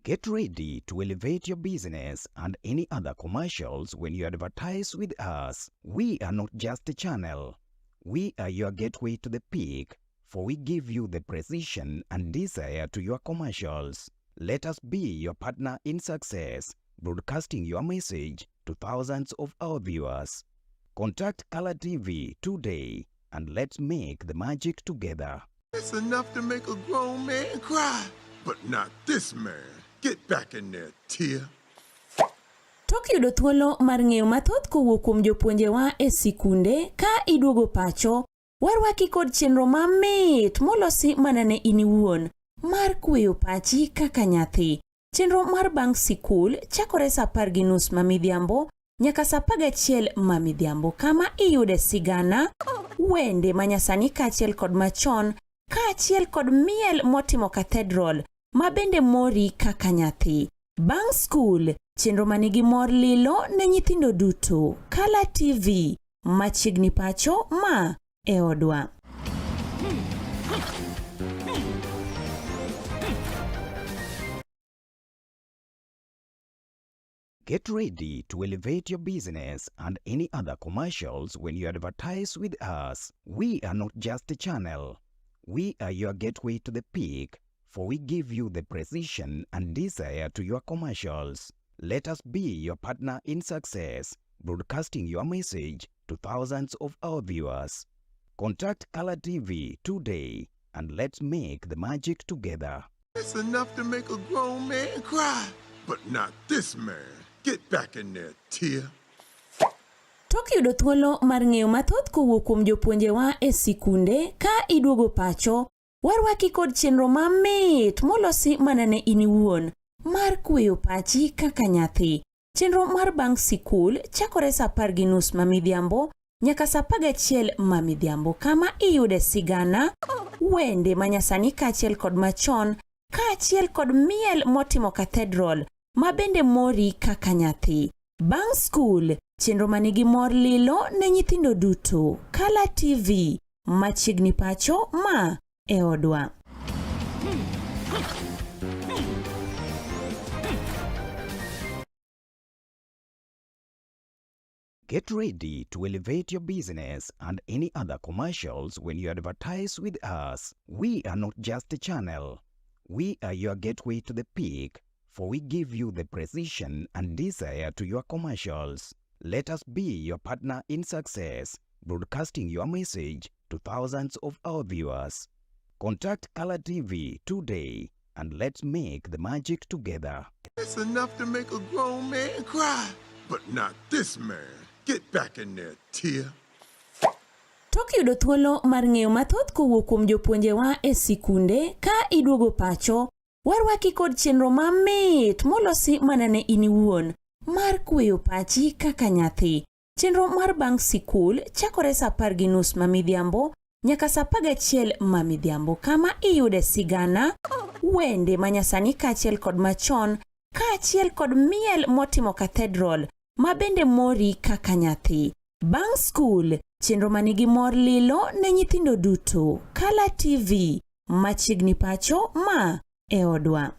Speaker 17: Get ready to elevate your business and any other commercials when you advertise with us. We are not just a channel. We are your gateway to the peak, for we give you the precision and desire to your commercials. Let us be your partner in success, broadcasting your message to thousands of our viewers. Contact Color TV today and let's make the magic together.
Speaker 18: It's enough to make a grown man cry, but not this man. Get back in there, Tia.
Speaker 19: Tok yudo thuolo mar ng'eyo mathoth kowuok kuom jopuonjewa e sikunde ka iduogo pacho, warwaki kod chenro mamit molosi mana ne in iwuon mar kweyo pachi kaka nyathi. Chenro mar bang' sikul chakore sa 10:30 ma midhiambo nyaka sa 11 ma midhiambo kama iyude sigana, wende manyasani kaachiel kod machon, kaachiel kod miel motimo cathedral ma bende mori kaka nyathi. Bang' skul, chenro manigi mor lilo ne nyithindo duto. Kala TV, machiegni pacho ma e odwa.
Speaker 17: Get ready to elevate your business and any other commercials when you advertise with us. We are not just a channel. We are your gateway to the peak, for we give you the precision and desire to your commercials. Let us be your partner in success, broadcasting your message to thousands of our viewers. Contact Color TV today and let's make the magic together.
Speaker 18: It's enough to make a grown man cry, but not this man. Get back in there, Tia.
Speaker 19: Tok yudo thuolo mar ng'eyo mathoth kowuok kuom jopuonjewa e sikunde ka iduogo pacho, warwaki kod chenro mamit molosi mana ne in iwuon mar kweyo pachi kaka nyathi. Chenro mar bang' sikul chakore sa 10:30 ma midhiambo nyaka sa 11 ma midhiambo kama iyude sigana, wende manyasani kaachiel kod machon, kaachiel kod miel motimo cathedral ma bende mori kaka nyathi. Bang' skul, chenro manigi mor lilo ne nyithindo duto. Kala TV, Machiegni pacho ma e odwa.
Speaker 17: Get ready to elevate your business and any other commercials when you advertise with us. We are not just a channel. We are your gateway to the peak, for we give you the precision and desire to your commercials. Let us be your partner in success, broadcasting your message to thousands of our viewers. Contact Color TV today and let's make the magic together.
Speaker 18: It's enough to make a grown man cry, but not this man. Get back in there, Tia.
Speaker 19: Tok yudo thuolo mar ng'eyo mathoth kowuok kuom jopuonjewa e sikunde ka iduogo pacho, warwaki kod chenro mamit molosi mana ne in iwuon mar kweyo pachi kaka nyathi. Chenro mar bang' sikul chakore sa 10:30 ma midhiambo nyaka sa 11 ma midhiambo kama iyude sigana, wende manyasani kaachiel kod machon kaachiel kod miel motimo cathedral ma bende mori kaka nyathi. Bang' skul, chenro manigi mor lilo ne nyithindo duto. Kala TV, machiegni pacho ma e odwa.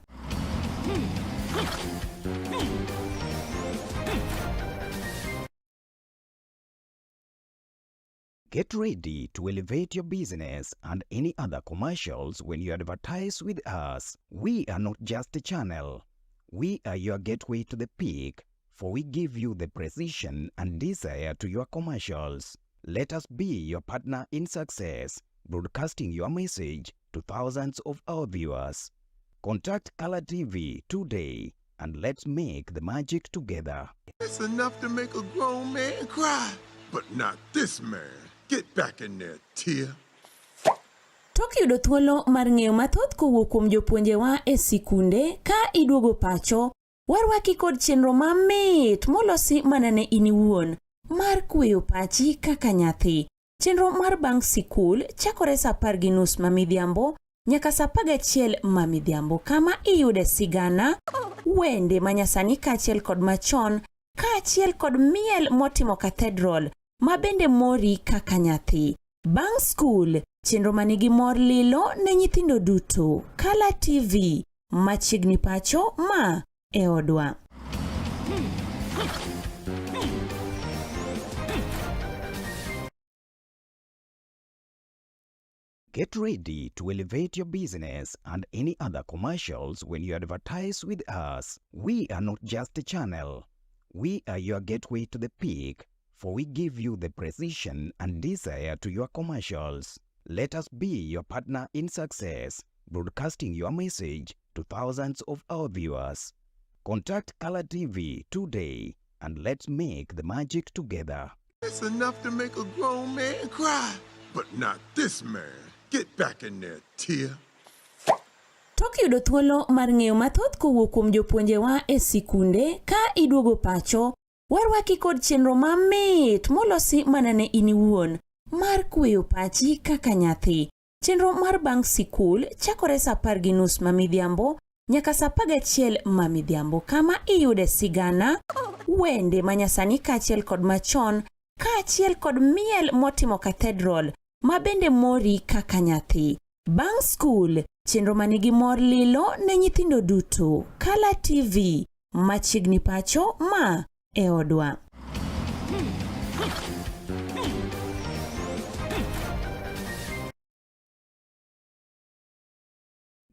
Speaker 17: Get ready to elevate your business and any other commercials when you advertise with us. We are not just a channel. We are your gateway to the peak, for we give you the precision and desire to your commercials. Let us be your partner in success, broadcasting your message to thousands of our viewers. Contact Color TV today and let's make the magic together.
Speaker 18: It's enough to make a grown man cry, but not this man. Get back in there, Tia.
Speaker 19: Tok yudo thuolo mar ng'eyo mathoth kowuok kuom jopuonjewa e sikunde ka iduogo pacho, warwaki kod chenro mamit molosi mana ne in iwuon mar kweyo pachi kaka nyathi. Chenro mar bang' sikul chakore sa 10:30 ma midhiambo nyaka sa 11 ma midhiambo kama iyude sigana, wende manyasani kaachiel kod machon kaachiel kod miel motimo cathedral ma bende mori kaka nyathi. Bang' skul, chenro manigi mor lilo ne nyithindo duto. Kala TV, machiegni pacho ma e odwa.
Speaker 17: Get ready to elevate your business and any other commercials when you advertise with us. We are not just a channel. We are your gateway to the peak, for we give you the precision and desire to your commercials. Let us be your partner in success, broadcasting your message to thousands of our viewers. Contact Color TV today and let's make the magic together.
Speaker 18: It's enough to make a grown man cry, but not this man. Get back in there, Tia.
Speaker 19: Tok yudo thuolo mar ng'eyo mathoth kowuok kuom jopuonjewa e sikunde ka iduogo pacho, warwaki kod chenro mamit molosi mana ne in iwuon mar kweyo pachi kaka nyathi. Chenro mar bang' sikul chakore sa 10:30 ma midhiambo nyaka sa 11 ma midhiambo kama iyude sigana, wende manyasani kaachiel kod machon kaachiel kod miel motimo cathedral ma bende mori kaka nyathi. Bang' skul, chenro manigi mor lilo ne nyithindo duto. Kala TV, machiegni pacho ma e odwa.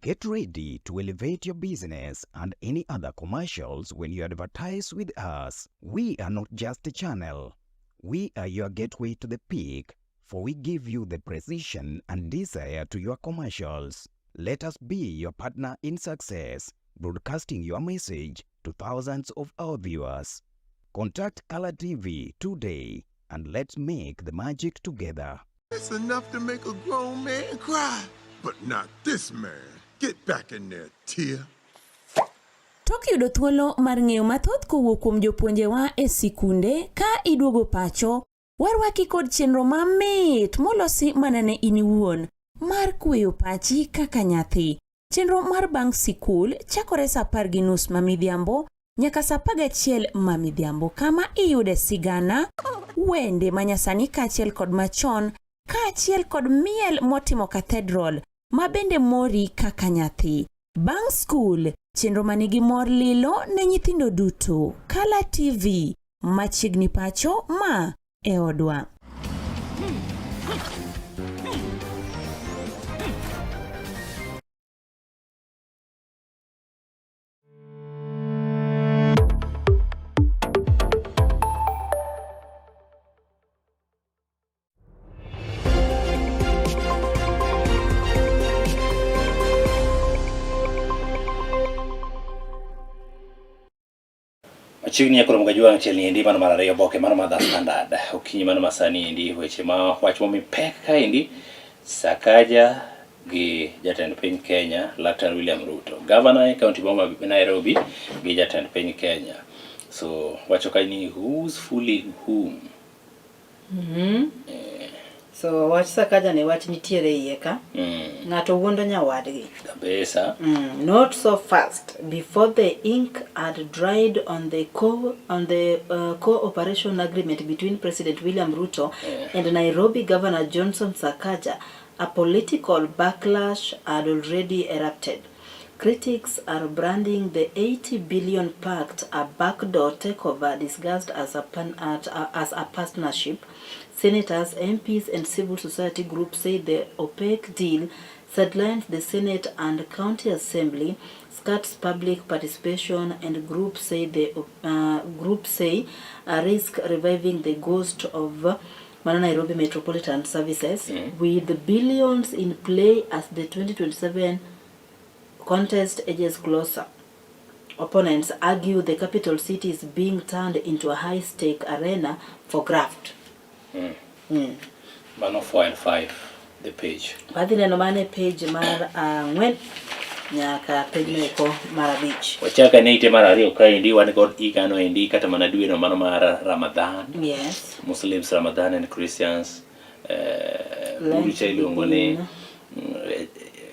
Speaker 17: Get ready to elevate your business and any other commercials when you advertise with us. We are not just a channel. We are your gateway to the peak, for we give you the precision and desire to your commercials. Let us be your partner in success, broadcasting your message to thousands of our viewers. Contact Color TV today and let's make the magic together.
Speaker 18: It's enough to make a grown man cry, but not this man. Get back in there, Tia.
Speaker 19: Tok yudo thuolo mar ng'eyo mathoth kowuok kuom jopuonjewa e sikunde ka iduogo pacho, warwaki kod chenro mamit molosi mana ne in iwuon mar kweyo pachi kaka nyathi. Chenro mar bang' sikul chakore sa 10:30 ma midhiambo nyaka sa 11 ma midhiambo kama iyude sigana, wende manyasani kaachiel kod machon. kaachiel kod miel motimo cathedral ma bende mori kaka nyathi. Bang' skul, chenro ma nigi mor lilo ne nyithindo duto. Kala TV, machiegni pacho ma e odwa.
Speaker 2: Machiegni ya koromo gajwang' chiel ni endi mano mar ariyo oboke mano mar The Standard. Okinyi mano masani endi weche ma wach momi pek kaendi Sakaja gi jatend piny Kenya Laktar William Ruto, gavana e kaunti ma Nairobi gi jatend piny Kenya. So wacho ka ni who's fooling whom?
Speaker 3: So wach Sakaja ni wach nitiere iye ka. Ng'ato wuondo nyawadgi.
Speaker 2: Kabisa.
Speaker 3: Not so fast. Before the ink had dried on the co on the cooperation agreement between President William Ruto and Nairobi Governor Johnson Sakaja, a political backlash had already erupted. Critics are branding the 80 billion pact a backdoor takeover disguised as a, pan, at, as a partnership. Senators, MPs, and civil society groups say the opaque deal sidelines the Senate and County Assembly, skirts public participation, and groups say the groups say risk reviving the ghost of Mano Nairobi Metropolitan Services with the billions in play as the 2027 contest edges closer. Opponents argue the capital city is being turned into a high-stake arena for graft.
Speaker 2: Mano 4 and 5 the page.
Speaker 3: Wadhi neno mano e page mar ang'wen nyaka page noeko mar abich.
Speaker 2: Wachak ane ite mar ariyo kaendi wan kod higano endi kata mana dweno mano mar Ramadhan.
Speaker 3: Yes.
Speaker 2: Muslims Ramadan and Christians
Speaker 3: Lent
Speaker 2: bucha iluongo ni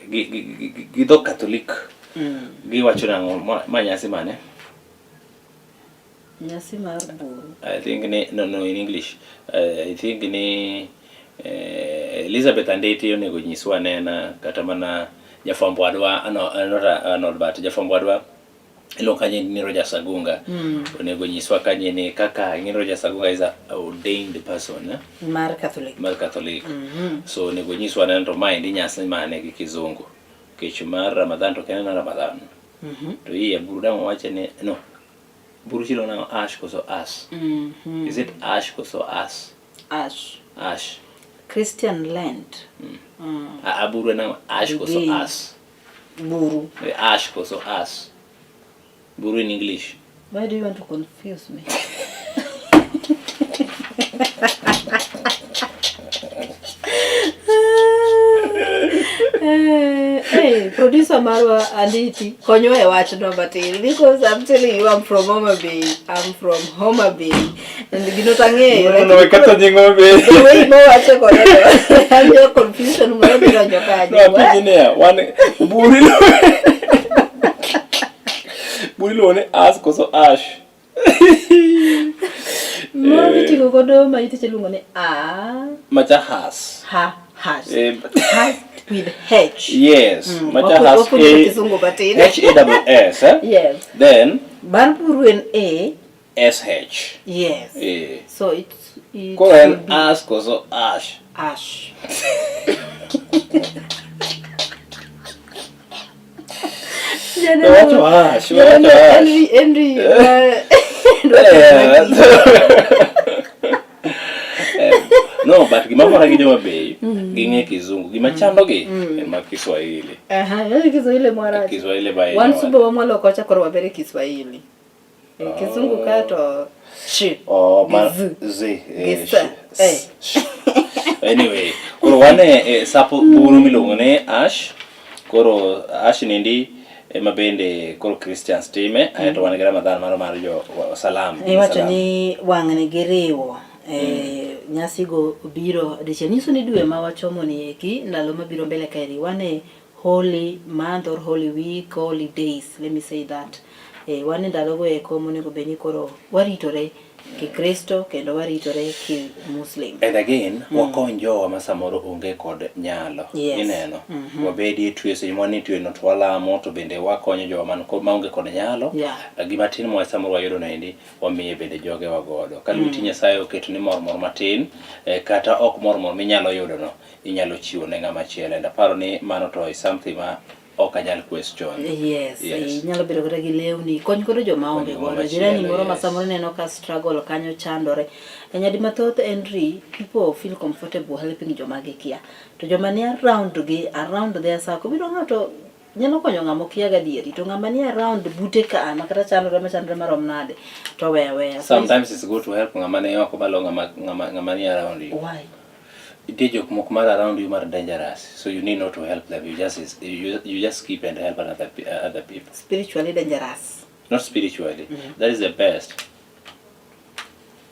Speaker 3: begin.
Speaker 2: gi dho Catholic giwacho nang'o ma nyasi mane?
Speaker 3: Nyasi mar buru.
Speaker 2: I think ni no no in English. I think ni Elizabeth Andeti onego nyiswa nena kata mana jafwambo wadwa no, not Arnold but jafwambo wadwa iluongo kanye ni Roger Sagunga. Onego nyiswa kanye ni kaka ing'e Roger Sagunga is a ordained person, eh?
Speaker 3: Mar Catholic.
Speaker 2: Mar Catholic. So onego nyiswa nena to maendi nyasi mane gi kizungu. Kech mar Ramadhan to kene na Ramadhan. To iye buru dang' wawache ni no. Buru chilo nang'o ash koso as? Is it ash koso as?
Speaker 3: Ash.
Speaker 2: Ash.
Speaker 3: Christian Lent.
Speaker 2: A buru en ang'o? Ash koso
Speaker 3: Begin.
Speaker 2: as?
Speaker 3: Buru.
Speaker 2: Ash koso as? Buru in English.
Speaker 3: Why do you want to confuse me? Hey, producer marwa Anditi, konywa e wachno matin because I'm telling you I'm from Homa Bay. I'm from Homa Bay. And gino tang'eyo.
Speaker 2: No, no, ketho nying Homa Bay.
Speaker 3: The way mowache kode no. An jo confusion moro dhi donjo kanyo.
Speaker 2: No, apenji niya, wan buru buru iluongo ni as koso ash?
Speaker 3: Moro miting'o godo ma ite iluongo ni a
Speaker 2: Macha has.
Speaker 3: ha hash. Has with H.
Speaker 2: Yes, macha has
Speaker 3: Wapuonjre
Speaker 2: A
Speaker 3: kizungu matin.
Speaker 2: H A double S, eh?
Speaker 3: Yes.
Speaker 2: Then
Speaker 3: Bar buru en A.
Speaker 2: S H.
Speaker 3: Yes. So it
Speaker 2: Koro en
Speaker 3: should be
Speaker 2: as koso ash?
Speaker 3: Ash.
Speaker 2: Wacho ash, wacho ash.
Speaker 3: Henry, Henry,
Speaker 2: No, but gima mora gi joma Bay, ging'e kizungu. Gima chandogi en mar Kiswahili.
Speaker 3: Aha, yaani Kiswahili mwaracho.
Speaker 2: Kiswahili ba
Speaker 3: Wan suba wamwalo kocha koro wabere Kiswahili. Kizungu ka to sh.
Speaker 2: Oh, ma
Speaker 3: gi z.
Speaker 2: z.
Speaker 3: Gi s. Eh.
Speaker 2: Anyway, koro wan e sapo buru miluongo ni ash. Koro ash nendi ema bende koro Christians time, aeto wan gi Ramadhan mano mar jo Salam.
Speaker 3: Iwacho ni wang'ni giriwo nyasi go biro dichiel. Nyiso ni dwe ma wachomo ni eki ndalo mabiro mbele kaeri wan e holy month or holy week, holy days, let me say that. Wan e ndalogo eko monego bed ni koro waritore. Kikristo kendo waritore ki Muslim.
Speaker 2: And again, wakony jowa ma samoro onge kod nyalo.
Speaker 3: Yes.
Speaker 2: Ineno.
Speaker 3: Mhm.
Speaker 2: Wabedi e twe seche mwa twe no to walamo to bende wakonyo jowa man ko- maonge kod nyalo.
Speaker 3: Yeah.
Speaker 2: Gima tin mwa samoro wayudo naendi wamiye bende jogewa godo. Ka lweti Nyasaye oketo ni mor mor matin kata ok mor mor minyalo yudo no inyalo chiwo ne ng'ama chielo. And aparo ni mano to is something ma ok anyal question.
Speaker 3: Yes,
Speaker 2: Yes.
Speaker 3: inyalo bedo kata gi lewni, kony godo joma onge
Speaker 2: joma
Speaker 3: godo. Jirani
Speaker 2: machielo,
Speaker 3: moro ma
Speaker 2: yes.
Speaker 3: samoro ineno ka struggle kanyo chandore. E nyadi mathoth Henry, people feel comfortable helping joma gikia. To joma ni around gi, around their circle, biro ng'ato nyalo konyo ng'ama okia gadieri, to ng'ama ni around bute ka ma kata chandore machandore marom nade, to weya weya. So
Speaker 2: Sometimes it's good to help ng'ama ni oko malo ng'ama ng'ama ng'ama ni around you.
Speaker 3: Why?
Speaker 2: Nitie jok moko mar around you mar dangerous, so you need not to help them. You just keep and help other people.
Speaker 3: Spiritually dangerous.
Speaker 2: Not spiritually. That is the best.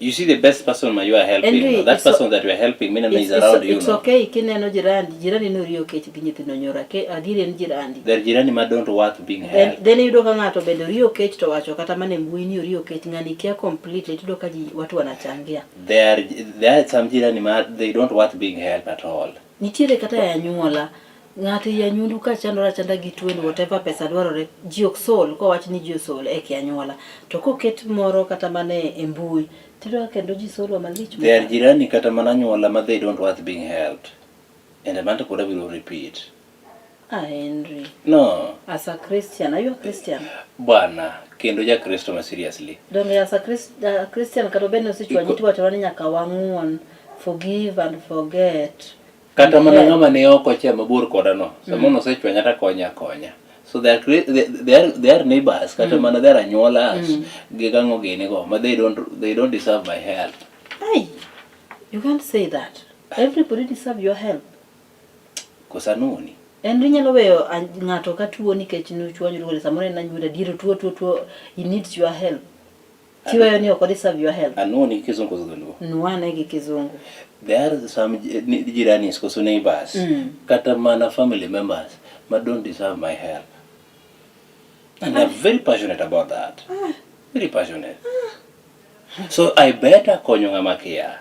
Speaker 2: You see the best person ma you are helping.
Speaker 3: Henry,
Speaker 2: no? That
Speaker 3: it's o-
Speaker 2: person that you are helping, meaning
Speaker 3: It's,
Speaker 2: is around
Speaker 3: it's,
Speaker 2: you.
Speaker 3: it's
Speaker 2: No?
Speaker 3: okay kineno jirandi, jirandi ni oriyo kech gi nyithindo nyoro, ke adieri en jirandi.
Speaker 2: There jirani ma don't worth being
Speaker 3: Then,
Speaker 2: helped.
Speaker 3: then iyudo ka ng'ato bende oriyo kech to wacho kata mana e mbui ni oriyo kech ng'ani kia completely tiyudo ka ji watu wanachangia.
Speaker 2: There are some jirani ma they don't worth being helped at all.
Speaker 3: Nitiere kata e anyuola ng'ato e anyuondu ka chandore achanda gi tuo ni whatever pesa dwarore ji ok sol kowach ni ji osol e ki anyuola to koket moro kata mana e mbui tiyudo ka kendo ji solwa malich
Speaker 2: There are
Speaker 3: mokalo.
Speaker 2: jirani kata mana anyuola ma they don't worth being helped. And mano pod abiro repeat.
Speaker 3: Ah, Henry.
Speaker 2: No,
Speaker 3: As a Christian, are you a Christian?
Speaker 2: bwana, kendo ja Kristo ma seriously.
Speaker 3: Donge as a Christian kata obed ni osechwanyi tiwachonwa ni nyaka wang'uon, forgive and forget.
Speaker 2: Kata mana
Speaker 3: Yeah.
Speaker 2: ng'ama ne oko cha mabor koda no, samoro nosechwanya ta konya akonya. So they are, they are neighbors, kata mana they are anyuolas, gi gang'o gini go, ma they don't deserve my help.
Speaker 3: Ay, you can't say that. Everybody deserve your help.
Speaker 2: Kosa nuoni.
Speaker 3: En inyalo weyo ng'ato ka tuo nikech nuchwanyru kode samoro en anyuola adier tuo tuo tuo he needs your help. Tiweyo ni ok deserve your help.
Speaker 2: Anuoni gi kizungu koso dholuo.
Speaker 3: Nuane gi kizungu.
Speaker 2: There are some jiranis koso neighbors, kata mana family members, ma don't deserve my help. And I'm very passionate about that. Very passionate. So I better konyo ng'ama kia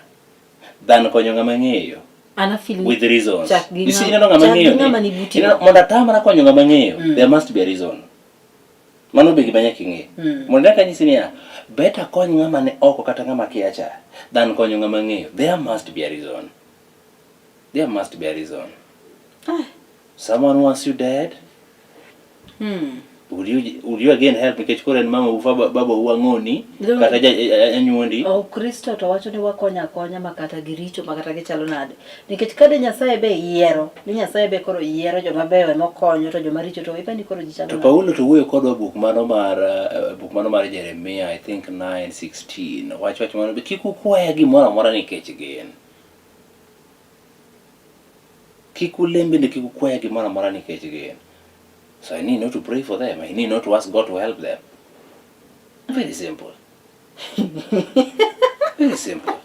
Speaker 2: than konyo ng'ama ng'eyo.
Speaker 3: An afeel ni
Speaker 2: With reasons.
Speaker 3: chak gi
Speaker 2: You see,
Speaker 3: ng'ama-
Speaker 2: ineno ng'ama
Speaker 3: chak gi
Speaker 2: ng'eyo
Speaker 3: ng'ama
Speaker 2: ni.
Speaker 3: ni buti
Speaker 2: Ineno,
Speaker 3: no.
Speaker 2: mondo atamra konyo ng'ama ng'eyo, there must be a reason. Mano be gima nyaka ing'e. Mondo eka nyisi niya, better kony ng'ama ni oko kata ng'ama kia cha than konyo ng'ama ng'eyo. There must be a reason. There must be a reason. Someone wants you dead. Would you again help nikech koro en mama u baba u ang'oni kata anyuondi?
Speaker 3: Kristo to wacho ni wakonya akonya ma kata giricho ma kata gichalo nade. Nikech kade Nyasaye be yiero, ni Nyasaye be koro yiero joma beyo ema okonyo to joma richo to ipani koro ji chalo
Speaker 2: To
Speaker 3: nade.
Speaker 2: Paulo to wuoyo kodwa buk mano mar buk mano mar Jeremia I think 9:16 wach wach mano kik ukwaya gimoro amora nikech gin. Kik ulem bende kik ukwaya gimoro amora nikech gin. So I need not to pray for them. I need not to ask God to help them. Very simple. Very simple.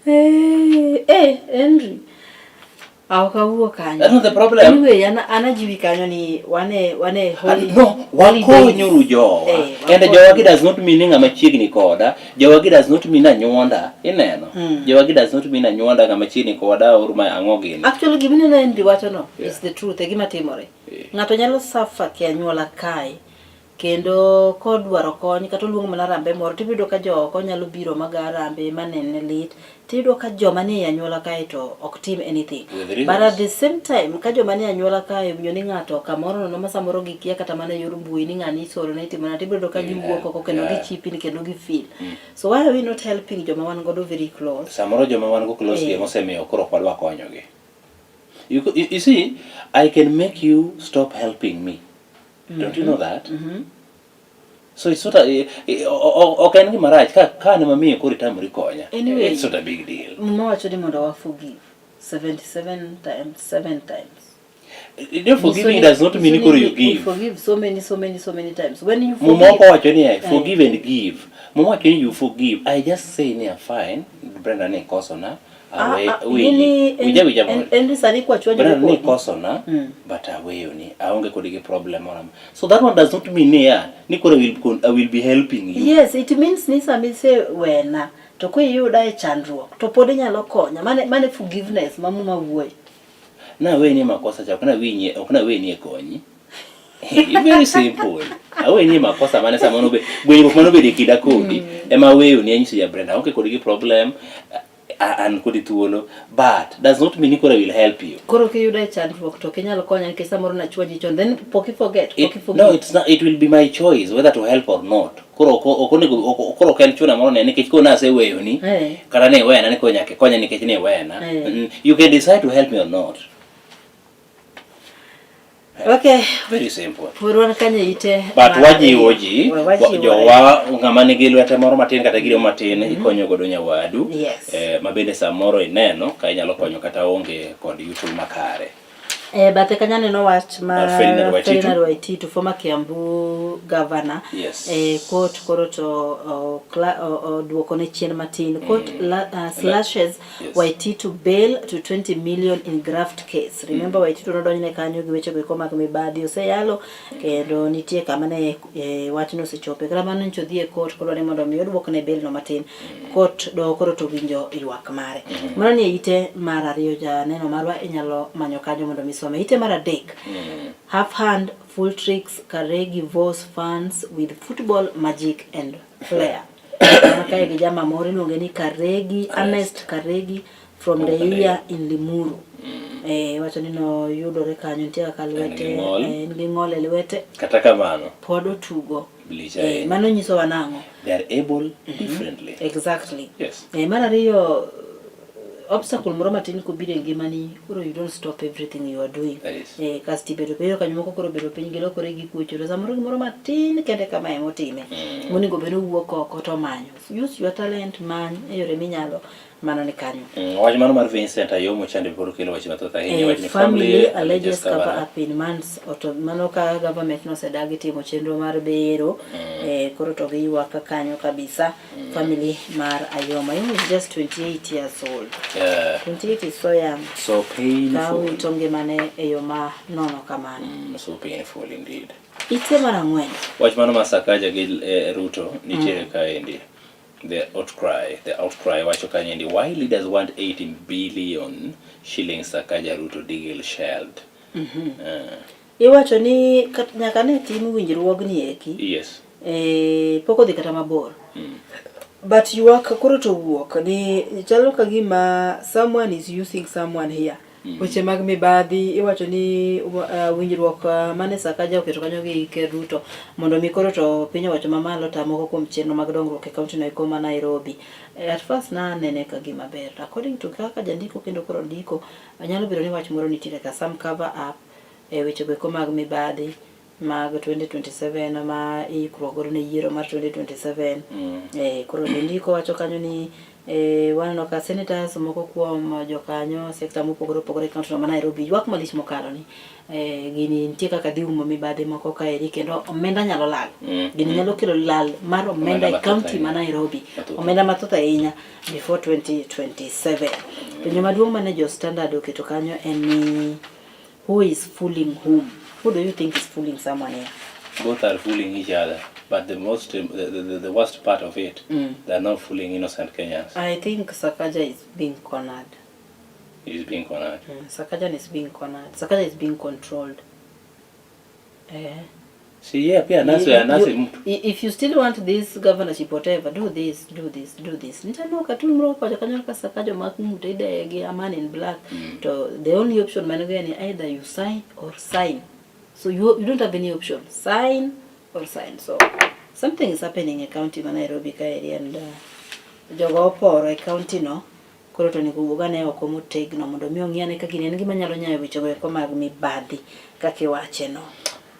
Speaker 3: Henry. Ok awuo kanyo.
Speaker 2: That's not the problem.
Speaker 3: Anyway, an ajiwi kanyo ni wane holy.
Speaker 2: No,
Speaker 3: holy days.
Speaker 2: wakonyuru jowa. And jowagi does not mean ni ng'ama chiegni koda. Jowagi does not mean anyuonda. Ineno? Jowagi does not mean anyuonda ng'ama chiegni koda or ma ang'o gini.
Speaker 3: Actually gima ineno Henry wacho no is the truth e gima timore. Ng'ato nyalo suffer ki anyuola kae kendo kodwaro kony kata oluongo mana rambe moro tiyudo ka jooko nyalo biro maga rambe manene lit tiyudo ka joma nie anyuola kae to ok tim anything.
Speaker 2: With
Speaker 3: But at
Speaker 2: reasons.
Speaker 3: the same time ka joma nie anyuola kae owinjo ni ng'ato kamoro nono ma samoro gikia kata mana e yor mbui ni ng'ani isoro ne itimo nade tibiro yudo ka giwuok oko kendo gichipin kendo gifeel. So why are we not helping joma wan godo very close?
Speaker 2: Samoro joma wan go close gi emosemiyo koro ok wadwa konyogi. You see, I can make you stop helping me. Don't you know that? So it's not a, ok en gima rach ka an ema miyo koro itamori konya.
Speaker 3: Anyway,
Speaker 2: It's not a big deal.
Speaker 3: Muma wacho ni mondo wa forgive 77 times 7 times.
Speaker 2: You know, forgiving does not mean koro you
Speaker 3: We
Speaker 2: give.
Speaker 3: forgive so many, so many, so many times. When you forgive,
Speaker 2: Muma ok owacho ni forgive and give. Muma wacho ni you forgive. I just say ni fine, Brenda ni kosona. Awe,
Speaker 3: Ah, ah,
Speaker 2: winji,
Speaker 3: gini en-
Speaker 2: winja winja
Speaker 3: en-
Speaker 2: mondo.
Speaker 3: en ni sani kwachwanyore
Speaker 2: Brenda ni
Speaker 3: kodi.
Speaker 2: kosona but aweyoni aonge kodi gi problem moro amora. So that one does not mean niya ni koro I will be helping you.
Speaker 3: Yes, it means ni sama isewena to kiyuda e chandruok to pod inyalo konya. Mane mane forgiveness ma Muma wuoye.
Speaker 2: Naweni e makosa cha ok naweni ok naweni e konyi. Very simple. Aweni e makosa mane sama nobe gwenyruok mane obedo e kinda kodi ema aweyoni anyiso ja Brenda aonge kodi gi problem an kodi thuolo but does not mean ni koro I will help you.
Speaker 3: Koro kiyuda e chandruok to ok inyal konya nikech samoro nachwanyi chon then pok i forget, pok i forgive.
Speaker 2: No, it's not, it will be my choice whether to help or not. Koro ok ok onego ok koro ok en chuna moro ne nikech koro naseweyoni
Speaker 3: Eh.
Speaker 2: kata ne iwena ni koro nyaka ikonya nikech ne iwena.
Speaker 3: Eh.
Speaker 2: You can decide to help me or not.
Speaker 3: Okay.
Speaker 2: Very simple.
Speaker 3: Pod wan kanyo e ite.
Speaker 2: But
Speaker 3: mar
Speaker 2: wajiwo
Speaker 3: ariyo.
Speaker 2: ji,
Speaker 3: Wajiwore.
Speaker 2: jowa ng'ama nigi lwete moro matin kata gire matin ikonyo godo nyawadu.
Speaker 3: Yes.
Speaker 2: Eh, ma bende samoro ineno ka inyalo konyo kata onge kod yuto makare.
Speaker 3: E bathe kanyo aneno wach mar
Speaker 2: Mar Ferdinand Waititu.
Speaker 3: Ferdinand Waititu, former Kiambu governor.
Speaker 2: Yes.
Speaker 3: E, court koro to oduoko ne chien matin. Court slashes
Speaker 2: Yes.
Speaker 3: Waititu bail to 20 million in graft case. Remember Waititu nodonjne kanyo gi weche go mag mibadhi oseyalo kendo nitie kama ne wachno osechope. Kata mano nyocha odhi e court kodwa ni mondo mi oduokne bail no matin. Court doho koro to winjo ywak mare. Mano ni e ite mar ariyo janeno marwa inyalo manyo kanyo mondo mi isome. Ite mar adek. Half hand full tricks Karegi vows fans with football magic and flair. Mano kae gi jama moro iluonge ni Karegi, Ernest Karegi from
Speaker 2: Oh,
Speaker 3: Deia in Limuru. Wacho ni noyudore kanyo nitie kaka lwete,
Speaker 2: gi ng'ol.
Speaker 3: en gi ng'ol e lwete
Speaker 2: Kata kamano,
Speaker 3: pod otugo.
Speaker 2: lich ahinya.
Speaker 3: Mano nyisowa nang'o?
Speaker 2: They are able differently.
Speaker 3: Exactly.
Speaker 2: Yes.
Speaker 3: Mar ariyo obstacle moro matin kobiro e ngimani koro you don't stop everything you are doing.
Speaker 2: Yes.
Speaker 3: Kasto ibedo piny kanyo moko koro bedo piny gilokore gikuochore samoro gimoro matin kende kama ema otime. Monego bed ni owuok oko to omanyo. Use your talent, many e yore minyalo mano ni kanyo.
Speaker 2: Wach mano mar Vincent Ayomo chande pod kelo weche mathoth ahinya. Wach ni
Speaker 3: Family alleges
Speaker 2: cover
Speaker 3: cover up in months oto mano ka government nosedagi timo chenro mar bero koro to giywak kanyo kabisa. Family mar Ayomo. Ayomo is just 28 years old. 28 is so young.
Speaker 2: So painful.
Speaker 3: Ka wito ngimane e yo ma nono kamano.
Speaker 2: So painful indeed.
Speaker 3: Ite mar ang'wen.
Speaker 2: Wach mano mar Sakaja gi Ruto nitiere kaendi. The outcry wacho kanyendi why leaders want 18 billion shillings Sakaja Ruto deal shelved.
Speaker 3: Iwacho ni nyaka ne tim winjruogni eki.
Speaker 2: Yes.
Speaker 3: Pok odhi kata mabor. But ywak koro to wuok ni chalo ka gima someone is using someone here. Weche mag mibadhi iwacho ni winjruok mane Sakaja oketo kanyo gi Ker Ruto mondo mi koro to piny owacho mamalo ta moko kuom chenro mag dongruok e kaunti no eko ma Nairobi. At first nanene ka gima ber. According to kaka jandiko kendo koro ndiko, nyalo bedo ni wach moro nitiere ka some cover up e weche go eko mag mibadhi mag 2027 ma ikruok godo ne yiero mar 2027. Koro jondiko wacho kanyo ni waneno ka senators moko kuom jokanyo sekta mopogore opogore e kaunti no ma Nairobi ywak malich mokalo ni gini nitie kaka dhi umo mibadhi moko kaeri kendo omenda nyalo lal. Gini nyalo kelo lal mar omenda e
Speaker 2: mathoth
Speaker 3: kaunti ma
Speaker 2: ahinya.
Speaker 3: Nairobi.
Speaker 2: Mathoth.
Speaker 3: Omenda mathoth ahinya before 2027. Penjo maduong' mane jo Standard oketo kanyo en ni who is fooling whom? Who do you think is fooling someone here?
Speaker 2: Both are fooling each other, but the worst part of it, they are not fooling innocent Kenyans.
Speaker 3: I think Sakaja is being cornered.
Speaker 2: He is being cornered.
Speaker 3: Sakaja is being cornered. Sakaja is being controlled.
Speaker 2: Si yeye pia anasi mtu.
Speaker 3: If you still want this governorship, whatever, do this, do this, do this. Nitano ka tu mro kwa kanyo ka Sakaja mak mtu ide gi a man in black. To the only option man go ni either you sign or sign. So you don't have any option. Sign or sign. So something is happening in county ma Nairobi ka area and jogo oporo e county no. Koro to onego wuog ane oko motegno mondo mi ong'i ane ka gini en gima nyalo nyayo weche go eko mag mibadhi kaka iwache no.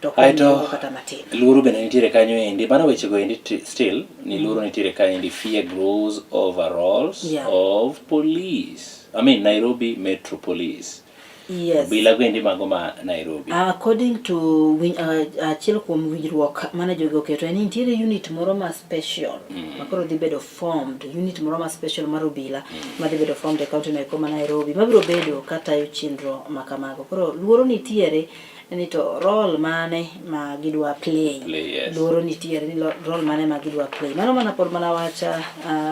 Speaker 3: To ok
Speaker 2: Aeto,
Speaker 3: ong'iyo kata matin.
Speaker 2: Luoro bende nitiere kanyo endi. Mano weche go endi still ni luoro nitiere kanyo endi. Fear grows over roles of police. I mean Nairobi Metro Police.
Speaker 3: Yes.
Speaker 2: Obila goendi mago ma Nairobi.
Speaker 3: According to achiel kuom winjruok mane jogi oketo en ni nitiere unit moro ma special ma koro dhi bedo formed, unit moro ma special mar obila ma dhi bedo formed e county no eko ma Nairobi mabiro bedo katayo chenro ma kamago. Koro luoro nitiere ni to role mane ma gidwa play.
Speaker 2: Play, yes.
Speaker 3: Luoro nitiere ni role mane ma gidwa play. Mano mana pod mana wacha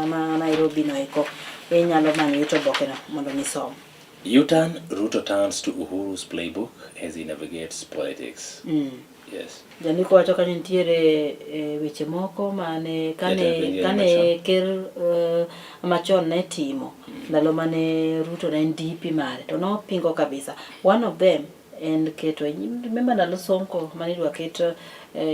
Speaker 3: ma Nairobi no eko inyalo manyo it oboke no mondo mi som.
Speaker 2: U-turn, Ruto turns to Uhuru's playbook as he navigates politics. Yes.
Speaker 3: Jandiko wacho kanyo nitiere weche moko mane kane
Speaker 2: Jatend piny
Speaker 3: kane
Speaker 2: machon.
Speaker 3: ker machon ne timo ndalo mane Ruto ne en DP mare to nopingo kabisa. One of them en keto, remember ndalo Sonko mane idwa ket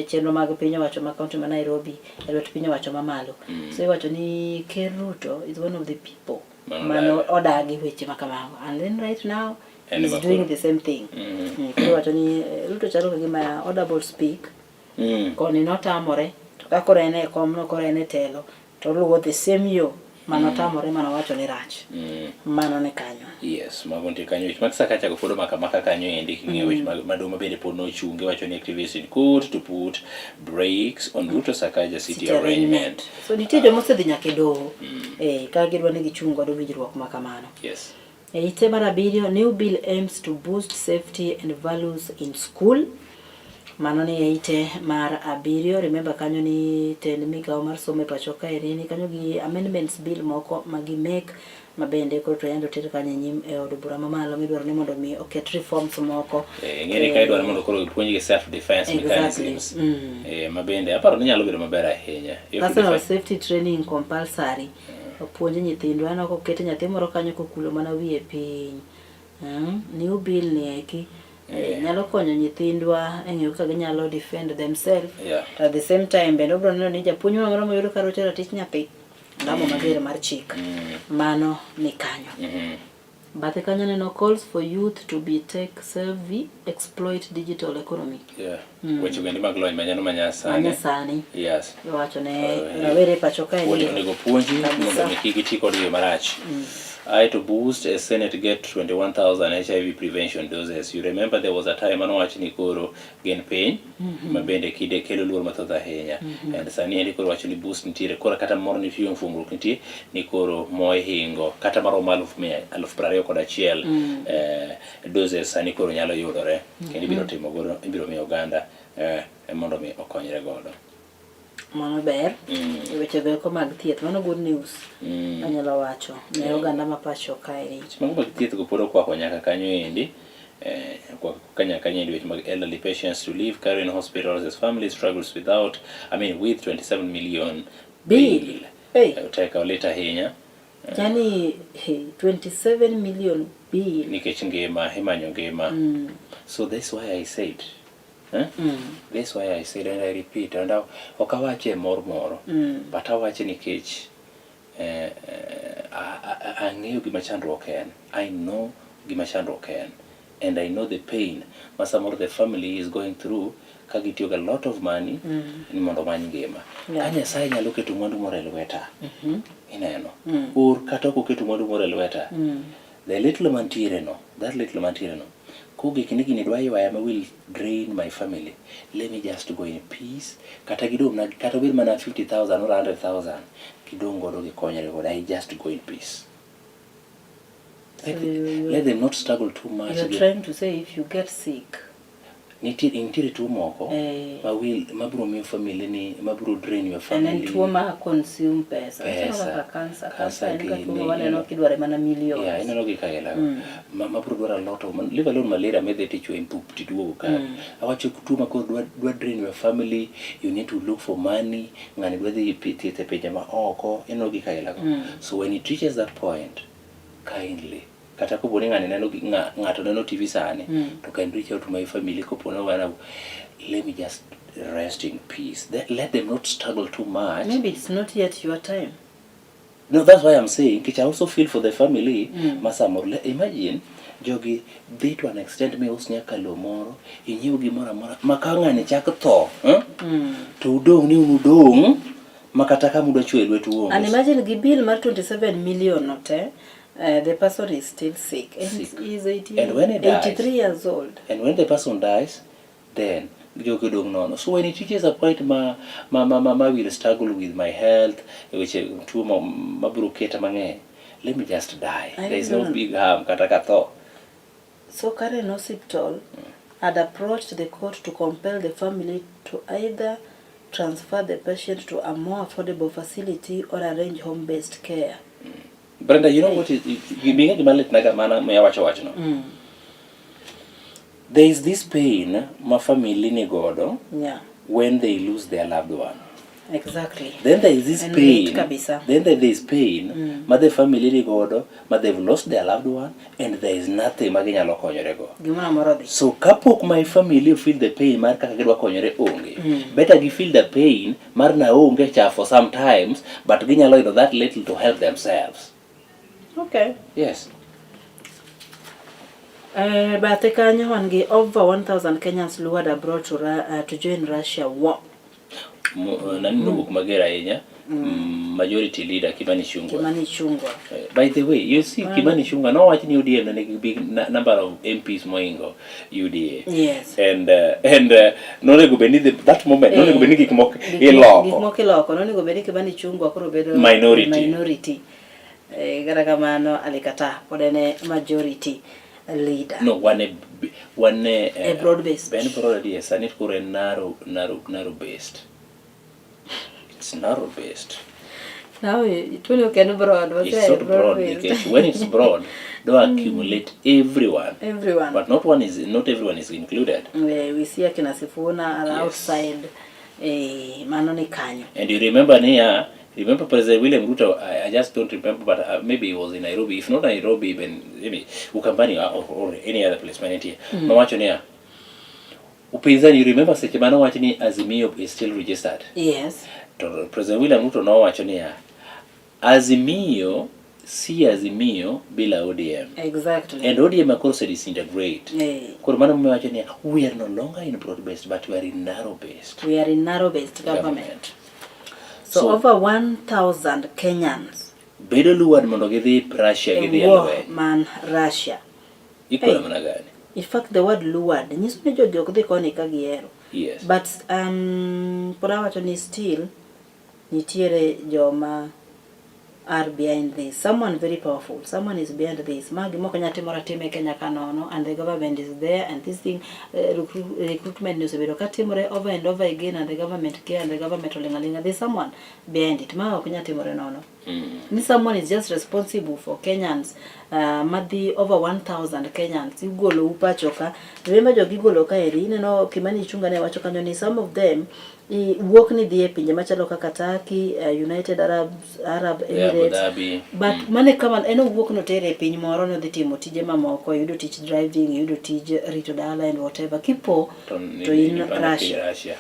Speaker 3: chenro mag piny owacho ma kaunti ma Nairobi e lwet piny owacho mamalo. So iwacho ni ker Ruto is one of the people
Speaker 2: Mano
Speaker 3: mane
Speaker 2: odagi.
Speaker 3: odagi weche ma kamago. And then right now
Speaker 2: En
Speaker 3: he's
Speaker 2: ema
Speaker 3: doing
Speaker 2: koro.
Speaker 3: the same thing. Koro iwacho ni Ruto chalo kagima o double speak. Koni notamore to ka koro en e kom no koro en e telo to oluwo the same yo mane otamore mane owacho ni rach. Mano ni kanyo.
Speaker 2: Yes, mago nitie kanyo. Weche mag Sakaja go pod omako amaka kanyo endi king'iyo weche mag madoho bende pod nochunge wacho ni activists in court to put brakes on Ruto Sakaja city
Speaker 3: City
Speaker 2: arrangement.
Speaker 3: So nitie joma osedhi nyaka e doho. Ka gidwa ni gichung godo winjruok ma kamano.
Speaker 2: Yes.
Speaker 3: E ite mar abiriyo, new bill aims to boost safety and values in school. Mano ni e ite mar abiriyo. Remember kanyo ni tend migawo mar somo e pacho kaeri ni kanyo gi amendments bill moko ma gi make ma bende koro to yande oter kanyo e nyim e od bura mamalo midwaro ni mondo mi oket reforms moko.
Speaker 2: Ing'e ni ka idwaro mondo koro gipuonjgi self defense mechanisms. Ma bende aparo ni nyalo bedo maber ahinya. If
Speaker 3: Personal
Speaker 2: defi-
Speaker 3: safety training compulsory. Opuonj nyithindwa aneno koket nyathi moro kanyo kokulo mana wiye piny. New bill ni eki nyalo konyo nyithindwa e ng'eyo kaka ginyalo defend themselves. To at the same time bende obiro neno ni japuonj moro amora moyudo ka rocho ratich nyathi ondamo mager mar chik. Mano ni kanyo. Bathe kanyo neno calls for youth to be tech savvy, exploit digital economy.
Speaker 2: Weche bende mag lony manyano manyasani.
Speaker 3: Manyasani.
Speaker 2: Yes.
Speaker 3: Iwacho ne rawere pacho kae ni
Speaker 2: Onego puonji
Speaker 3: Kabisa.
Speaker 2: mondo mi kik giti kod yo marach. I to boost a Senate get 21,000 HIV prevention doses. You remember there was a time mane owach ni koro gin piny ma bende kide kelo luor mathoth ahinya. And sani endi koro wacho ni boost nitiere koro kata moro nitie mfungruok nitie ni koro mohingo kata maromo aluf mia aluf piero ariyo kod achiel doses sani koro nyalo yudore kendo ibiro timo godo ibiro miyo oganda mondo mi okonyre godo.
Speaker 3: Mano ber. E weche go eko mag thieth, mano good news. Anyalo wacho ne oganda ma pacho kaeri.
Speaker 2: Mago mag thieth go pod okwako nyaka kanyo endi. Okwako nyaka kanyo endi weche mag elderly patients to leave Karen hospitals as family struggles without, I mean with 27 million
Speaker 3: bill.
Speaker 2: Bill.
Speaker 3: Hey.
Speaker 2: Oteka olit ahinya.
Speaker 3: Yani, hey, 27 million bill.
Speaker 2: Nikech ngima, imanyo ngima. So that's why I said, eh? That's why I said and I repeat and ok awache e mor moro. But awache nikech ang'eyo gima chandruok en. I know gima chandruok en. And I know the pain ma samoro the family is going through ka gitiyo gi a lot of money ni mondo omany ngima. Ka Nyasaye nyalo keto mwandu moro e lweta, ineno, or kata ok oketo mwandu moro e lweta, the little mantiere no, that little mantiere no, kogik ni gini dwa ywaya ma will drain my family, let me just go in peace, kata gidong' na, kata obed mana 50,000 or 100,000, gidong' godo gikonyre godo, I just go in peace. Let,
Speaker 3: So you,
Speaker 2: let them not struggle too much.
Speaker 3: You're trying to say if you get sick.
Speaker 2: Nitie nitiere tuo moko ma will mabiro miyo family ni mabiro drain your
Speaker 3: En
Speaker 2: family.
Speaker 3: en tuo ma consume pesa. Machalo
Speaker 2: Pesa.
Speaker 3: kaka cancer.
Speaker 2: Cancer
Speaker 3: Cancer en ga tuo
Speaker 2: gini,
Speaker 3: ma waneno
Speaker 2: you know.
Speaker 3: kidware mana millions.
Speaker 2: Yeah, ineno gi kaela. Ma mabiro dwaro a lot of money. Leave alone malaria midhi tichwe mpup tiduogo ka. Awacho tuo ma koro dwa drain your family, you need to look for money, ng'ani dwa dhi thieth e pinje ma oko, ineno gi kaela go. So when it reaches that point, kindly kata kopo ni ng'ani neno ng'ato neno TV sani to can reach out to my family kopo ni wana let me just rest in peace. Let them not struggle too much.
Speaker 3: Maybe it's not yet your time.
Speaker 2: No, that's why I'm saying, nikech I also feel for the family ma samoro imagine jogi dhi to an extent mi us nyaka lowo moro inyiew gimoro amora ma ka ng'ani chak tho to udong' ni un udong' ma kata kama udwa chwoyo lwetu onge.
Speaker 3: And imagine gi bill mar 27 million no te. The person is still sick and
Speaker 2: Sick.
Speaker 3: he is 80,
Speaker 2: And when he dies-
Speaker 3: 83 years old.
Speaker 2: And when the person dies, then jogi odong' nono. So when it reaches a point ma will struggle with my health, weche tuo ma biro keta mang'eny, let me just die.
Speaker 3: I
Speaker 2: There is no
Speaker 3: don't-
Speaker 2: big harm kata ka tho.
Speaker 3: So Karen Hospital had approached the court to compel the family to either transfer the patient to a more affordable facility or arrange home-based care.
Speaker 2: Brenda, you know what is gima gima litna ga mana miya wacho wachno. There is this pain ma family ni godo when they lose their loved one.
Speaker 3: Exactly.
Speaker 2: Then there is this
Speaker 3: En
Speaker 2: pain.
Speaker 3: lit kabisa.
Speaker 2: Then there is pain ma the family ni godo ma they've lost their loved one and there is nothing ma ginyalo konyore go.
Speaker 3: Gimoro amora odhi.
Speaker 2: So kapok my family feel the pain mar kaka gidwa konyore onge. Better gi feel the pain mar na onge cha for some times but ginyalo yudo that little to help themselves.
Speaker 3: Okay.
Speaker 2: Yes.
Speaker 3: Bathe kanyo wan gi over 1000 Kenyans lured abroad to join Russia war.
Speaker 2: Nani nowuok mager ahinya? Majority leader Kimani Ichung'wa.
Speaker 3: Kimani Ichung'wa.
Speaker 2: By the way, you see Kimani Ichung'wa nowach ni ODM ne nigi big number of MPs moingo UDA.
Speaker 3: Yes.
Speaker 2: And nonego bed ni that moment nonego bed ni gik moko
Speaker 3: Gik
Speaker 2: iloko.
Speaker 3: moko iloko. Nonego bed ni Kimani Ichung'wa koro bedo
Speaker 2: Minority.
Speaker 3: minority. Kata kamano alikataa pod en e majority leader.
Speaker 2: No, wane
Speaker 3: E broad based.
Speaker 2: Ben broad yes, sani koro en narrow based. It's narrow based.
Speaker 3: Now tuoni ok en broad,
Speaker 2: It's not broad because when it's broad, do accumulate everyone.
Speaker 3: Everyone.
Speaker 2: But not everyone is included.
Speaker 3: We see akina Sifuna are outside. Mano ni kanyo.
Speaker 2: And you remember niya, remember President William Ruto, I just don't remember, but maybe he was in Nairobi. If not Nairobi, even maybe Ukambani or any other place, manitie. Nowacho niya, upinzani, you remember seche mane owacho ni Azimio is still registered.
Speaker 3: Yes.
Speaker 2: To President William Ruto nowacho niya, Azimio si Azimio bila ODM.
Speaker 3: Exactly.
Speaker 2: And ODM of course disintegrate. Koro mano momiyo wacho niya, we are no longer in broad based, but we are in narrow based.
Speaker 3: We are in narrow based government. So, over 1000 Kenyans
Speaker 2: Bedo lured mondo gidhi Russia, gidhi e
Speaker 3: war
Speaker 2: lweny.
Speaker 3: man Russia.
Speaker 2: Ikoro
Speaker 3: Hey.
Speaker 2: mana gani?
Speaker 3: In fact, the word lured nyiso ni jogi ok dhi koni ka gihero.
Speaker 2: Yes.
Speaker 3: But pod awacho ni still nitiere joma are behind this. Someone very powerful. Someone is behind this. Ma gima ok nyal timore atima e Kenya ka nono and the government is there and this thing recruitment ni osebedo ka timore over and over again and the government care and the government oling' aling'a. There's someone behind it. Ma ok nyal timore nono. Ni someone is just responsible for Kenyans madhi over 1000 Kenyans igolo u pacho ka. Remember jogi igolo kaeri ineno Kimani Ichung'wa ne wacho kanyo ni some of them wuok ni dhi e pinje machalo kaka Turkey, United Arab
Speaker 2: Yeah, Abu
Speaker 3: Emirates.
Speaker 2: Dhabi.
Speaker 3: But mane kama en owuok notere e piny moro nodhi timo tije mamoko, yudo tich driving, yudo tij rito dala and whatever. Kipo
Speaker 2: To
Speaker 3: to in
Speaker 2: ni piny
Speaker 3: Russia.
Speaker 2: Russia.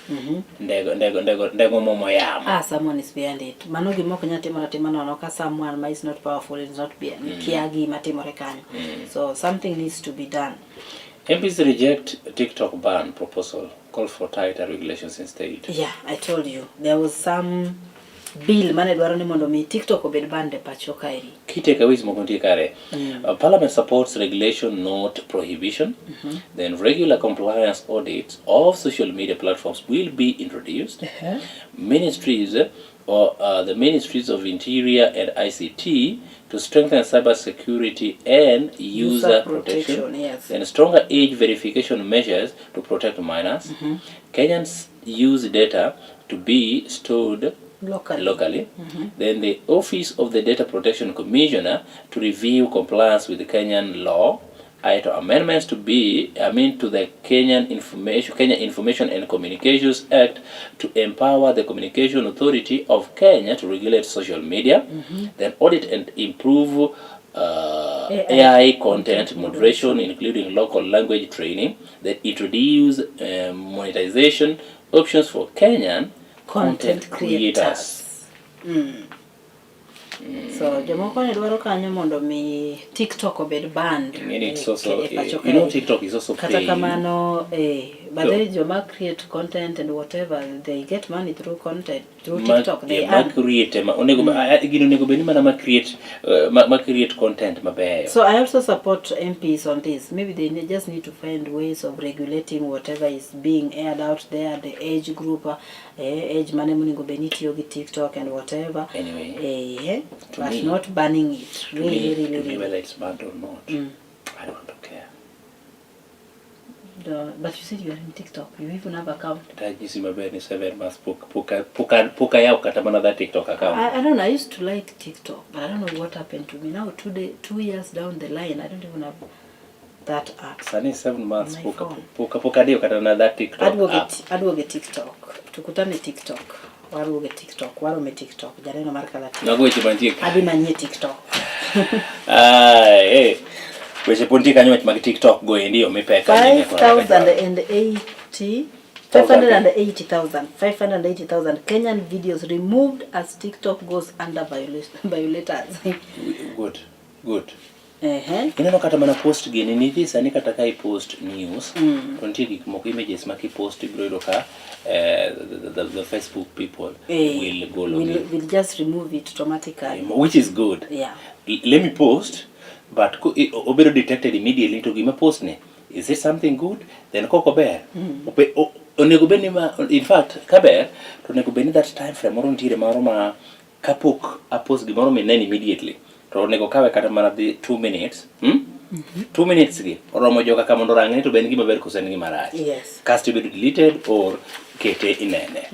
Speaker 2: Ndego momo yamo.
Speaker 3: Ah, someone is behind it. Mano gima ok nyal timore atima nono ka someone ma is not powerful is not behind. Kia gima timore kanyo. So something needs to be done.
Speaker 2: MPs reject TikTok ban proposal, call for tighter regulations instead.
Speaker 3: Yeah, I told you. There was some bill mane dwaro ni mondo mi TikTok obed banned e pacho kaeri.
Speaker 2: Key takeaways moko nitie kare. Parliament supports regulation, not prohibition. Then regular compliance audits of social media platforms will be introduced. Ministries or the ministries of Interior and ICT to strengthen cyber security and user,
Speaker 3: User
Speaker 2: protection.
Speaker 3: protection, yes.
Speaker 2: Then stronger age verification measures to protect minors. Kenyans use data to be stored
Speaker 3: Locally.
Speaker 2: locally. Then the Office of the Data Protection Commissioner to review compliance with the Kenyan law. Aito amendments to be, I mean, to the Kenya Information and Communications Act to empower the Communication Authority of Kenya to regulate social media. Then audit and improve
Speaker 3: AI
Speaker 2: AI content moderation, including local language training. Then introduce monetization options for Kenyan
Speaker 3: Content
Speaker 2: content creators.
Speaker 3: creators. So jomoko ne dwaro kanyo mondo mi TikTok obed banned.
Speaker 2: Ing'eni it's
Speaker 3: e-
Speaker 2: also,
Speaker 3: e pacho
Speaker 2: you know
Speaker 3: kae.
Speaker 2: TikTok is also
Speaker 3: Kata
Speaker 2: paying.
Speaker 3: kamano, eh, but
Speaker 2: So-
Speaker 3: then joma create content and whatever, they get money through content, through
Speaker 2: Ma-
Speaker 3: TikTok, they
Speaker 2: eh, ma
Speaker 3: earn.
Speaker 2: create ma onego gino onego bed ni mana ma create ma create content mabeyo.
Speaker 3: So I also support MPs on this. Maybe they just need to find ways of regulating whatever is being aired out there, the age group, age mane monego bed ni tiyo gi TikTok and whatever.
Speaker 2: Anyway, to
Speaker 3: but
Speaker 2: me-
Speaker 3: not banning it.
Speaker 2: To
Speaker 3: Really,
Speaker 2: me,
Speaker 3: really,
Speaker 2: to me
Speaker 3: really.
Speaker 2: whether it's banned or not,
Speaker 3: Mm.
Speaker 2: I don't care.
Speaker 3: But you said you are in TikTok. You even have account.
Speaker 2: Tanyisi maber ni 7 months pok ayawo kata mana that TikTok account.
Speaker 3: I don't know. I used to like TikTok, but I don't know what happened to me. Now, 2 years down the line, I don't even have that app.
Speaker 2: Sani 7 months
Speaker 3: My
Speaker 2: pok pok adiyo kata mana that TikTok
Speaker 3: Aduoge
Speaker 2: app.
Speaker 3: Aduoge TikTok. Tukutane TikTok. Waruoge TikTok. Warome TikTok. Janeno mar Kala TV.
Speaker 2: Mago weche mantie ka.
Speaker 3: Adhi manyie TikTok.
Speaker 2: Ai, eh. Weche pod nitie kanyo wach mag TikTok go endi omi pek ahinya kod kaka
Speaker 3: 5,080 580,000 580,000 Kenyan videos removed as TikTok goes under violators.
Speaker 2: Good. Good.
Speaker 3: Ehe.
Speaker 2: Ineno kata mana post gini nitie sani kata ka i post news to nitie gik moko images ma kipost ibiro yudo ka the Facebook people will golo
Speaker 3: will just remove it automatically.
Speaker 2: Which is good. Let me post but obedo detected immediately to gima post ni, is it something good? Then kok ober, onego bed ni ma in fact kaber to onego bed ni that time frame moro nitiere moro ma kapok apost gimoro mineno immediately to onego kawe kata mana dhi 2 minutes, 2 minutes gi oromo joka ka mondo orang ni to be en gima ber koso en gima rach. Kasto ibedo deleted or kete inene.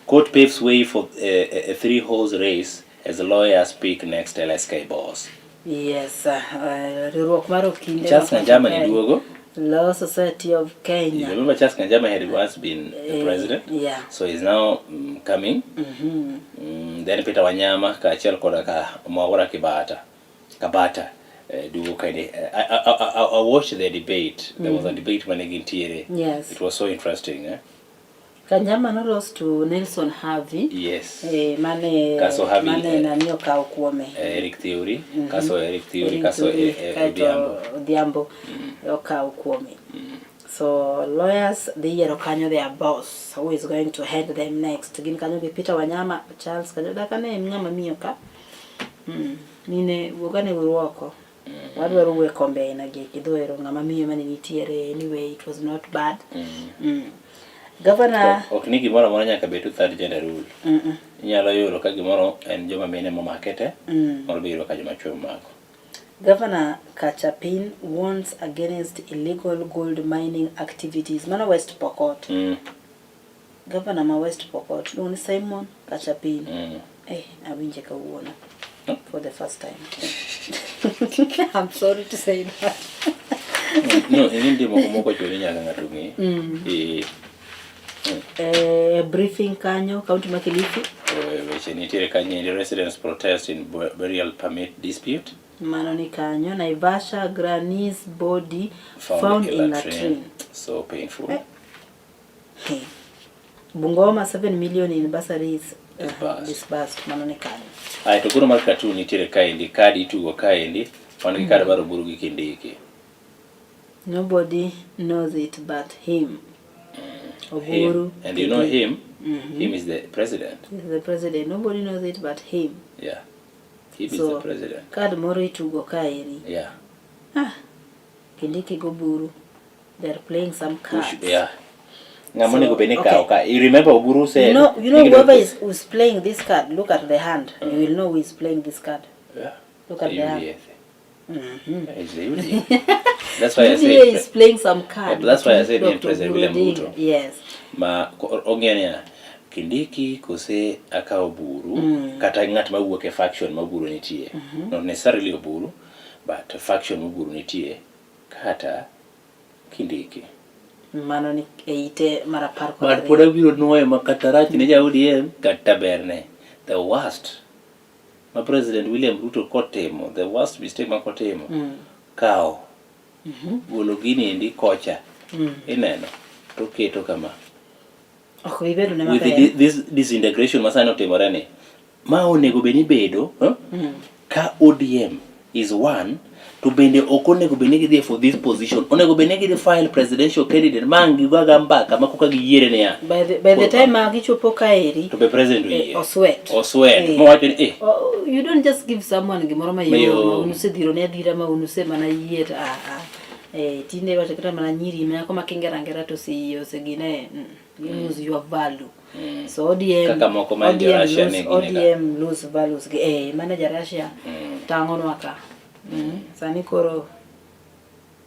Speaker 2: Court paves way for a three horse race as lawyers pick next LSK boss.
Speaker 3: Yes, riwruok mar okinde
Speaker 2: Charles
Speaker 3: ma
Speaker 2: Kanjama ni
Speaker 3: pacho kae,
Speaker 2: duogo.
Speaker 3: Law Society of
Speaker 2: You
Speaker 3: Kenya.
Speaker 2: remember Charles Kanjama had once been the president?
Speaker 3: Yeah.
Speaker 2: So he's now coming. Then Peter Wanyama kaachiel koda ka Mwaura Kibata. Kabata duogo kaende. I watched the debate. There was a debate mane gintiere. It was so interesting. Eh?
Speaker 3: Kanjama no lost to Nelson Havi.
Speaker 2: Yes.
Speaker 3: Mane
Speaker 2: Kaso Havi,
Speaker 3: mane nani okawo kuome.
Speaker 2: Eric Theory. Kaso Eric Theory.
Speaker 3: Eric
Speaker 2: Kaso
Speaker 3: Theory, kaeto
Speaker 2: Odhiambo.
Speaker 3: Odhiambo okawo kuome. So lawyers dhi yiero kanyo their boss who is going to head them next. Gin kanyo gi Peter Wanyama, Charles kanyo dak ane ng'ama miyo ka. Mine wuogane uru oko. Wadwaro wuoyo e kombe aina gi eki dho ero ng'ama miyo mane nitiere anyway it was not bad. Governor
Speaker 2: Ok ni gimoro amora nyaka bed to third gender rule. Inyalo yudo ka gimoro en joma mine momake te, moro be iyudo ka joma chuo omako.
Speaker 3: Governor Kachapin warns against illegal gold mining activities. Mano West Pokot. Governor ma West Pokot iluongo ni Simon Kachapin. Awinje kawuono. For the first time. I'm sorry to say that.
Speaker 2: No, ing'e nitie moko moko ochuno ni nyaka ng'ato ng'e.
Speaker 3: Briefing kanyo, county ma Kilifi.
Speaker 2: Weche nitiere kanyo endi residents protest in burial permit dispute.
Speaker 3: Mano ni kanyo. Naivasha granny's body found in latrine.
Speaker 2: So painful.
Speaker 3: Hey. Bungoma 7 million in bursaries
Speaker 2: Disbursed.
Speaker 3: Disbursed. Mano ni kanyo.
Speaker 2: Ae to koro mar cartoon nitiere kaendi, kad itugo kaendi, wan gi kad mar Oburu gi Kindiki.
Speaker 3: Nobody knows it but him. Oburu.
Speaker 2: Him. And you know
Speaker 3: Kindiki.
Speaker 2: Him, him is the president.
Speaker 3: He's the president. Nobody knows it but him.
Speaker 2: Yeah. Him is
Speaker 3: So,
Speaker 2: the president.
Speaker 3: Kad moro itugo kaeri. Ah, Kindiki gi Oburu. They're playing some cards.
Speaker 2: Yeah. Ng'ama
Speaker 3: So,
Speaker 2: onego bed ni
Speaker 3: okay.
Speaker 2: kawo ka. You remember Oburu said
Speaker 3: You know
Speaker 2: ni gidwa
Speaker 3: whoever is who's playing this card, look at the hand. You will know who is playing this card. Look at the hand.
Speaker 2: UDA. It's the UDA. That's why I
Speaker 3: UDA
Speaker 2: said
Speaker 3: is playing some card.
Speaker 2: Yeah, that's why I said
Speaker 3: between
Speaker 2: in President
Speaker 3: Dr.
Speaker 2: William
Speaker 3: Odinga.
Speaker 2: Ruto.
Speaker 3: Yes.
Speaker 2: Ma ong'eyo niya Kindiki kose akawo Oburu kata ng'at mawuok e faction ma Oburu nitie. Not necessarily Oburu, but faction ma Oburu nitie kata Kindiki.
Speaker 3: Mano ni e ite mar apar kod
Speaker 2: But
Speaker 3: ariyo.
Speaker 2: pod abiro nuoyo ma kata rach ne ja ODM kata berne. The worst ma President William Ruto kotimo, the worst mistake ma kotimo, kawo golo gini endi kocha ineno to keto kama
Speaker 3: Ok bi bedo ne
Speaker 2: with
Speaker 3: maber.
Speaker 2: this disintegration ma sani otimore ni. Ma onego bed ni bedo eh? Ka ODM is one to bende ok onego bed ni gidhi for this position. Onego bed ni gidhi file presidential candidate ma ang' gigoga mbaka ma koka giyiere niya.
Speaker 3: By the time ma gichopo kaeri
Speaker 2: To be president oyie.
Speaker 3: Osweat.
Speaker 2: Osweat.
Speaker 3: Eh.
Speaker 2: Mowacho ni eh
Speaker 3: Oh, you don't just give someone gimoro mayom
Speaker 2: Mayom.
Speaker 3: ma unusedhiro ne adhira ma unuse mana yie to ah, ah. Eh, tinde iwacho kata mana nyiri mako ma kingera ngera to oseyie osegine you lose your value. So ODM
Speaker 2: Kaka moko ma jo
Speaker 3: ODM
Speaker 2: Russia
Speaker 3: lose,
Speaker 2: ne gine ka.
Speaker 3: ODM lose values gi eh manager Russia tang'onwa ka. Sani koro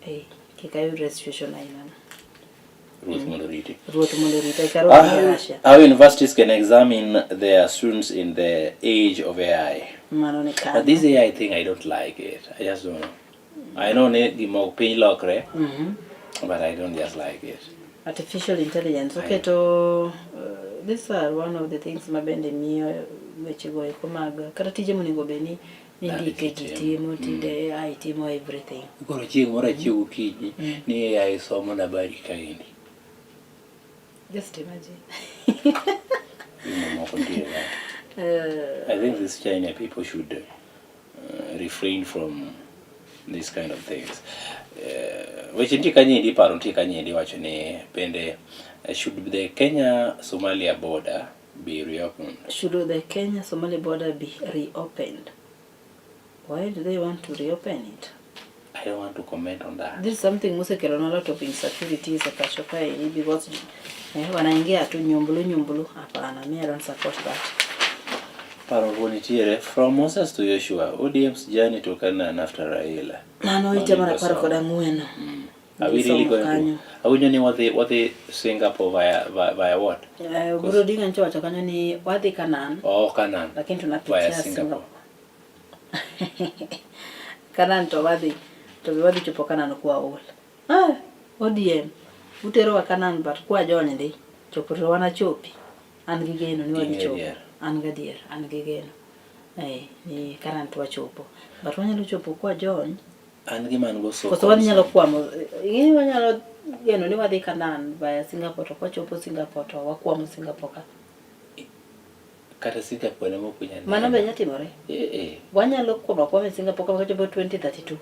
Speaker 3: eh kik ayudre situation aina no.
Speaker 2: Ruoth mondo oriti.
Speaker 3: Ruoth mondo orita kar ODM Russia.
Speaker 2: How universities can examine their students in the age of AI.
Speaker 3: Mano ni kanyo.
Speaker 2: But this AI thing, I don't like it. I just don't know. I know ni gima piny lokre, but I don't just like it.
Speaker 3: Artificial intelligence oketo these are one of the things ma bende miyo wechego eko mag kata tije monego bed ni indike ji timo tinde AI timo everything.
Speaker 2: Koro chieng' moro achiew gokinyi ni AI somo na habari kaendi.
Speaker 3: Just imagine.
Speaker 2: Gima moko nitie ka. I think this China people should refrain from this kind of things. Weche nitie kanyendi, paro nitie kanyendi wacho ni bende should the Kenya Somalia border be reopened?
Speaker 3: Should the Kenya Somalia border be reopened? Why do they want to reopen it?
Speaker 2: I don't want to comment on that.
Speaker 3: This is something mosekelo a lot of insecurities e pacho kaeri because wanaingia tu nyumbulu nyumbulu. Hapana, me I don't support that.
Speaker 2: Paro go nitiere from Moses to Joshua, ODM's journey to Canaan after Raila.
Speaker 3: Mano ite mar 14.
Speaker 2: Are we really going to? Awinjo ni wadhi Singapore via what?
Speaker 3: Oburu Odinga nyocha owacho kanyo ni wadhi Canaan.
Speaker 2: Oh, Canaan.
Speaker 3: Lakini tunapitia
Speaker 2: Via Singapore.
Speaker 3: Canaan to wadhi to be wadhi chopo Canaan kwa ol. Ah, ODM uterowa Canaan but kwa jony ndi chopo to wanachopi. An gi geno ni wadhi
Speaker 2: In
Speaker 3: chopo.
Speaker 2: gadier.
Speaker 3: An gadier, an gi geno. Eh, ni Canaan to wachopo. But wanyalo chopo kwa jony.
Speaker 2: An gima an go so
Speaker 3: Koso wadhi nyalo kwamo, ing'e ni wanyalo geno ni wadhi Canaan via Singapore to kwachopo Singapore to wakwamo Singapore ka.
Speaker 2: Kata Singapore ema ok inyal
Speaker 3: Mano be nyalo timore.
Speaker 2: Eh.
Speaker 3: Wanyalo kwamo akwama e Singapore ka wachopo 2032.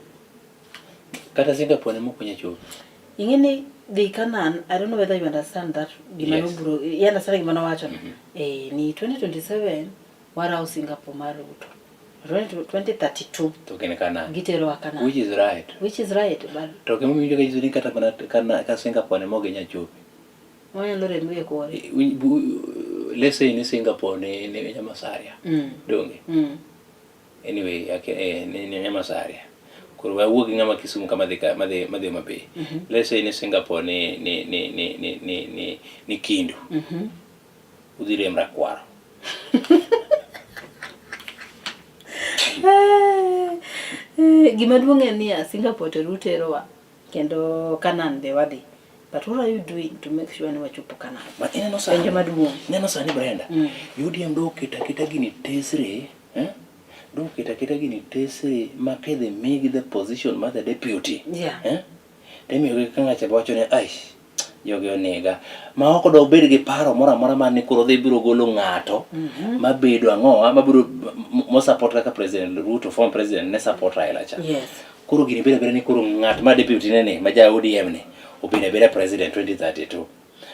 Speaker 2: Kata Singapore ema ok inyal chopo.
Speaker 3: Ing'e ni dhi Canaan, I don't know whether you understand that gima noburo, you understand gima nowacho no? Eh, ni 2027 warawo Singapore mar Ruto. 2032
Speaker 2: To gin Canaan.
Speaker 3: giterowa Canaan.
Speaker 2: Which is right.
Speaker 3: Which is right, but
Speaker 2: To gima winjo ka nyiso ni kata mana ka Singapore ema ok ginyal chopo.
Speaker 3: Wanyalo rem e kore.
Speaker 2: Let's say ni Singapore ni Nyamasaria. Donge? Anyway, ni Nyamasaria. Koro wawuo gi ng'ama Kisumu ka madhi ka madhi Homa Bay. Let's say ni Singapore ni Kindu. Udhi rem Rakwaro.
Speaker 3: Gima duong' en niya, Singapore to terowa kendo Canaan be wadhi. But what are you doing to make sure ni wachopo Canaan?
Speaker 2: But ineno sani.
Speaker 3: Penjo maduong'.
Speaker 2: Ineno sani Brenda. UDM do keto aketa gini tesre, eh? Do keto aketa gini tesre ma kidhi migi the position mar the deputy. Eh? Timiyogi ka ng'acha wacho ni ai jogi onega. Ma ok do bed gi paro moro amora mar ni koro dhi biro golo ng'ato mabedo ang'owa mabiro mo support kaka President Ruto, former president ne support Raila cha. Koro gini bedo abeda ni koro ng'at ma deputy ne ni ma ja ODM ni obedo abeda president 2032.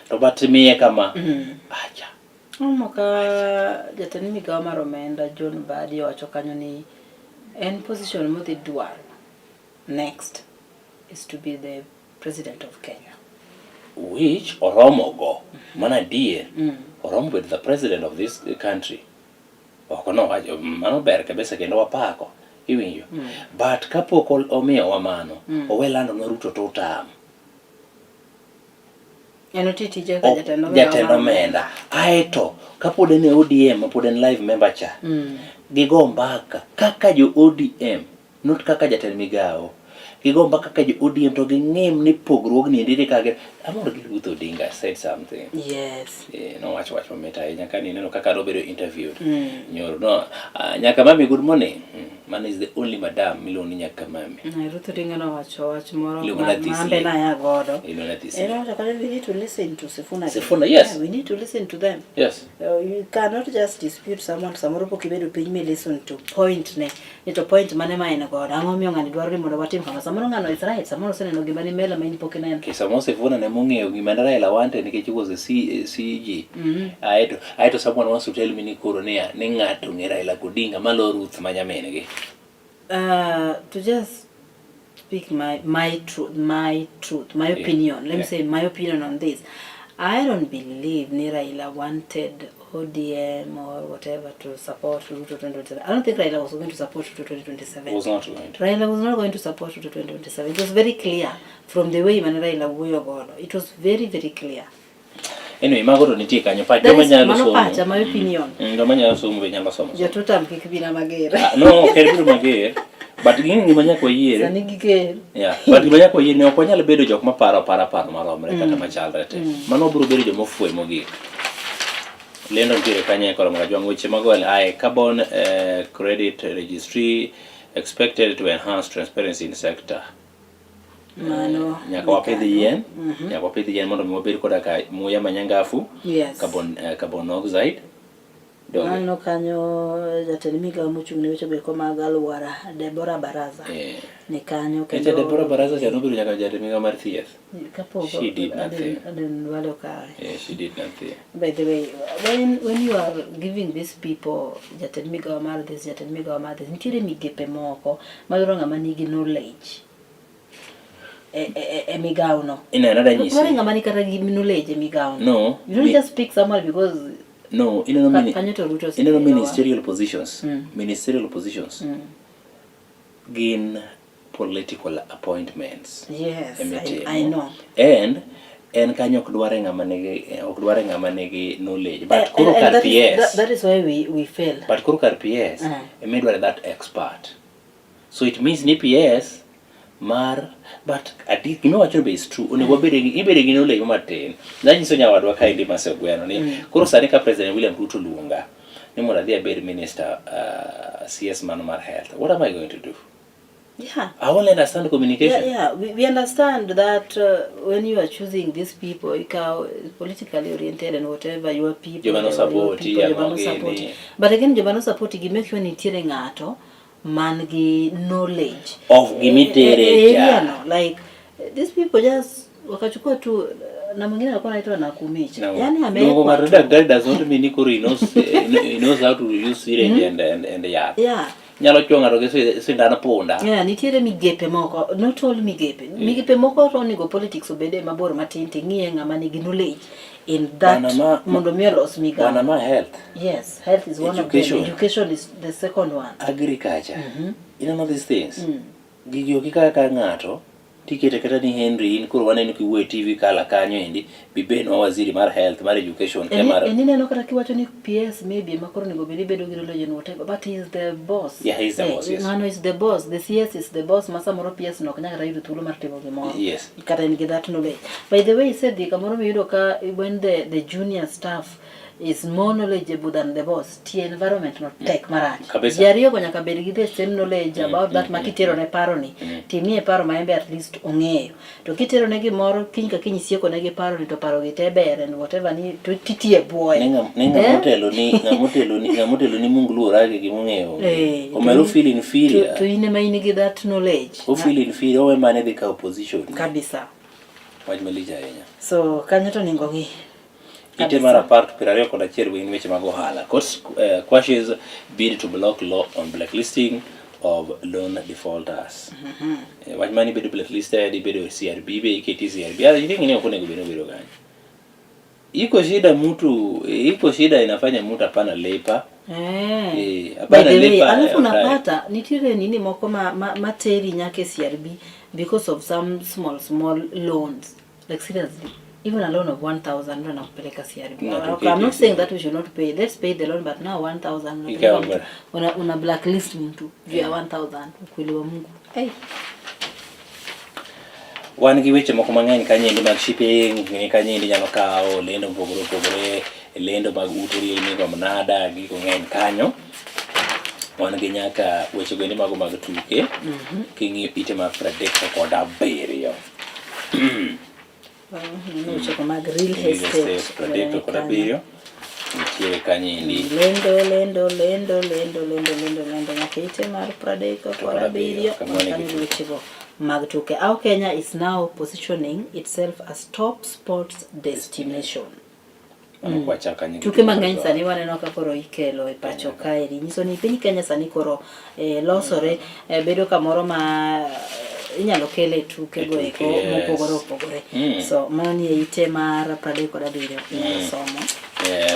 Speaker 2: To but miye kama acha.
Speaker 3: Aneno ka jatend migawo mar omenda John Mbadi owacho kanyo ni en position modhi dwaro next is to be the president of Kenya.
Speaker 2: Which oromo go mana adier oromo bedo the president of this country. Ok no wacho mano ber kabisa kendo wapako iwinjo. But kapok omiyowa mano owe lando ne Ruto to otam.
Speaker 3: En oti tije ka jatend omenda.
Speaker 2: Jatend omenda. Aeto kapod en e ODM mapod en live member cha gigo mbaka kaka jo ODM not kaka jatend migawo. Gigo mbaka kaka jo ODM to ging'im ni pogruogni endi kaka amor gi Ruth Odinga said something. Nowacho wach mamit ahinya kane ineno kaka nobedo interviewed. Nyoro no nyaka mami good morning. Mano is the only madam miluongo ni Nyakamami.
Speaker 3: Ruth Odinga nowacho wach moro
Speaker 2: Iluongo
Speaker 3: ma
Speaker 2: na this
Speaker 3: ma ambe
Speaker 2: lady.
Speaker 3: naya godo.
Speaker 2: Iluongo na this
Speaker 3: En
Speaker 2: lady.
Speaker 3: owacho kata we need to listen to Sifuna.
Speaker 2: Sifuna, yes.
Speaker 3: Yeah, we need to listen to them.
Speaker 2: Yes.
Speaker 3: You cannot just dispute someone samoro pok ibedo piny mi listen to point ne ni to point mane ma en godo ang'o miyo ng'ani dwaro ni mondo watim kama samoro ng'ano is right samoro oseneno gima ni mbele ma in pok ineno
Speaker 2: Okay, samoro Sifuna ne mong'eyo gima ne Raila wanted nikech he was a CG.
Speaker 3: Mhm.
Speaker 2: Aeto someone wants to tell me ni koro niya ni ng'ato ng'e Raila Odinga malo Ruth ma nyamin gi.
Speaker 3: To just speak my truth, my opinion. Let me say my opinion on this. I don't believe ni Raila wanted ODM or whatever to support Ruto 2027. I don't think Raila was going to support Ruto 2027.
Speaker 2: Was not going to.
Speaker 3: Raila was not going to support Ruto 2027. It was very clear from the way mane Raila wuoyo godo. It was very, very clear.
Speaker 2: Anyway, mago to nitie kanyo. Pach
Speaker 3: That
Speaker 2: joma
Speaker 3: is
Speaker 2: nyalo
Speaker 3: mano
Speaker 2: somo.
Speaker 3: pacha, my opinion.
Speaker 2: Joma nyalo somo be nyalo somo.
Speaker 3: Jotutam kik bina mager.
Speaker 2: Ah, no, ok en biro mager. But gini gima nyaka wayiere.
Speaker 3: Sani giger.
Speaker 2: Yeah. But gima nyaka wayiere ni ok wanyal bedo jok maparo apara paro maromre kata machalre te. Mano biro bedo joma ofwe mogik. Lendo nitiere kanyo e koromo kajwang' weche mag ohala. Ae, carbon credit registry expected to enhance transparency in sector.
Speaker 3: Mano.
Speaker 2: Nyaka wapidh yien, nyaka wapidh yien mondo mi wabed koda ka muya manyangafu, carbon monoxide. Donge?
Speaker 3: Aneno kanyo jatend migao mochung' ne weche goeko mag alwora Deborah Baraza ni kanyo.
Speaker 2: Echa Deborah Baraza cha nobedo nyaka jatend migao mar thieth.
Speaker 3: Kapok
Speaker 2: She did nothing.
Speaker 3: Aden Duale okawe.
Speaker 2: Yeah, she did nothing.
Speaker 3: By the way, when you are giving these people jatend migao mar this, jatend migao mar this, nitiere migepe moko madwaro ng'ama nigi knowledge e migao no.
Speaker 2: Ineno adanyisi.
Speaker 3: Dwaro ng'ama ni kata gi knowledge e migao no.
Speaker 2: No.
Speaker 3: You don't just pick someone because
Speaker 2: No, ineno mini,
Speaker 3: kanyo to Ruto
Speaker 2: ineno
Speaker 3: osebedowa.
Speaker 2: ministerial positions. Ministerial positions gin political appointments.
Speaker 3: Yes,
Speaker 2: Emitimo.
Speaker 3: I know.
Speaker 2: And en kanyo ok dware ng'ama nigi ok dware ng'ama nigi knowledge. But koro
Speaker 3: And
Speaker 2: kar
Speaker 3: that is,
Speaker 2: PS,
Speaker 3: that is why we fail.
Speaker 2: but koro kar PS ema idware that expert. So it means ni PS mar but adi gima wacho be is true onego wabed gi ibede gi knowledge matin nanyiso nyawadwa kaendi masegweno ni koro sani ka President William Ruto luonga ni mondo adhi abed minister CS mano mar health, what am I going to do? I only understand communication.
Speaker 3: Yeah, we understand that when you are choosing these people, you can politically oriented and whatever, your people,
Speaker 2: Joma no
Speaker 3: your
Speaker 2: support,
Speaker 3: people, joma no
Speaker 2: ang'o
Speaker 3: support.
Speaker 2: gini.
Speaker 3: But again, joma no support gi make sure nitiere ng'ato man gi knowledge
Speaker 2: Of gimitere cha.
Speaker 3: Area no, like these people just wakachukua tu na mwingine alikuwa anaitwa Nakumicha. Yani
Speaker 2: Luongo
Speaker 3: amewekwa
Speaker 2: ng'ato
Speaker 3: tu.
Speaker 2: daktari does not mean ni koro he knows how to use syringe and yath. Nyalo chuo ng'ato gi sindan punda.
Speaker 3: Yeah, nitiere migepe moko, not all migepe. Migepe moko to onego politics obede mabor matin ting'iye ng'ama nigi knowledge in that
Speaker 2: Bwana
Speaker 3: mondo mi olos migao.
Speaker 2: Bwana ma health,
Speaker 3: Yes, health is one
Speaker 2: Education.
Speaker 3: of them. Education is the second one.
Speaker 2: Agriculture. You know these things. Gigi ok ikaw ka ng'ato tikete kata ni Henry in koro waneno kiwuoyo e TV kala kanyo endi bibenwa waziri mar health mar education ke mar
Speaker 3: En ineno kata kiwacho ni PS maybe ema koro onego bed ni bedo gi knowledge and whatever, but he is the boss.
Speaker 2: Yeah, he is the boss, yes.
Speaker 3: Ng'ano is the boss, the CS is the boss ma samoro PS no ok nyal kata yudo thuolo mar timo gimoro. Kata en gi that knowledge. By the way, isedhi kamoro miyudo ka when the junior staff is more knowledgeable than the boss, tie environment no tek marach.
Speaker 2: Kabisa.
Speaker 3: Ji ariyogo nyaka bed gi the same knowledge about that ma kitero ne paro ni, timiye paro ma en be at least ong'eyo. To kitero ne gimoro kiny ka kiny isieko ne gi paro ni to paro gi te ber and whatever ni to titiye buoye.
Speaker 2: Ne ng'ama otelo ni ng'ama otelo ni ng'ama otelo ni Mungu luor age gimong'eyo. Omeru feel inferior.
Speaker 3: To in ema in gi that knowledge.
Speaker 2: O feel inferior owe mane dhi kawo position.
Speaker 3: Kabisa.
Speaker 2: Wach malich ahinya.
Speaker 3: So kanyo to onego ng'i.
Speaker 2: Ite mar 10 21 gin weche mag ohala. Court quashes bid to block law on blacklisting of loan defaulters. Wach mani bedo blacklisted, ibedo CRB be iketi CRB. Ah, you think ni ok onego bed ni obedo kanyo. Iko shida mtu, iko shida inafanya mtu hapana lipa.
Speaker 3: By
Speaker 2: Hapana
Speaker 3: the way,
Speaker 2: lipa.
Speaker 3: alafu unapata nitiere nini moko ma teri nyaka e CRB because of some small small loans. Like seriously, even a loan of 1000 ndo nakupeleka CRB.
Speaker 2: Ng'ato
Speaker 3: Okay, I'm not
Speaker 2: keti
Speaker 3: saying
Speaker 2: CRB.
Speaker 3: that we should not pay. Let's pay the loan, but now 1000 unapeleka
Speaker 2: Ikawa
Speaker 3: mtu,
Speaker 2: bora.
Speaker 3: una blacklist mtu juu ya 1000. Ukweli wa Mungu. Hey.
Speaker 2: Wan gi weche moko mang'eny kanyendi mag shipping, ni kanyendi nyalo kawo lendo mopogore opogore, lendo mag ute riel migo mnada, gigo ng'eny kanyo. Wan gi nyaka weche goendi mago mag tuke. King'iyo ite mar 37.
Speaker 3: Weche mag real
Speaker 2: Real
Speaker 3: estate.
Speaker 2: estate 37. Nitiere kanyo endi.
Speaker 3: Lendo, lendo, lendo, lendo, lendo, lendo, lendo nyaka ite mar 37
Speaker 2: Kamano e
Speaker 3: kanyo
Speaker 2: gituke.
Speaker 3: wechego mag tuke. Our Kenya is now positioning itself as top sports destination.
Speaker 2: Mano kwachak kanyo gi
Speaker 3: Tuke
Speaker 2: tuke
Speaker 3: mang'eny
Speaker 2: mag-
Speaker 3: sani waneno ka koro ikelo e pacho kaeri nyiso ni piny Kenya sani koro losore bedo kamoro ma inyalo kele tuke go eko
Speaker 2: yes.
Speaker 3: mopogore opogore. So mano ni e ite mar 37 inyalo somo.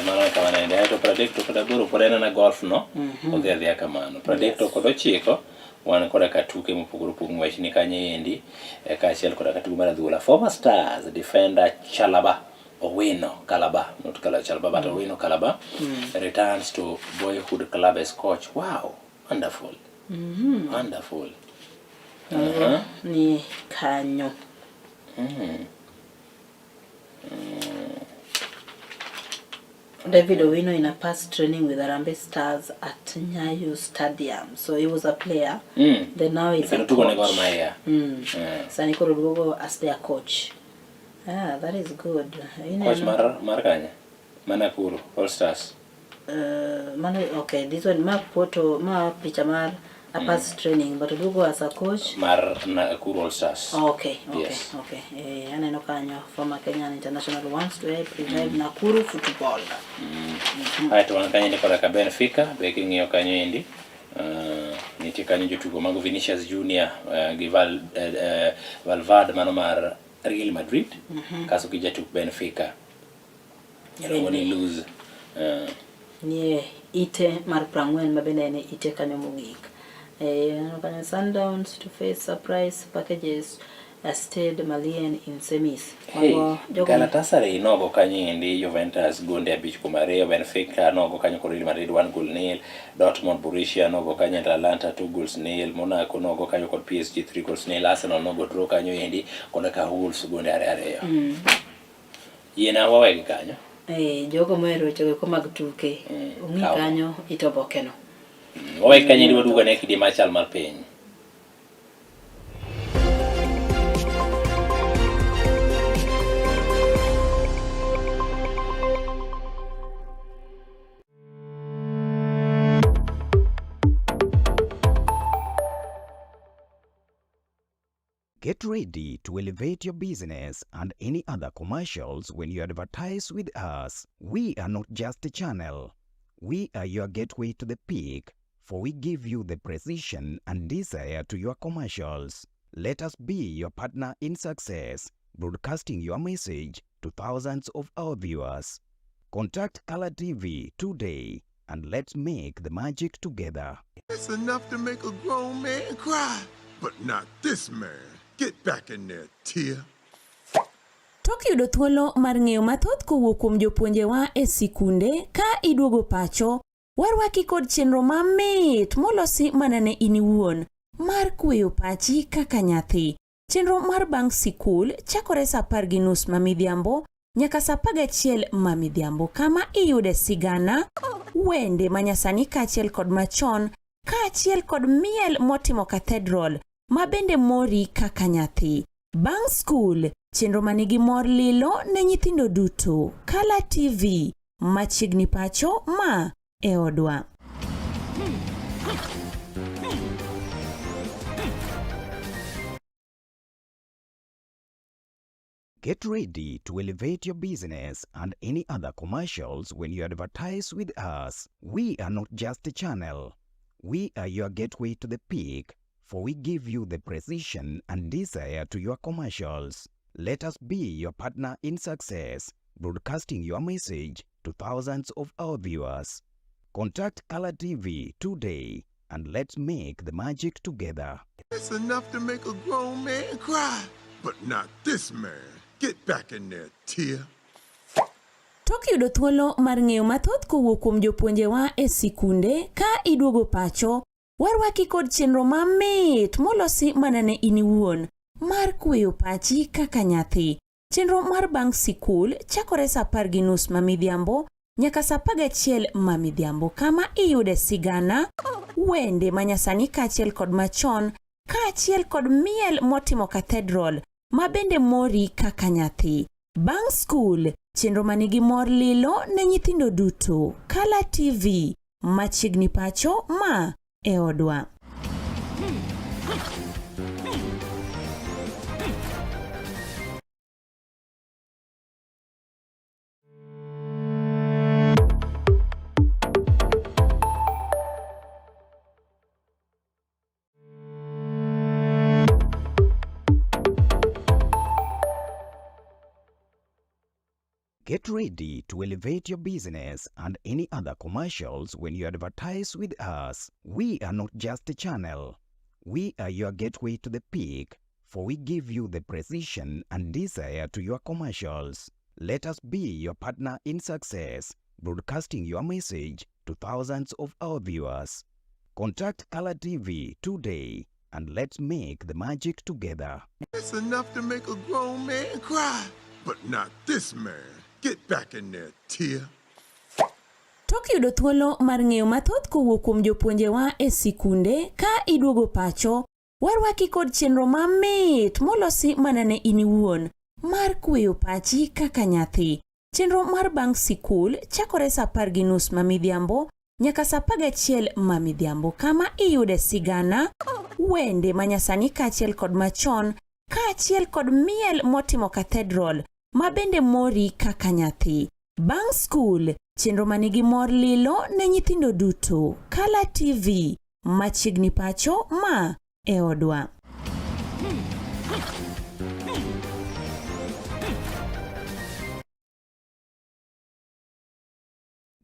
Speaker 2: Mano e kamano endi. Aeto 38 pod en ana golf no. Odhi adhiya kamano. 39 wan koda ka tuke mopogore opogore ng'wech ni kanyo endi kaachiel koda ka tugo mar adhula. Former Stars defender Chalaba Owino Kalaba, not Kala Chalaba, but Owino Kalaba returns to boyhood club as coach. Wow, wonderful. Wonderful.
Speaker 3: Mago ni kanyo. David Owino in a past training with Harambee Stars at Nyayo Stadium. So he was a player. Then now he's a
Speaker 2: Kendo tugo ne Gor
Speaker 3: coach.
Speaker 2: Mahia.
Speaker 3: Sani koro duogo as their coach. Ah, that is good. Ineno-
Speaker 2: Coach mar kanye? Mar Nakuru, All Stars.
Speaker 3: Mano, okay, this one ma photo ma picha mar a past training but oduogo as a coach.
Speaker 2: Mar Nakuru All Stars.
Speaker 3: Okay,
Speaker 2: Yes.
Speaker 3: okay. Aneno kanyo former Kenyan international wants to help revive Nakuru football.
Speaker 2: Aeto wan kanyo endi koda ka Benfica, be king'iyo kanyo endi nitie kanyo jotugo mago Vinicius Junior gi Valverde mano mar Real Madrid kaso gi jatuk Benfica iluongo ni Luz.
Speaker 3: Nie ite mar 40 ma bende en e ite kanyo mogik. Aneno kanyo Sundowns to face surprise packages Stade Malien in semis.
Speaker 2: Hey,
Speaker 3: Mago jogo
Speaker 2: Galatasaray nogo kanyo endi Juventus gonde 5-2, Benfica nogo kanyo kod Real Madrid 1-0, Dortmund Borussia nogo kanyo Atalanta 2-0, Monaco nogo kanyo kod PSG 3-0, Arsenal nogo draw kanyo endi kod ka Wolves gonde 2-2. Yiena wawegi kanyo.
Speaker 3: Jogo mohero wechego eko mag tuke ong'i
Speaker 2: kaw.
Speaker 3: kanyo it obokeno.
Speaker 2: Wawegi kanyo endi waduogo ane kidi machal mar piny.
Speaker 17: Get ready to elevate your business and any other commercials when you advertise with us. We are not just a channel. We are your gateway to the peak, for we give you the precision and desire to your commercials. Let us be your partner in success, broadcasting your message to thousands of our viewers. Contact Color TV today and let's make the magic together.
Speaker 18: It's enough to make a grown man cry, but not this man. Get back in there, Tia.
Speaker 19: Tok yudo thuolo mar ng'eyo mathoth kowuok kuom jopuonjewa e sikunde ka iduogo pacho, warwaki kod chenro mamit molosi mana ne in iwuon mar kweyo pachi kaka nyathi. Chenro mar bang' sikul chakore saa 10:30 ma midhiambo nyaka saa 11 ma midhiambo kama iyude sigana, wende manyasani kaachiel kod machon kaachiel kod miel motimo cathedral ma bende mori kaka nyathi. Bang' skul, chenro manigi mor lilo ne nyithindo duto. Kala TV, machiegni pacho ma e odwa.
Speaker 17: Get ready to elevate your business and any other commercials when you advertise with us. We are not just a channel. We are your gateway to the peak, for we give you the precision and desire to your commercials. Let us be your partner in success, broadcasting your message to thousands of our viewers. Contact Color TV today and let's make the magic together.
Speaker 18: It's enough to make a grown man cry, but not this man. Get back in there, Tia.
Speaker 19: Tok yudo thuolo mar ng'eyo mathoth kowuok kuom jopuonjewa e sikunde ka iduogo pacho, warwaki kod chenro mamit molosi mana ne in iwuon mar kweyo pachi kaka nyathi. Chenro mar bang' sikul chakore saa 10:30 ma midhiambo nyaka saa 11 ma midhiambo kama iyude sigana, wende manyasani kaachiel kod machon, kaachiel kod miel motimo cathedral ma bende mori kaka nyathi. Bang' skul, chenro manigi mor lilo ne nyithindo duto. Kala TV, machiegni pacho ma e odwa.
Speaker 17: Get ready to elevate your business and any other commercials when you advertise with us. We are not just a channel. We are your gateway to the peak, for we give you the precision and desire to your commercials. Let us be your partner in success, broadcasting your message to thousands of our viewers. Contact Color TV today and let's make the magic together.
Speaker 18: It's enough to make a grown man cry, but not this man. Get back in there, Tia.
Speaker 19: Tok yudo thuolo mar ng'eyo mathoth kowuok kuom jopuonjewa e sikunde ka iduogo pacho, warwaki kod chenro mamit molosi mana ne in iwuon mar kweyo pachi kaka nyathi. Chenro mar bang' sikul chakore sa 10:30 ma midhiambo nyaka sa 11 ma midhiambo kama iyude sigana, wende manyasani kaachiel kod machon, kaachiel kod miel motimo cathedral ma bende mori kaka nyathi. Bang' skul, chenro manigi mor lilo ne nyithindo duto. Kala TV, machiegni pacho ma e odwa.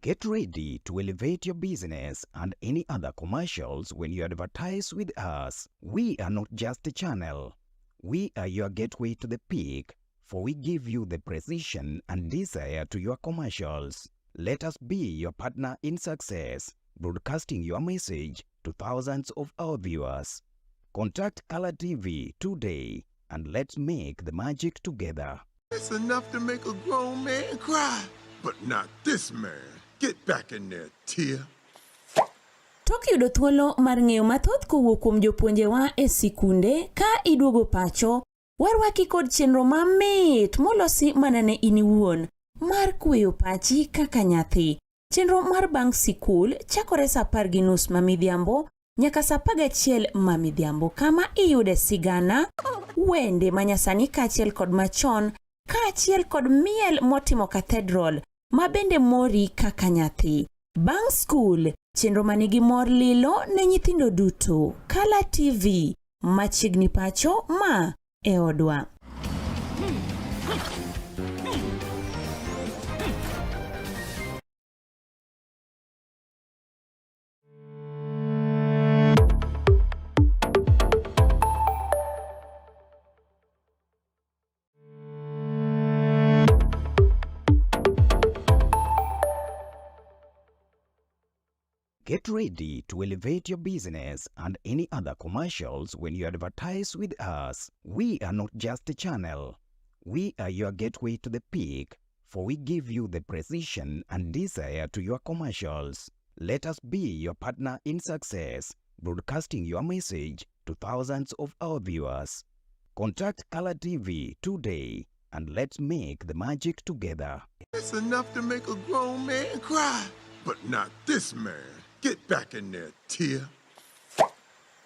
Speaker 17: Get ready to elevate your business and any other commercials when you advertise with us. We are not just a channel. We are your gateway to the peak, for we give you the precision and desire to your commercials. Let us be your partner in success, broadcasting your message to thousands of our viewers. Contact Color TV today and let's make the magic together.
Speaker 18: It's enough to make a grown man cry, but not this man. Get back in there, Tia.
Speaker 19: Tok yudo thuolo mar ng'eyo mathoth kowuok kuom jopuonjewa e sikunde ka iduogo pacho, warwaki kod chenro mamit molosi mana ne in iwuon mar kweyo pachi kaka nyathi. Chenro mar bang' sikul chakore sa 10:30 ma midhiambo nyaka sa 11 ma midhiambo kama iyude sigana, wende manyasani kaachiel kod machon, kaachiel kod miel motimo cathedral ma bende mori kaka nyathi. Bang' skul, chenro manigi mor lilo ne nyithindo duto. Kala TV, machiegni pacho ma e odwa.
Speaker 17: Get ready to elevate your business and any other commercials when you advertise with us. We are not just a channel. We are your gateway to the peak, for we give you the precision and desire to your commercials. Let us be your partner in success, broadcasting your message to thousands of our viewers. Contact Color TV today and let's make the magic together.
Speaker 18: It's enough to make a grown man cry, but not this man. Get back in there, Tia.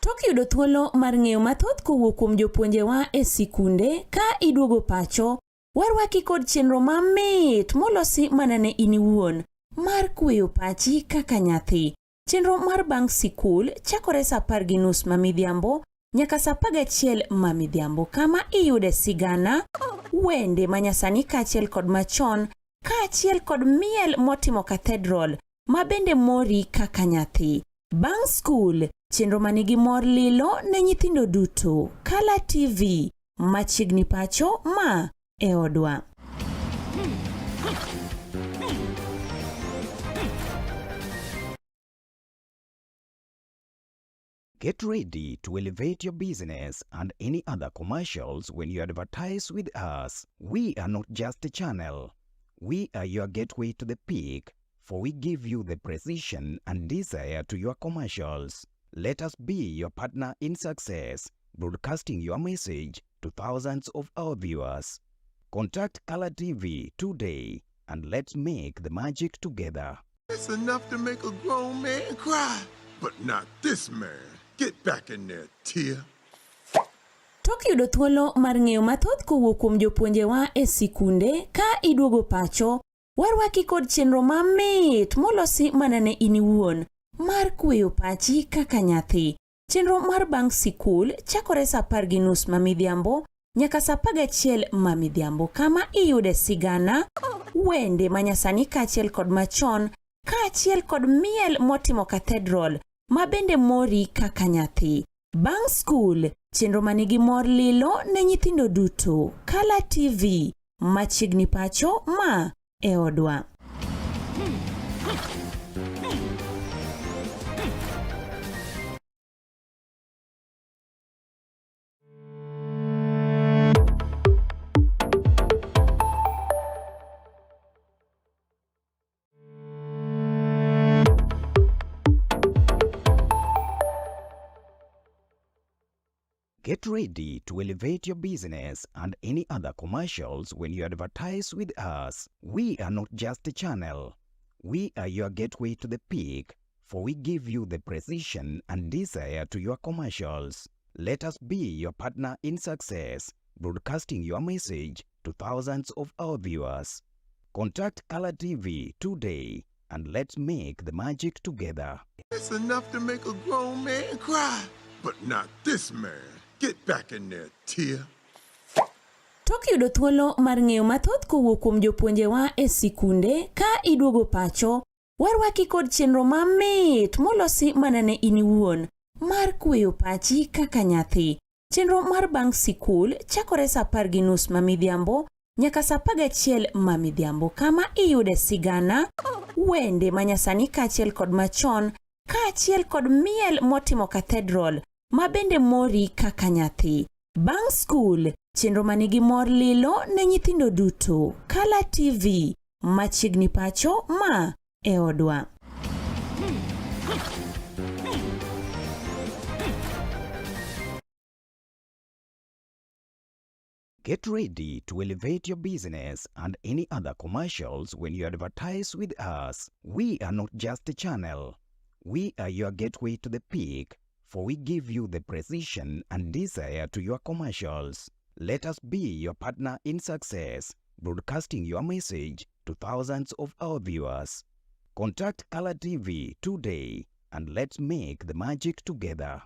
Speaker 19: Tok yudo thuolo mar ng'eyo mathoth kowuok kuom jopuonjewa e sikunde ka iduogo pacho, warwaki kod chenro mamit molosi mana ne in iwuon mar kweyo pachi kaka nyathi. Chenro mar bang' sikul chakore sa 10:30 ma midhiambo nyaka sa 11 ma midhiambo kama iyude sigana, wende manyasani kaachiel kod machon, kaachiel kod miel motimo cathedral ma bende mori kaka nyathi. Bang' skul, chenro manigi mor lilo ne nyithindo duto. Kala TV, machiegni pacho ma e odwa.
Speaker 17: Get ready to elevate your business and any other commercials when you advertise with us. We are not just a channel. We are your gateway to the peak, for we give you the precision and desire to your commercials. Let us be your partner in success, broadcasting your message to thousands of our viewers. Contact Color TV today and let's make the magic together.
Speaker 18: It's enough to make a grown man cry, but not this man. Get back in there, Tia.
Speaker 19: Tok yudo thuolo mar ng'eyo mathoth kowuok kuom jopuonjewa e sikunde ka iduogo pacho, warwaki kod chenro mamit molosi mana ne in iwuon mar kweyo pachi kaka nyathi. Chenro mar bang' sikul chakore sa 10:30 ma midhiambo nyaka sa 11 ma midhiambo kama iyude sigana, wende manyasani kaachiel kod machon kaachiel kod miel motimo cathedral ma bende mori kaka nyathi. Bang' skul, chenro ma nigi mor lilo ne nyithindo duto. Kala TV, machiegni pacho ma e odwa.
Speaker 17: Get ready to elevate your business and any other commercials when you advertise with us. We are not just a channel. We are your gateway to the peak, for we give you the precision and desire to your commercials. Let us be your partner in success, broadcasting your message to thousands of our viewers. Contact Color TV today and let's make the magic together.
Speaker 18: It's enough to make a grown man cry, but not this man. Get back in there, Tia.
Speaker 19: Tok yudo thuolo mar ng'eyo mathoth kowuok kuom jopuonjewa e sikunde ka iduogo pacho, warwaki kod chenro mamit molosi mana ne in iwuon mar kweyo pachi kaka nyathi. Chenro mar bang' sikul chakore sa 10:30 ma midhiambo nyaka sa 11 ma midhiambo kama iyude sigana, wende manyasani kaachiel kod machon kaachiel kod miel motimo cathedral ma bende mori kaka nyathi. Bang' skul, chenro ma nigi mor lilo ne nyithindo duto. Kala TV, machiegni pacho ma e odwa.
Speaker 17: Get ready to elevate your business and any other commercials when you advertise with us. We are not just a channel. We are your gateway to the peak, for we give you the precision and desire to your commercials. Let us be your partner in success, broadcasting your message to thousands of our viewers. Contact Color TV today and let's make the magic together.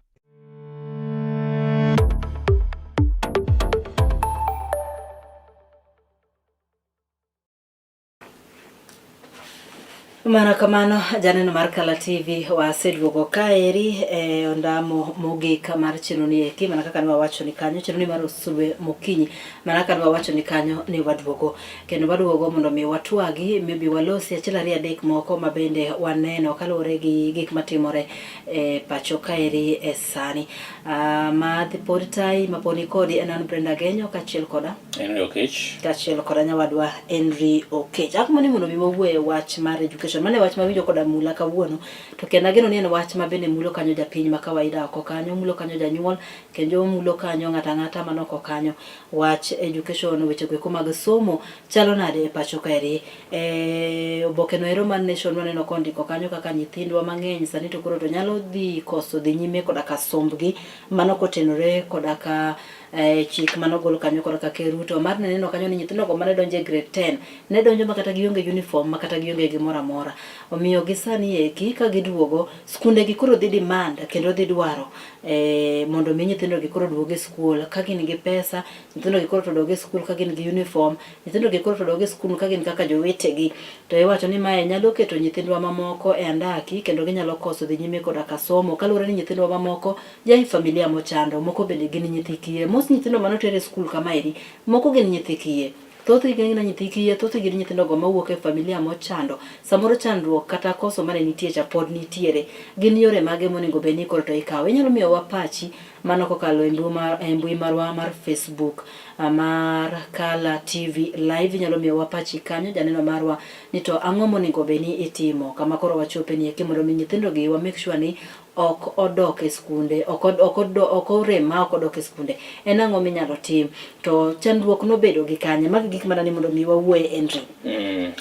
Speaker 3: Mana kamano janeno mar Kala TV waseduogo kaeri e ondamo mogik mar chenro ni eki mana kaka ne wawacho ni kanyo chenro ni mar Sulwe Mokinyi mana kaka ne wawacho ni kanyo ni waduogo kendo waduogo mondo mi watwagi maybe walosi achiel ariyo adek moko ma bende waneno kaluwore gi gik matimore e pacho kaeri e sani. Ma pod tai ma pod nikodi en an Brenda Genyo kaachiel koda
Speaker 2: Henry Okech.
Speaker 3: Kaachiel koda nyawadwa Henry Okech. Akuma ni mondo mi wawuo e wach mar education. Mano e wach mawinjo koda mula kawuono. To kendo ageno ni en wach ma bende mulo kanyo japiny ma kawaida oko kanyo, mulo kanyo janyuol, kendo mulo kanyo ng'ato ang'ata man oko kanyo. Wach education, weche goeko mag somo chalo nade e pacho kaeri? E oboke no ero mar Nation waneno kondiko kanyo kaka nyithindwa mang'eny sani to koro to nyalo dhi koso dhi nyime koda ka sombgi mano kotenore koda ka eh, chik mane ogol kanyo korka Ker Ruto mar ne neno kanyo ni nyithindo go mane donjo e grade 10 ne donjo ma kata gionge uniform ma kata gionge gimoro amora. Omiyo gi sani eki ka giduogo skunde gi koro dhi demand kendo dhi dwaro eh, mondo mi nyithindo gi koro duog e skul ka gin gi pesa, nyithindo gi koro to dog e skul ka gin gi uniform, nyithindo gi koro to dog e skul ka gin kaka jowetegi. To iwacho ni mae nyalo keto nyithindwa mamoko e andaki kendo ginyalo koso dhi nyime koda ka somo kaluwore ni nyithindwa mamoko Jae familia mochando, moko bende gin nyithi kiye. Most nyithindo mane oter e skul kamaeri, moko gin nyithi kiye. Thothgi gin gina nyithi kiye, thothgi gin nyithindo go mawuok e familia mochando. Samoro chandruok kata koso mane nitie cha pod nitiere. Gin yore mage monego bed ni koro to ikawo? Inyalo miyowa pachi mano kokalo e mbui mar, e mbui marwa mar Facebook. mar Kala TV Live. Inyalo miyowa pachi kanyo, janeno marwa, ni to ang'o monego bed ni itimo kama koro wachope ni eki mondo mi nyithindo gi wa make sure ni ok odok e skunde, ok ok ok orem ma ok odok e skunde. En ang'o minyalo tim? To chandruok nobedo gi kanye? Magi gik mana ni mondo mi wawuoye Henry.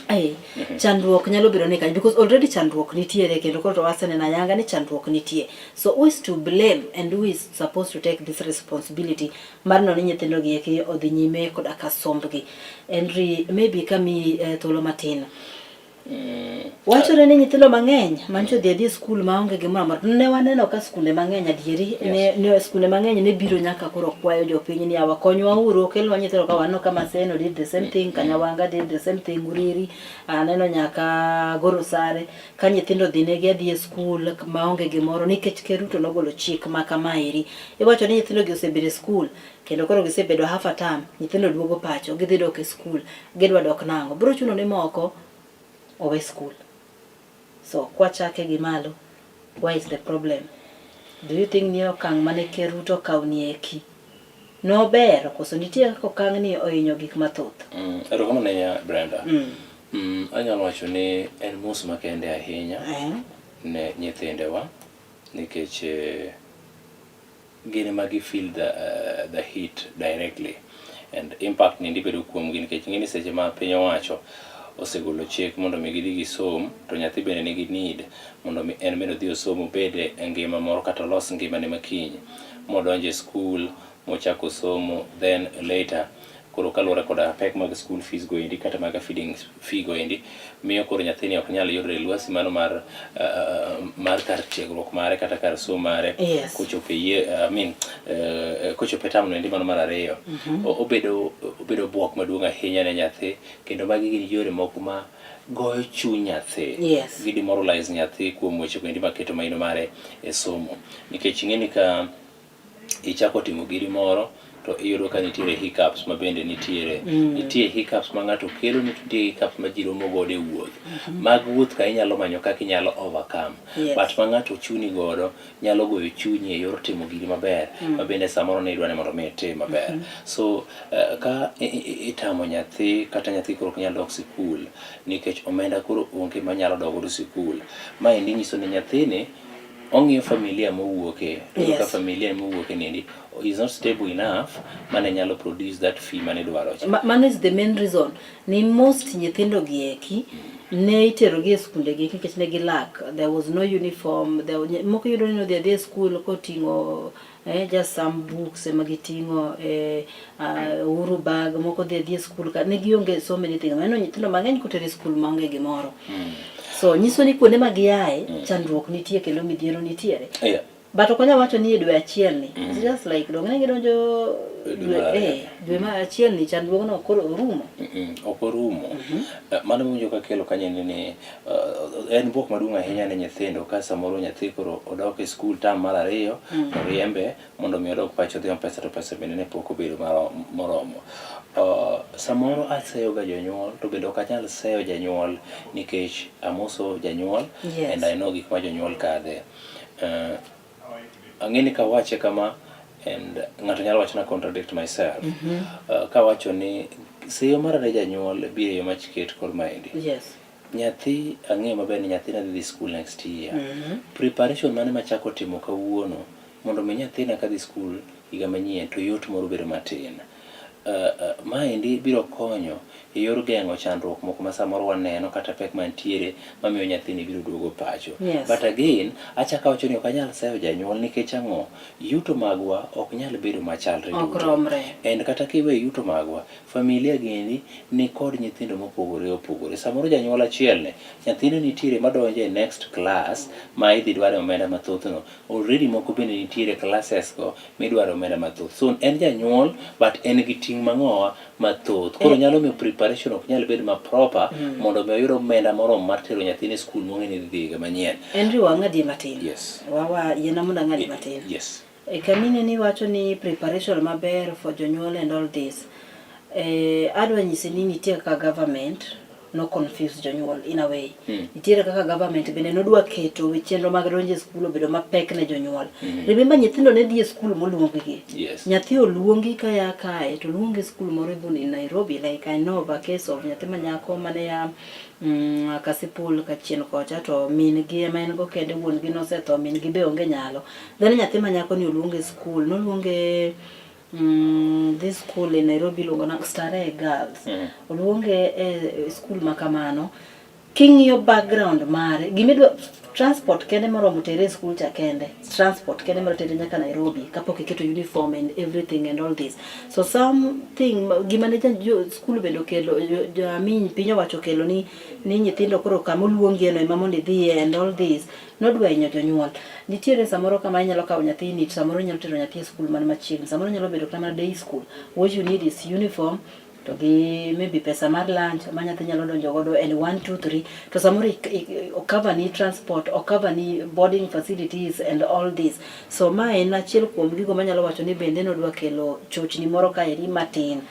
Speaker 3: Eh, chandruok nyalo bedo ni kanye because already chandruok nitiere kendo koro to waseneno ayanga ni chandruok nitie. So who is to blame and who is supposed to take this responsibility mar neno ni nyithindo gi eki odhi nyime koda ka sombgi. Henry, maybe kamiyi eh, thuolo matin. Wachore ni nyithindo mang'eny mancho odhi adhi e skul maonge gimoro amora. Ne waneno ka skunde mang'eny adieri, ne, ne skunde mang'eny ne biro nyaka koro kwayo jopiny ni awa konywa uru okelnwa nyithindo ka waneno ka Maseno did the same thing, Kanyawanga did the same thing, Uriri, aneno nyaka Goro Sare ka nyithindo dhi negi adhi e skul maonge gimoro nikech Ker Ruto nogolo chik ma kamaeri. Iwacho ni nyithindo gi osebedo e skul kendo koro gisebedo half a term, nyithindo duogo pacho, gidhi dok e skul, gidwa dok nang'o? Biro chuno ni moko owe skul. So kwachake gi malo, where is the problem? Do you think ni okang' mane Ker Ruto okawo ni eki nober koso nitie kaka okang' ni ohinyo gik mathoth?
Speaker 2: Erokamano ahinya Brenda. Anyalo wacho ni en mos makende ahinya ne nyithindewa nikech gin ema gi feel the heat directly and impact ni bedo kuomgi nikech ing'e ni seche ma piny owacho osegolo chik mondo mi gidhi gisom to nyathi bende nigi need mondo mi en bende odhi osom obed e ngima moro kata olos ngimane makiny modonjo e skul mochako somo then later koro kaluwore koda pek mag school fees go endi kata mag feeding fee go endi miyo koro nyathini ok nyal yudre e lwasi mano mar mar kar tiegruok mare kata kar somo mare kochopo e yie I mean kochopo e term no endi mano mar ariyo obedo obedo buok maduong' ahinya ne nyathi kendo magi gin yore moko ma goyo chuny nyathi gi demoralize nyathi kuom weche go endi maketo maino mare e somo nikech ing'e ni ka ichako timo giri moro to iyudo ka nitiere hiccups ma bende nitiere. Nitie hiccups ma ng'ato kelo ni to nitie hiccups ma ji romo godo e wuoth. Mag wuoth ka inyalo manyo kaka inyalo overcome. But ma ng'ato chuni godo nyalo goyo chunyi e yor timo giri maber ma bende samoro ne idwa ni mondo mi itim maber. So ka itamo nyathi kata nyathi koro ok nyal dok sikul nikech omenda koro onge manyalo dok godo sikul. Maendi nyiso ni nyathini ong'iyo familia mowuoke to ka familia mowuoke niendi is not stable enough mane nyalo produce that fee mane dwaro cha.
Speaker 3: Mano is the main reason ni most nyithindo gi eki ne itero gi e skunde gi nikech ne gilak. There was no uniform. There, moko iyudo ni odhi adhiya e skul koting'o just some books ema giting'o uhuru bag, moko dhi adhiya e skul ka ne gionge so many things. Maneno nyithindo mang'eny koter e skul maonge gimoro. So nyiso ni kuonde ma giaye chandruok nitie kendo midhiero nitiere. But ok wanyal wacho ni e dwe achiel ni. It's just like dong ne gidonjo
Speaker 2: E dwe
Speaker 3: dwe
Speaker 2: mar ariyo.
Speaker 3: dwe mar achiel ni chandruogno koro orumo.
Speaker 2: Ok orumo. Mano miwinjo kakelo kanyo en ni en buok maduong' ahinya ne nyithindo ka samoro nyathi koro odok e skul term mar ariyo to riembe mondo mi odog pacho odhi om pesa to pesa bende ne pok obedo moromo. Samoro aseyo ga jonyuol to bende ok anyal seyo janyuol nikech amoso janyuol and I know gik ma jonyuol kadhe. Ang'e ni kawache kama and ng'ato nyalo wacho na contradict myself. Kawacho ni seyo mara ne janyuol biro e yo machiket kod maendi. Nyathi ang'eyo maber ni nyathina dhi dhi school next year. Preparation mane machako timo kawuono mondo mi nyathina kadhi school higa manyien to yot moro bedo matin. Maendi biro konyo e yor geng'o chandruok moko ma samoro waneno kata pek mantiere mamiyo nyathini biro duogo pacho. But again, achako awacho ni ok anyal seyo janyuol nikech ang'o? Yuto magwa ok nyal bedo machalre
Speaker 3: Ok
Speaker 2: duto.
Speaker 3: romre.
Speaker 2: And kata kiwe yuto magwa, familia giendi ni kod nyithindo mopogore opogore. Samoro janyuol achiel ni, nyathine nitiere madonjo e next class ma idhi dware omenda mathoth no. Already moko bende nitiere classes go midwaro omenda mathoth. So en janyuol but en gi ting' mang'owa mathoth. Koro nyalo miyo preparation ok nyal bedo ma proper mondo mi oyud omenda moromo mar tero nyathine e skul mong'e ni dhi dhi higa manyien.
Speaker 3: Henry wang'adie matin.
Speaker 2: Yes.
Speaker 3: Wawa yiena mondo ang'adi matin.
Speaker 2: Yes.
Speaker 3: E kamine ni wacho ni preparation maber for jonyuol and all this. Adwa nyisi ni nitie kaka government no confuse jonyuol in a way. Nitiere kaka government bende nodwa keto we chenro mag donjo e skul obedo mapek ne jonyuol. Remember nyithindo ne dhi e skul moluonggi. Nyathi oluongi kaya kae to oluongi e skul moro even in Nairobi like I know of a case of nyathi ma nyako mane ya Kasipul kachien kocha to min gi ema en go kende wuon gi nosetho min gi be onge nyalo. Then nyathi ma nyako ni oluonge e skul noluonge this school in Nairobi iluongo na Starehe Girls. Oluonge e skul ma kamano. King'iyo background mare, gimidwa transport kende moromo tere e skul cha kende, transport kende moro tere nyaka Nairobi kapok iketo uniform and everything and all this. So something gima ne jo skul bende okelo, jo piny owacho okelo ni nyithindo koro kama oluongie no ema mondo idhiye and all this, nodwa hinyo jonyuol. Nitiere samoro kama inyalo kawo nyathini, samoro inyalo tero nyathi e skul man machiegni, samoro nyalo bedo kata mana day school. What you need is uniform to gi maybe pesa mar lunch ma nyathi nyalo donjo godo en 1 2 3 to samoro cover ni transport, o cover ni boarding facilities and all this. So ma en achiel kuom gigo manyalo wacho ni bende nodwa kelo chochni moro kaeri matin.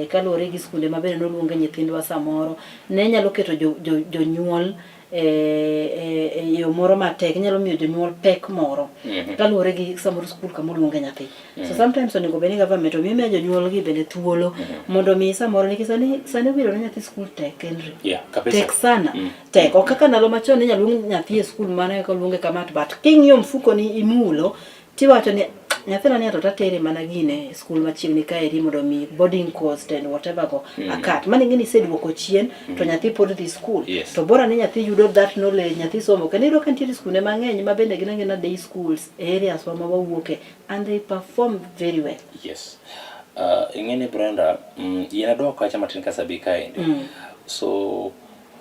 Speaker 3: Kaluwore gi skunde ma bende noluonge nyithindwa samoro ne nyalo keto jonyuol e yo moro matek, nyalo miyo jonyuol pek moro kaluwore gi samoro skul kama oluonge nyathi. So sometimes onego bed ni government omi miyo jonyuol gi bende thuolo mondo mi samoro nikech sani wiro ne nyathi skul tek Henry.
Speaker 2: Yeah, kabisa.
Speaker 3: Tek sana. Tek. Ok kaka ndalo machon inyalo luong nyathi e skul mana kaka oluonge kama but king'iyo mfuko ni imulo tiwacho ni nyathina ni to tatere mana gine skul machiegni kaeri mondo mi boarding cost and whatever go akat. Mano ing'e ni iseduoko chien to nyathi pod dhi skul. To bora ni nyathi yudo that knowledge, nyathi somo. Kendo iyudo ka nitiere skunde mang'eny ma bende gin agina day schools e areas wa ma wawuoke and they perform very well.
Speaker 2: Yes. Ing'e ni Brenda, yien adwoko kacha matin ka sabi kaendi. So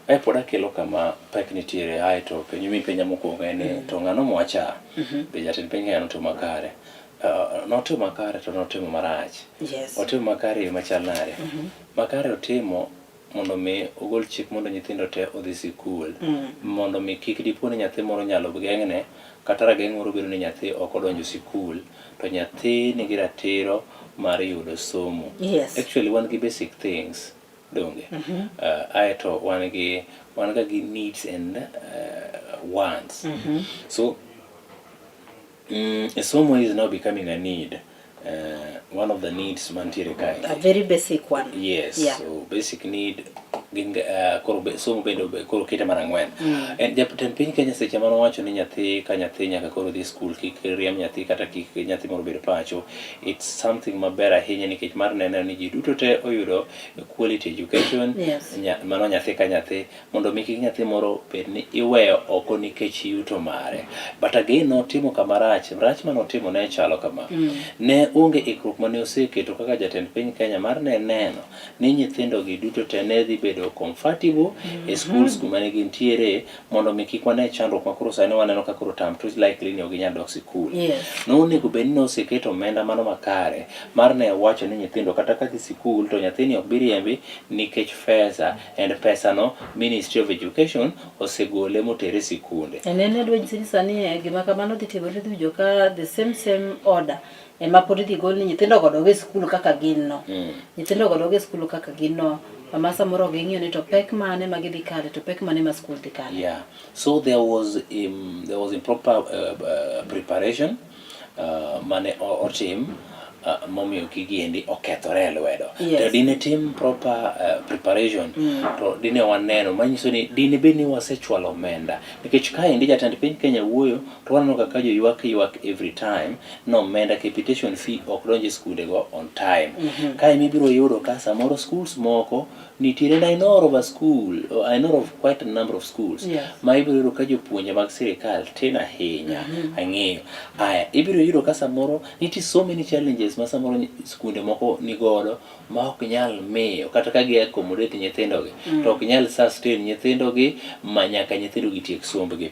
Speaker 2: e pod akelo kama pek nitiere ae to penjo mipenja mokwongo en ni to ng'ano mwacha? Be jatend piny Kenya notimo makare? Notimo makare to notimo marach. Otimo makare e yo machal nade? Makare otimo mondo mi ogol chik mondo nyithindo te odhi sikul. Mondo mi kik dipo ni nyathi moro nyalo geng'ne kata rageng' moro bedo ni nyathi ok odonjo sikul to nyathi nigi ratiro mar yudo somo. Actually wan gi basic things donge. Aeto wan gi wan ga gi needs and wants. So somo is now becoming a need. One of the needs mantiere kae.
Speaker 3: A very basic one.
Speaker 2: Yes. So basic need gin koro somo bende koro kete mar ang'wen. En jatend piny Kenya seche mane owacho ni nyathi ka nyathi nyaka koro dhi skul kik riemb nyathi kata kik nyathi moro bed pacho. It's something maber ahinya nikech mar neno ni ji duto te oyudo quality education. Mano nyathi ka nyathi mondo mi kik nyathi moro bed ni iweyo oko nikech yuto mare. But again notimo kama rach, rach mane otimo ne chalo kama. Ne onge ikruok mane oseketo kaka jatend piny Kenya mar ne neno ni nyithindo gi duto te ne dhi bedo comfortable e schools kuma ne gintiere mondo mi kik wane chandruok ma koro sani waneno ka koro term two likely ni ok ginyal dok sikul. Nonego bed ni noseketo omenda mano makare mar ne wacho ni nyithindo kata ka dhi sikul to nyathini ok bi riembi nikech fedha and pesa no Ministry of Education osegole motere sikunde.
Speaker 3: En en adwa nyisi ni sani gima kamano dhi timore tidhi winjo ka the same order ema pod idhi gol ni nyithindo go dog e skul kaka gin no. Nyithindo go dog e skul kaka gin no. Ma samoro ok ging'iyo ni to pek mane ma gidhi kale to pek mane ma skul dhi kale.
Speaker 2: Yeah. So there was improper preparation mane otim momiyo gigi endi okethore e lwedo. To dine tim proper preparation to dine waneno manyiso ni dine bed ni wasechwalo omenda nikech kaendi jatend piny Kenya wuoyo to waneno kaka joywak ywak every time no omenda capitation fee ok donj e skunde go on time. Kae mibiro yudo ka samoro schools moko nitiere and I know of a school, I know of quite a number of schools ma ibiro yudo ka jopuonje mag sirikal tin ahinya. Ang'eyo. Aya, ibiro yudo ka samoro nitie so many challenges ma samoro skunde moko nigodo ma ok nyal miyo kata ka gi accommodate nyithindo gi to ok nyal sustain nyithindo gi ma nyaka nyithindo gi tiek sombgi.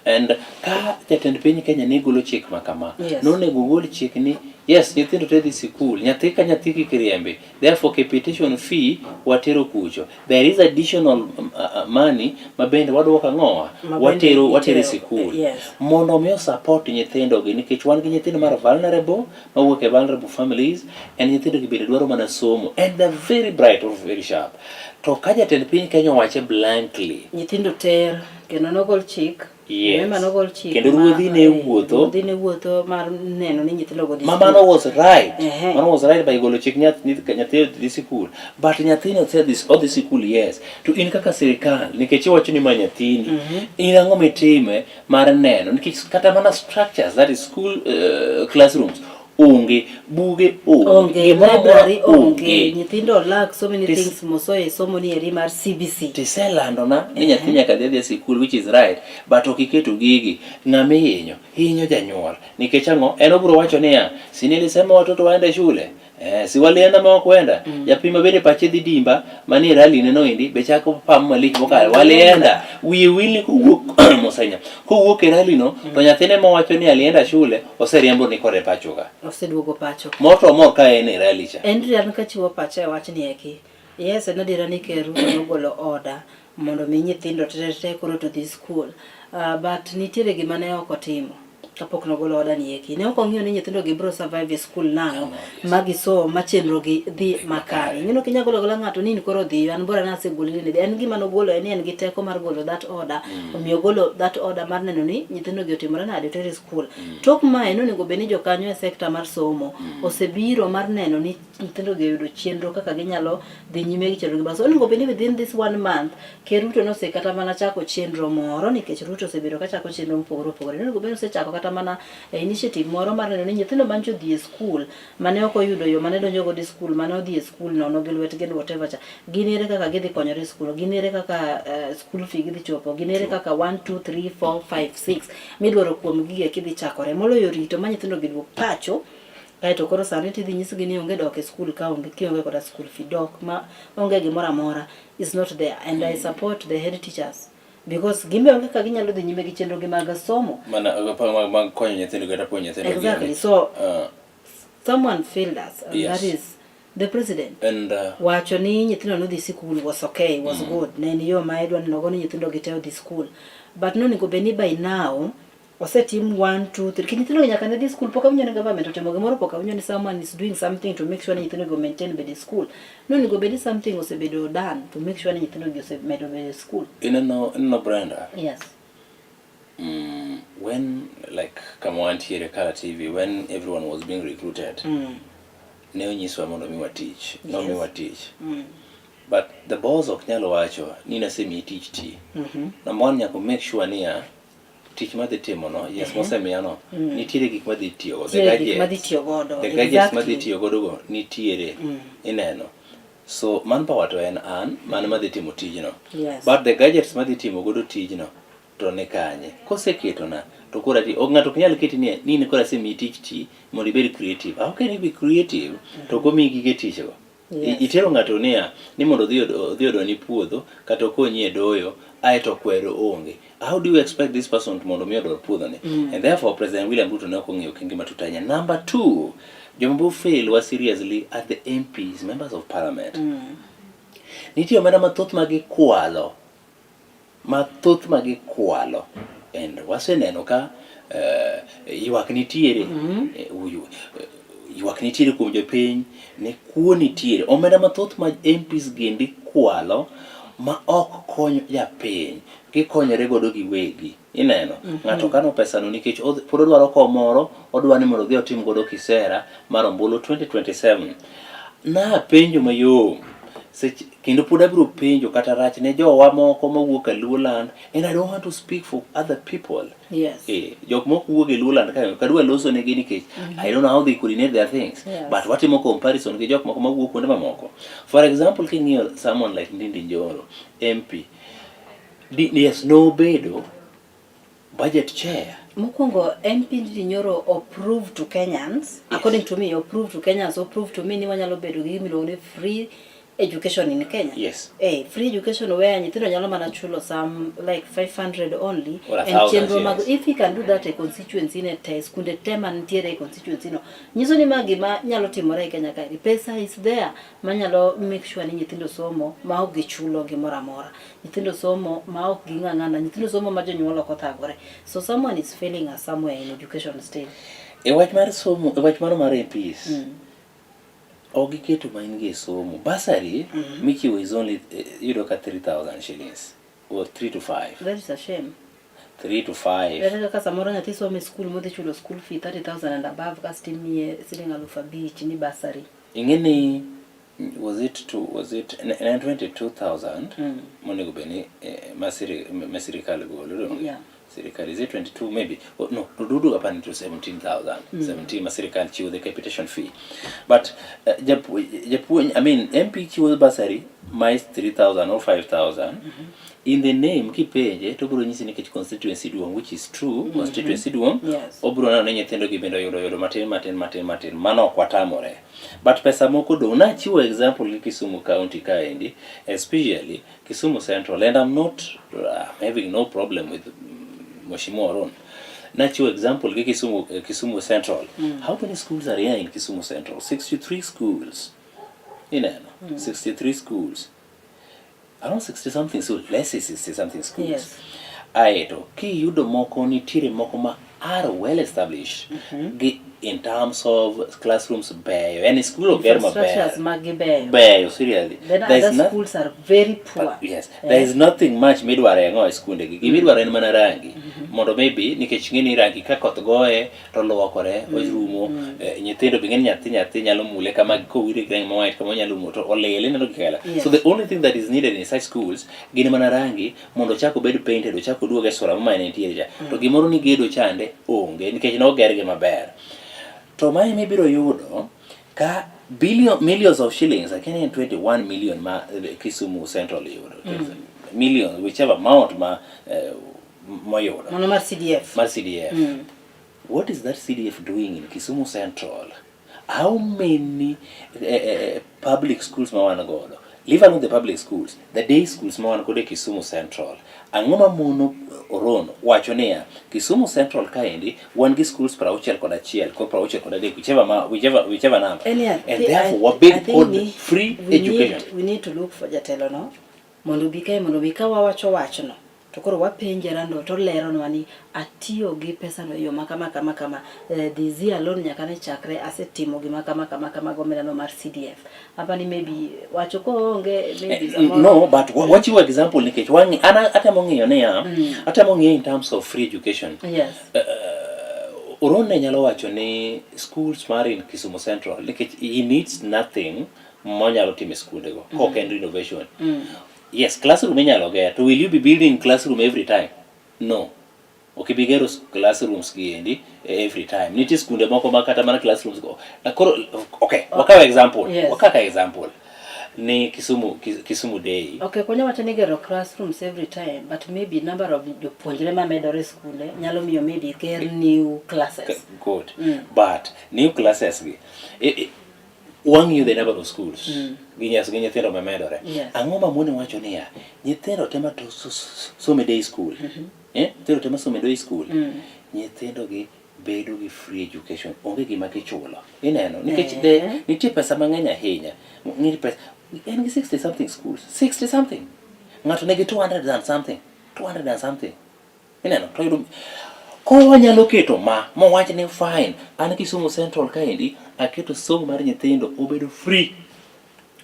Speaker 2: And ka jatend piny Kenya ne golo chik ma kama, nonego ogol chik ni Yes, nyithindo te dhi sikul, nyathi ka nyathi kik riembi. Therefore, capitation fee watero kucho. There is additional money ma bende waduoko ang'owa?
Speaker 3: Ma bende
Speaker 2: Watero watero e
Speaker 3: itero,
Speaker 2: sikul.
Speaker 3: yes.
Speaker 2: Mondo mi support nyithindo gi nikech wan gi nyithindo mar vulnerable, mawuok e vulnerable families, and nyithindo gi bende dwaro mana somo and they're very bright or very sharp. To ka jatend piny Kenya owache blankly,
Speaker 3: Nyithindo ter kendo nogol chik.
Speaker 2: Yes.
Speaker 3: Remember nogol chik.
Speaker 2: Kendo
Speaker 3: ma-
Speaker 2: ruodhi ne wuotho.
Speaker 3: Ruodhi ne wuotho mar neno ni nyithindo go dhi
Speaker 2: Ma
Speaker 3: skul.
Speaker 2: mano was right.
Speaker 3: Ehe.
Speaker 2: Mano was right by golo chik nyathi odhi sikul. But nyathini osedhi odhi sikul yes. To in kaka sirikal nikech iwacho ni ma nyathini. In ang'o mitime mar neno nikech kata mana structures that is school classrooms onge, buge onge,
Speaker 3: Onge,
Speaker 2: gimoro amora
Speaker 3: library onge, nyithindo lack so many things mosoye somo ni eri mar CBC.
Speaker 2: Tiselandona ni nyathi nyaka dhi adhiya sikul which is right but ok iketo gigi ng'ama ihinyo hinyo janyuol nikech ang'o en obiro wacho niya si nilisema watoto waende shule eh, si walienda ma ok wenda mm. Japiny ma bende pache dhi dimba manie rally ne noendi be chako pam malich mokalo walienda wiye wil ni kowuok mosenya kowuok e rally no to nyathine mowacho ni alienda shule oseriembo ni kore pacho ka
Speaker 3: Oseduogo pacho.
Speaker 2: mor to mor ka en e rally cha
Speaker 3: En an kachiwo pacha e wachni eki. Yes, en adiera ni Ker Ruto nogolo order mondo mi nyithindo te te koro to dhi school. But nitiere gima ne ok otimo kapok nogolo order ni eki. Ne ok ong'iyo ni nyithindo gi biro survive e school nang'o ma gisom ma chenro gi dhi makare. Ing'e ni ok inyal golo agola ng'ato ni in koro dhiyo an bora nasegoli ni dhi. En gima nogolo en ni en gi teko mar golo that order. Omiyo ogolo that order mar neno ni nyithindo gi otimore nade oter e school. Tok mae nonego bed ni jokanyo e sekta mar somo osebiro mar neno ni nyithindo gi oyudo chenro kaka ginyalo dhi nyime gi chenro gi. Bas onego bed ni within this one month Ker Ruto nose kata mana chako chenro moro nikech Ruto osebedo ka chako chenro mopogore opogore. Onego bed ni osechako kata mana initiative moro mar neno ni nyithindo mancho odhi e school mane ok oyudo yo mane donjo godo e school mane odhi e school nono gi lwetgi and whatever cha gin ere kaka gidhi konyore e school gin ere kaka school fee gidhi chopo gin ere kaka 1 2 3 4 5 6 midwaro kuom gigi eki dhi chakore moloyo rito ma nyithindo gi duog pacho kaeto koro sani tidhi nyisgi ni onge dok e school ka onge kionge koda school fee dok ma onge gimoro amora is not there and I support the head teachers because gimbe onge kaka ginyalo dhi nyime gi chenro gi mag somo
Speaker 2: mana mag konyo nyithindo kata puonjo nyithindo
Speaker 3: exactly so someone failed us and
Speaker 2: Yes.
Speaker 3: that is the president
Speaker 2: and
Speaker 3: wacho ni nyithindo nodhi sikul was okay was good ne en yo ma idwa neno go ni nyithindo gi te odhi skul but nonego bed ni by now osetim 1 2 3 nyithindo nyaka ne dhi skul pok awinjo ni government otimo gimoro pok awinjo ni someone is doing something to make sure ni nyithindo go maintain bedo e school nonego bed ni something osebedo done to make sure ni nyithindo gi osemedo bedo e school
Speaker 2: ineno ineno Brenda
Speaker 3: yes
Speaker 2: when like kama wantiere Kala TV when everyone was being recruited ne onyiswa mondo miwa tich nomiwa tich but the boss ok nyal wacho ni nasemiyi tich ti number one nyaka make sure niya tich madhi timo no yes mosemiya no nitiere gik madhi tiyo go
Speaker 3: Nitiere gik madhi tiyo godo,
Speaker 2: the gadgets madhi
Speaker 3: exactly.
Speaker 2: tiyo godo go nitiere ineno so manpower to en an mano madhi timo tijno
Speaker 3: Yes.
Speaker 2: but the gadgets madhi timo godo tijno to ni kanye koseketona to koro ati ok ng'ato ok nyal keti ni ni in koro asemiyi tich ti mondo ibed creative how can you be creative to ok omiyi gige tich go
Speaker 3: Yes.
Speaker 2: Itero ng'ato niya ni mondo odhi odhi odoni puodho kata okonyi e doyo aeto kwero onge how do you expect this person to mondo mi odor puodho ni and therefore President William Ruto ne ok ong'eyo okenge matut ahinya number two joma bo fail wa seriously are the MPs members of parliament nitie omenda mathoth ma gikwalo mathoth ma gikwalo and waseneno ka ywak nitiere ywak nitiere kuom jopiny ni kuo nitiere omenda mathoth ma MPs gendi kwalo ma ok kony japiny gikonyore godo giwegi ineno ng'ato kano pesano nikech pod odwaro kom moro odwa ni mondo odhi otim godo kisera mar ombulu 2027 napenjo mayom seche kendo pod abiro penjo kata rach ne jowa moko mawuok e Luoland and I don't want to speak for other people
Speaker 3: Yes.
Speaker 2: Jok moko wuok e Luoland ka ok adwa loso negi nikech I don't know how they coordinate their things
Speaker 3: Yes.
Speaker 2: but watimo comparison gi jok moko mawuok kuonde mamoko for example king'iyo someone like Ndindi Nyoro MP yes nobedo budget chair
Speaker 3: Mokwongo MP Ndindi Nyoro approved to Kenyans, according to me, approved to Kenyans, approved to me ni wanyalo bedo gi gima iluongo ni free education in Kenya.
Speaker 2: Yes.
Speaker 3: Eh, free education where nyithindo nyalo mana chulo some like 500 only
Speaker 2: Or a
Speaker 3: and
Speaker 2: thousand
Speaker 3: chenro mag
Speaker 2: shillings.
Speaker 3: if he can do that e constituency ne te skunde te mantiere e constituency no nyiso ni ma gima nyalo timore e Kenya kae pesa is there manyalo make sure ni nyithindo somo ma ok gichulo gimoro amora nyithindo somo ma ok ging'ang'ana nyithindo somo ma jonyuol ok othagore so someone is failing us somewhere in education still
Speaker 2: E wach mar somo, e wach mano mar MPs,
Speaker 3: mm.
Speaker 2: ok giketo main gi e somo. Bursary michiwo is only iyudo ka 3000 shillings or 3 to 5.
Speaker 3: that is a shame
Speaker 2: 3 to 5.
Speaker 3: Kata kaka samoro nyathi somo e skul modhi chulo school fee 30,000 and above kasto imiye siling 5,000 ni bursary.
Speaker 2: Ing'e ni was it to was it ne en 22,000 monego bed ni ma sirikal golo donge?
Speaker 3: Yeah.
Speaker 2: Sirikal is it 22 maybe? Oh, no, Dudu apani to 17,000. 17 ma sirikal chiwo the capitation fee. But japuonj I mean MP chiwo bursary ma is 3,000 or 5,000. In the name kipenje to obiro nyisi nikech constituency duong' which is true, constituency duong' obiro neno ni nyithindo gi bende oyudo yudo matin matin matin matin mano ok watamore but pesa moko dong' nachiwo example gi Kisumu County kaendi especially Kisumu Central and I'm not I'm having no problem with Mheshimiwa Oron nachiwo example gi Kisumu, Kisumu Central how many schools are here in Kisumu Central 63 schools ineno 63 schools around 60 something so let's say 60 something schools
Speaker 3: Yes.
Speaker 2: aeto kiyudo moko nitiere moko ma are well established gi in terms of classrooms beyo yani school oger
Speaker 3: Infrastructures
Speaker 2: maber
Speaker 3: mag gibeyo.
Speaker 2: beyo seriously
Speaker 3: Then
Speaker 2: There is
Speaker 3: other
Speaker 2: no-
Speaker 3: schools are very poor.
Speaker 2: But, yes there is nothing much midwaro e ang'o e skunde gi gima idwaro en mana rangi mondo maybe nikech ng'e ni rangi ka koth goye to luokore orumo nyithindo be ng'e ni nyathi nyathi nyalo mule kama kowire gi rangi ma white kama onyalo mulo to olil ineno gik kaka
Speaker 3: Yes.
Speaker 2: so the only thing that is needed in such schools gin mana rangi mondo ochak obed painted ochak oduog e sura ma ne nitiere cha to gimoro ni gedo chande onge nikech nogergi maber to mae mibiro yudo ka billion millions of shillings akia ni en 21 million ma Kisumu Central yudo million whichever amount ma moyudo
Speaker 3: Mano mar CDF.
Speaker 2: mar CDF what is that CDF doing in Kisumu Central how many public schools ma wan godo leave alone the public schools the day schools ma wan godo e Kisumu Central ang'o ma mono Oron wacho niya Kisumu Central kaendi wan gi schools 61 kod 63 whichever ma whichever whichever number
Speaker 3: Any,
Speaker 2: and therefore wabed
Speaker 3: I think
Speaker 2: kod
Speaker 3: ni-
Speaker 2: free
Speaker 3: we
Speaker 2: education
Speaker 3: we need to look for jatelo no mondo obi kae mondo obi ka wawacho wachno to koro wapenje rando to oleronwa ni atiyo gi pesano e yo ma kama kama kama this year alone nyaka ne chakre asetimo gima kama kama kama gi omenda no mar CDF apa ni maybe wacho koonge maybe samoro
Speaker 2: No, but wachiwo example nikech wang'i an atemo ng'iyo niya atemo ng'iyo in terms of free education
Speaker 3: yes
Speaker 2: Oron ne nyalo wacho ni schools mar in Kisumu Central nikech he needs nothing monyalo timo e skundego kok en renovation yes classroom inyalo ger to will you be building classroom every time no ok ibi gero classrooms gi endi every time nitie skunde moko ma kata mana classrooms go na koro okay wakaw example
Speaker 3: Yes.
Speaker 2: wakaw ka example ni Kisumu Kisumu Day
Speaker 3: Okay, konya wacho ni gero classrooms every time but maybe number of jopuonjre mamedore e skunde nyalo miyo maybe ger new classes
Speaker 2: good but new classes gi wang'iyo the number of schools gi nyas gi nyithindo mamedore
Speaker 3: Yes.
Speaker 2: ang'o ma mone wacho niya nyithindo te ma somo e day school nyithindo te ma somo e day school nyithindo gi bedo gi free education onge gima gichulo ineno nikech nitie pesa mang'eny ahinya nitie pesa en gi 60 something schools 60 something ng'ato nigi 200 and something 200 and something ineno to yudo kowanyalo keto ma mowach ni fine an Kisumu Central kaendi aketo somo mar nyithindo obedo free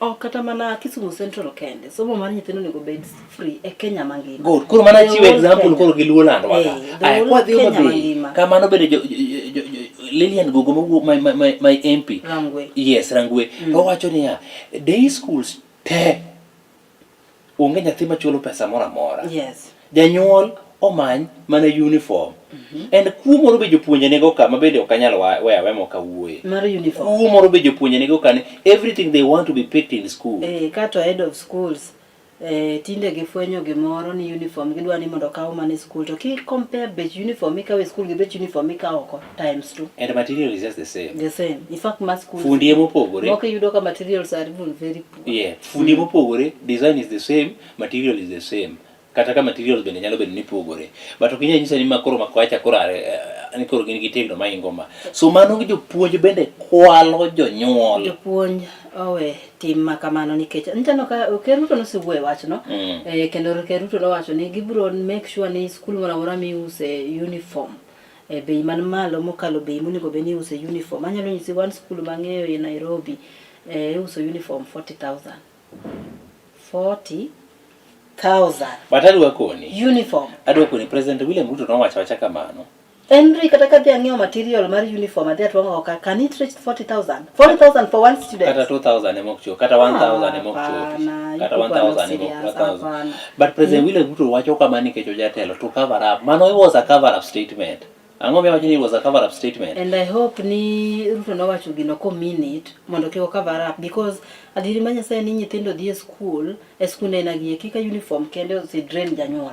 Speaker 3: Ok kata mana Kisumu Central kende somo mar nyithindo onego bed free e Kenya mangima
Speaker 2: good koro mana
Speaker 3: The
Speaker 2: chiwo
Speaker 3: whole
Speaker 2: example
Speaker 3: Kenya.
Speaker 2: koro gi Luo land waka
Speaker 3: The
Speaker 2: Aya,
Speaker 3: whole
Speaker 2: kwadhi
Speaker 3: Kenya
Speaker 2: Homa Bay
Speaker 3: mangima.
Speaker 2: kamano bende Lilian Gogo mowuok my MP
Speaker 3: Rangwe.
Speaker 2: yes Rangwe to owacho niya day schools te onge nyathi machulo pesa moro amora
Speaker 3: Yes.
Speaker 2: janyuol omany mana uniform and kuo moro be jopuonje nigo ka ma bende ok anyal weyo aweya mok awuoye
Speaker 3: Mar uniform.
Speaker 2: kuo moro be jopuonje nigo ka ni everything they want to be picked in school
Speaker 3: Kato head of schools Eh, tinde gifwenyo gimoro ni uniform gidwa ni mondo okaw mana e school to ki compare bech uniform mikawo e school gi bech uniform mikawo oko times two.
Speaker 2: And material is just the same.
Speaker 3: The same. In fact, ma school
Speaker 2: Fundi ema opogore.
Speaker 3: Moko iyudo ka materials are even very poor.
Speaker 2: Yeah, fundi ema opogore, design is the same, material is the same. Kata ka materials bende nyalo bedo ni pogore. But ok inyal nyisa ni ma koro ma kocha koro are eh, ni koro gin gi tegno maingo ma. So mano jopuonj bende kwalo jonyuol.
Speaker 3: Jopuonj owe tim ma kamano nikech niteno ka Ker Ruto nosewuoyo e wachno eh, kendo Ker Ruto nowacho ni gibiro make sure ni skul moro amora miuse uniform e bei man malo mokalo bei monego bed ni iuse uniform. Anyalo nyisi one school mang'eyo e Nairobi eh, iuso uniform 40,000. 40,000
Speaker 2: But adwa koni.
Speaker 3: uniform.
Speaker 2: Adwa koni President William Ruto nowacho awacha kamano.
Speaker 3: Henry kata kadhi ang'iewo material mar uniform adhi atwang'o oko can it reach 40,000? 40,000 for one student.
Speaker 2: Kata 2000 ema ok chopi, kata 1000 ema ok chopi.
Speaker 3: Hapana,
Speaker 2: Kata
Speaker 3: you people are not
Speaker 2: 1000 ema ok
Speaker 3: serious,
Speaker 2: 1000.
Speaker 3: hapana.
Speaker 2: But President William Ruto wacho kamano nikech ojatelo to cover up. Mano it was a cover up statement. Ang'o miwacho ni it was a cover up statement?
Speaker 3: And I hope ni Ruto nowacho gino ko mean it mondo kik o cover up because adieri ma Nyasaye ni nyithindo dhi e school e skunde aina gi eki ka uniform kende ose drain janyuol.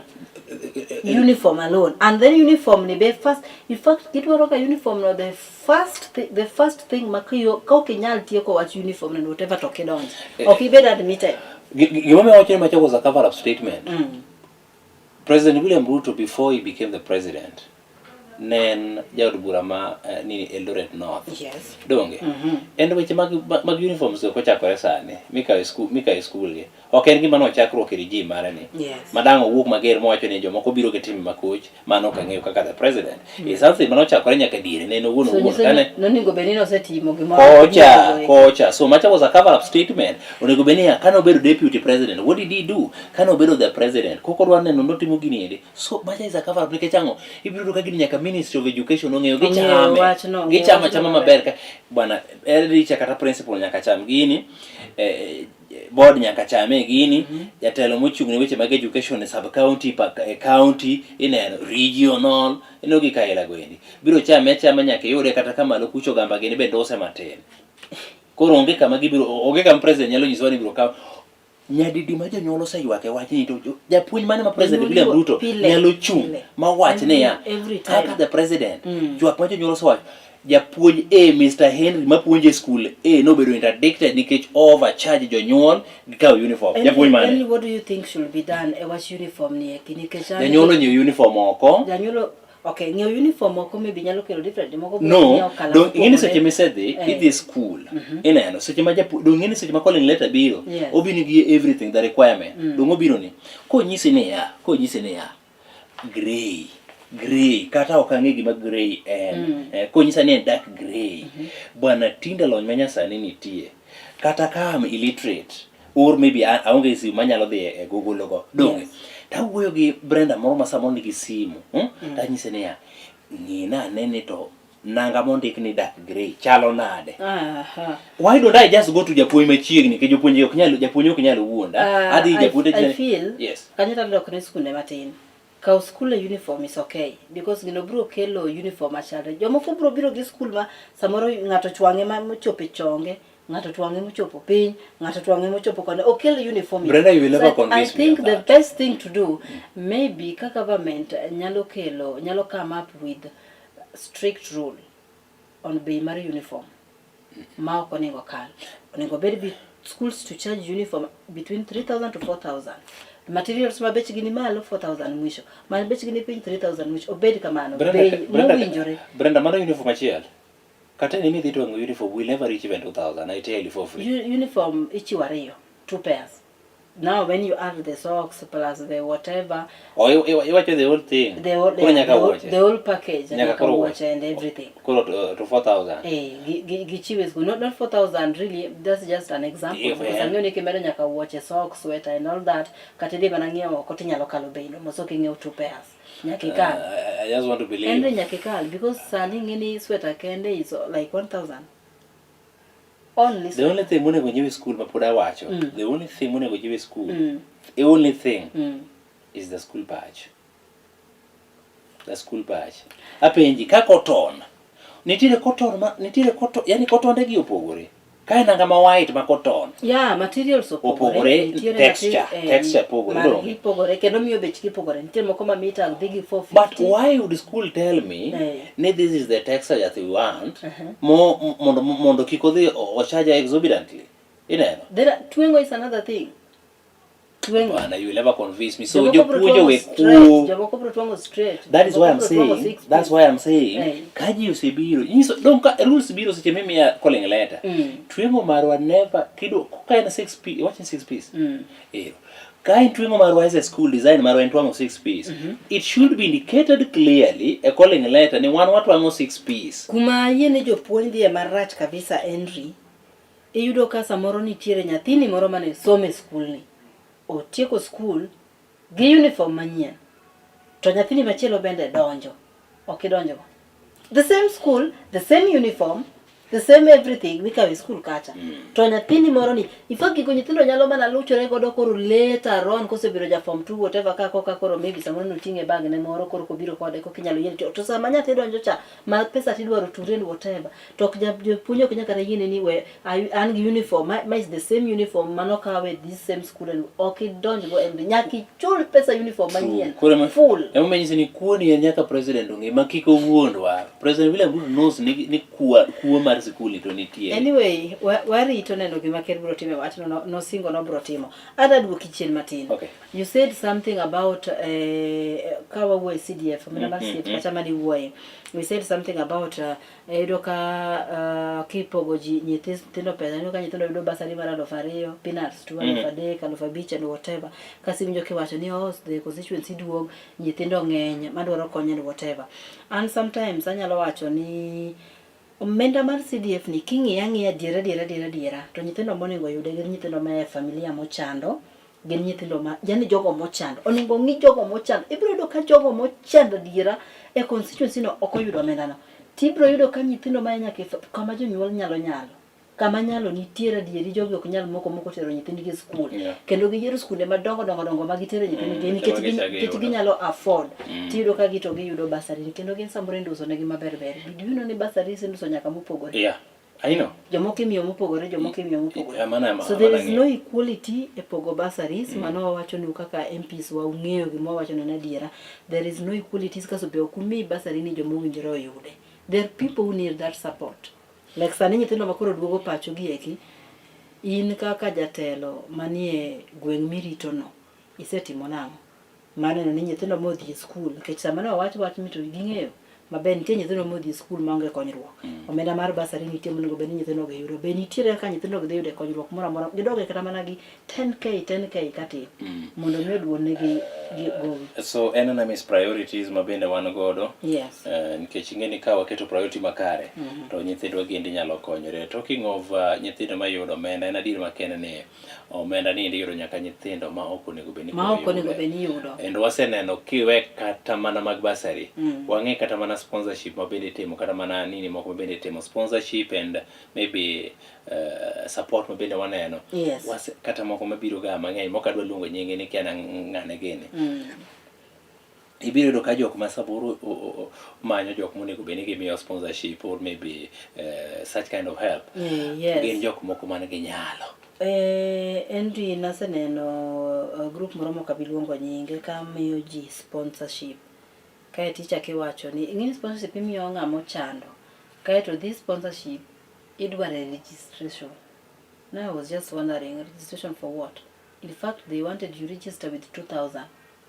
Speaker 3: Uniform alone and then uniform ni be first in fact gidwaro ga uniform no the first thi the first thing ma kiyo ka ok inyal tieko wach uniform no whatever to ok idonj. Ok ibed admitted.
Speaker 2: Gimomiyo awacho ni macha was a cover up statement. President William Ruto before he became the president ne en jaod bura ma eh, nini Eldoret North.
Speaker 3: Yes.
Speaker 2: Donge? En weche mag, mag uniforms go kochakore sani mikawo e school mikawo e school gi. Ok en gima nochakruok e regime mare ni.
Speaker 3: Yes.
Speaker 2: Madang' owuok mager mowacho ni jomoko biro gi timbe makoch mano ok ang'eyo kaka the president. It's something manochakore nyaka diere ne en owuon
Speaker 3: So
Speaker 2: owuon
Speaker 3: nyiso
Speaker 2: kane
Speaker 3: ni nonego bed ni nosetimo gimoro.
Speaker 2: kocha kocha so macha was a cover up statement onego bed niya kane obedo deputy president what did he do kane obedo the president koko odwa neno notimo gini endi so macha is a cover up nikech ang'o ibiro yudo ka gini nyaka ministry of education ong'eyo
Speaker 3: Ong'eyo
Speaker 2: gichame
Speaker 3: wachno, ong'eyo
Speaker 2: gichamo
Speaker 3: wachno
Speaker 2: achama
Speaker 3: maber.
Speaker 2: maber ka bwana head teacher kata principal nyaka cham gini eh, board nyaka chame gini jatelo mochung' ne weche mag education e sub county pa e county ineno regional ineno gik aila go endi biro chame achama nyaka iyude kata ka malo kucho gamba gini bende use matin koro onge kama gibiro onge kama president nyalo nyisowa ni biro kawo nyadidi ma jonyuol oseywak e wachni to japuonj mane ma president
Speaker 3: Jonyuol
Speaker 2: William
Speaker 3: ywak
Speaker 2: Ruto
Speaker 3: pile,
Speaker 2: nyalo chung'
Speaker 3: pile.
Speaker 2: ma wach niya
Speaker 3: Every time.
Speaker 2: kaka the president ywak ma jonyuol osewacho japuonj A Mr Henry mapuonjo e skul A nobedo interdicted nikech overcharge jonyuol gi kawo uniform
Speaker 3: Henry,
Speaker 2: japuonj mane
Speaker 3: Henry, what do you think should be done e wach uniform ni eki nikech an-
Speaker 2: janyuol onyiewo uniform oko
Speaker 3: janyuol okay ng'iewo uniform oko maybe nyalo kelo different moko biro
Speaker 2: no
Speaker 3: ng'iewo colour
Speaker 2: dong ing'eni
Speaker 3: mopogore.
Speaker 2: seche misedhi
Speaker 3: Eh.
Speaker 2: idhi school ineno seche ma japu dong ing'eni seche ma calling letter biro
Speaker 3: Yes.
Speaker 2: obiro gi everything the requirement dong obiro ni konyisi niya konyisi niya grey grey kata ok ang'e gima grey en eh, konyisa ni en dark grey bwana tinde lony ma nyasani nitie kata ka am illiterate or maybe aonge simu manyalo dhi e Google go donge
Speaker 3: Yes.
Speaker 2: tawuoyo gi Brenda moro ma samoro nigi simu Tanyise niya ng'ina ane ni to nanga mondik ni dark grey chalo nade
Speaker 3: Aha.
Speaker 2: why don't I just go to japuonj machiegni nikech jopuonj ok nyal japuonj ok nyal wuonda adhi japuonj
Speaker 3: I feel
Speaker 2: yes
Speaker 3: kanyo tadok ne skunde matin kaw school e uniform is okay because gino biro kelo uniform machalre jomoko biro biro gi school ma samoro ng'ato chwang'e ma mochopo e chonge ng'ato twang'e mochopo piny ng'ato twang'e mochopo kone okel uniform
Speaker 2: Brenda, you will never
Speaker 3: So I
Speaker 2: convince me
Speaker 3: think
Speaker 2: of
Speaker 3: the
Speaker 2: that.
Speaker 3: best thing to do maybe ka government nyalo kelo nyalo come up with strict rule on bei mar uniform ma ok onego kal onego bed bi schools to charge uniform between 3000 to 4000 materials ma bechgi ni malo 4000 mwisho ma bechgi ni piny 3000 mwisho obed kamano
Speaker 2: Brenda,
Speaker 3: bei
Speaker 2: Brenda,
Speaker 3: mowinjore
Speaker 2: Brenda, mano uniform achiel. Kata ni midhi twang'o uniform will never reach even 2000. I tell you for free.
Speaker 3: Uniform ichiwo ariyo two pairs now when you add the socks plus the whatever
Speaker 2: Oh, iwacho the whole thing.
Speaker 3: the whole,
Speaker 2: Koro nyaka
Speaker 3: the, whole,
Speaker 2: wuoche.
Speaker 3: the whole package
Speaker 2: Nyaka
Speaker 3: nyaka
Speaker 2: koro
Speaker 3: wuoche and everything
Speaker 2: Koro to 4000.
Speaker 3: Eh, gichiwe school not 4000 really that's just an example
Speaker 2: Yeah,
Speaker 3: because
Speaker 2: yeah.
Speaker 3: ang'eyo ni kimedo nyaka wuoche socks sweater and all that kata idhi mana ng'iewo oko tinyalo kalo bei no moso king'iewo two pairs nyaka ikal
Speaker 2: I just want to believe.
Speaker 3: Henry nyaka ikal because sani ing'e ni sweater kende is like 1000 only
Speaker 2: The only thing monego jiw e school ma pod awacho. The only thing monego jiw e school. The only thing is the school badge. The school badge. Apenji ka cotton. Nitiere cotton ma nitiere cotton, yani cottonde gi opogore. Ka en nanga ma white ma cotton.
Speaker 3: Yeah, materials opogore.
Speaker 2: Opogore,
Speaker 3: Nitiere
Speaker 2: texture, texture pogore,
Speaker 3: margi
Speaker 2: donge?
Speaker 3: pogore kendo miyo bechgi pogore. Nitie moko ma mita dhi gi 450.
Speaker 2: But why would school tell me
Speaker 3: Eh.
Speaker 2: ni this is the texture that we want
Speaker 3: Uh-huh.
Speaker 2: mo mondo mondo kik odhi ochaja exorbitantly? Ineno?
Speaker 3: There are, tweng'o is another thing. Tweng'o.
Speaker 2: Bwana, you will never convince me. So
Speaker 3: Jomoko biro
Speaker 2: jopuonj
Speaker 3: twang'o
Speaker 2: owe
Speaker 3: straight,
Speaker 2: kuo.
Speaker 3: Jomoko biro twang'o straight.
Speaker 2: That is why I'm
Speaker 3: jomoko biro twang'o
Speaker 2: saying,
Speaker 3: six
Speaker 2: that's
Speaker 3: piece.
Speaker 2: why I'm saying,
Speaker 3: Eh.
Speaker 2: ka ji osebiro, nyiso, dong ka rules biro seche mimiya calling letter. Tweng'o marwa never, kido, ka en 6 piece, wach ni 6 piece. Ero. Ka en tweng'o marwa as a school design marwa en twang'o 6 piece. It should be indicated clearly e calling letter ni wan watwang'o 6 piece.
Speaker 3: Kuma ayie ni jopuonj dhiye marach kabisa Henry, iyudo ka samoro nitiere nyathini moro mane somo e skulni, otieko skul gi uniform manyien, to nyathini machielo bende donjo, ok idonjogo. The same school, the same uniform, the same everything mikawo e skul kacha. To nyathini moro ni, in fact gigo nyithindo nyalo mana luchore godo koro later on kosebedo ja form 2 whatever ka koka koro maybe samoro noting'e e bag ne moro koro kobiro kode koka inyalo yiene to sama nyathi donjo cha ma pesa tidwaro to rent whatever to ok japuonj ok nyal kata yiene ni we an gi uniform ma is the same uniform manokawe this same school and ok idonj go and nyaka ichul pesa uniform manyien
Speaker 2: Koro
Speaker 3: full.
Speaker 2: Emomiyo anyisi ni kuo ni en nyaka president ong'e ma kik owuondwa. President William Ruto knows ni kuo mar sikul ni to nitie.
Speaker 3: Anyway, warito neno gima ker biro timo e wachno, nosingo nobiro timo. Adwa duoki chien matin.
Speaker 2: Okay.
Speaker 3: You said something about ka wawuoyo e CDF, omenda mar CDF kata mane iwuoye. We said something about iyudo ka kipogo ji nyithindo pesa, iyudo ka nyithindo yudo bursary mar 2000, peanuts to 3000, 5000 and whatever. Kasi iwinjo kiwacho ni oh, the constituency duong', nyithindo ng'eny madwaro kony and whatever. And sometimes anyalo wacho ni omenda mar CDF ni king'iye ang'iya adiera adiera adiera adiera to nyithindo monego oyude gin nyithindo ma e familia mochando, gin nyithindo ma yani jogo mochando. Onego ong'i jogo mochando. Ibiro yudo ka jogo mochando adiera e constituency no ok oyudo omenda no. Tibiro yudo ka nyithindo ma nyaka e kama jonyuol nyalo nyalo. Kama nyalo nitiere adieri jogi ok nyal moko moko tero nyithindgi e skul. Kendo giyiero skunde madongo dongo dongo ma gitere nyithindgi nikech
Speaker 2: Ema gichako
Speaker 3: nikech
Speaker 2: giyudo.
Speaker 3: ginyalo afford. Tiyudo ka gito giyudo bursary kendo gin samoro induso negi maber ber. Do you know ni bursary induso nyaka mopogore?
Speaker 2: Yeah, I know.
Speaker 3: Jomoko imiyo mopogore, jomoko imiyo mopogore.
Speaker 2: Yeah, mano ema-
Speaker 3: So there
Speaker 2: mano
Speaker 3: is
Speaker 2: ang'eyo.
Speaker 3: no equality e pogo bursaries. Mano wawacho nu kaka MPs wa ung'eyo gima wawacho no en adiera. There is no equality kaso be ok umi bursary ni joma owinjore oyude. There are people who need that support. Like sani nyithindo ma koro duogo pacho gi eki, in kaka jatelo manie gweng' mirito no, isetimo nang'o? Mar neno ni nyithindo modhi e skul, nikech sama ne owach wach ni to ging'eyo maber nitie nyithindo modhi e skul maonge konyruok. Omenda mar bursary nitie monego bed ni nyithindo gi yudo. Be nitiere kaka nyithindo gi dhi yude konyruok moro amora, gidoge kata mana gi 10k 10k katin mondo mi oduon negi gi gowi.
Speaker 2: So en ana miss priorities ma bende wan godo.
Speaker 3: Yes.
Speaker 2: Nikech ing'e ni ka waketo priority makare to nyithindwa giendi nyalo konyore. Talking of nyithindo mayudo omenda, en adier makende ni omenda ni iyudo nyaka nyithindo ma ok onego bed ni
Speaker 3: Ma
Speaker 2: koro
Speaker 3: ok onego
Speaker 2: yude.
Speaker 3: bed ni yudo.
Speaker 2: And waseneno kiwe kata mana mag bursary, wang'e kata mana sponsorship ma bende itimo, kata mana nini moko ma bende itimo sponsorship and maybe support ma bende waneno. Wase, kata moko mabiro ga mang'eny, mok adwa luongo nyinge ni kia ng'ane gini. Ibiro yudo ka jok ma samoro manyo jok monego bed ni gimiyo sponsorship or maybe such kind of help. Gin jok moko man gi nyalo.
Speaker 3: Henry naseneno group moro mok abi luongo nyinge ka miyo ji sponsorship. Kaeto ichako iwacho ni ing'e ni sponsorship imiyo ng'ama ochando. Kaeto this sponsorship idwaro e registration. Now I was just wondering, registration for what? In fact, they wanted you register with 2,000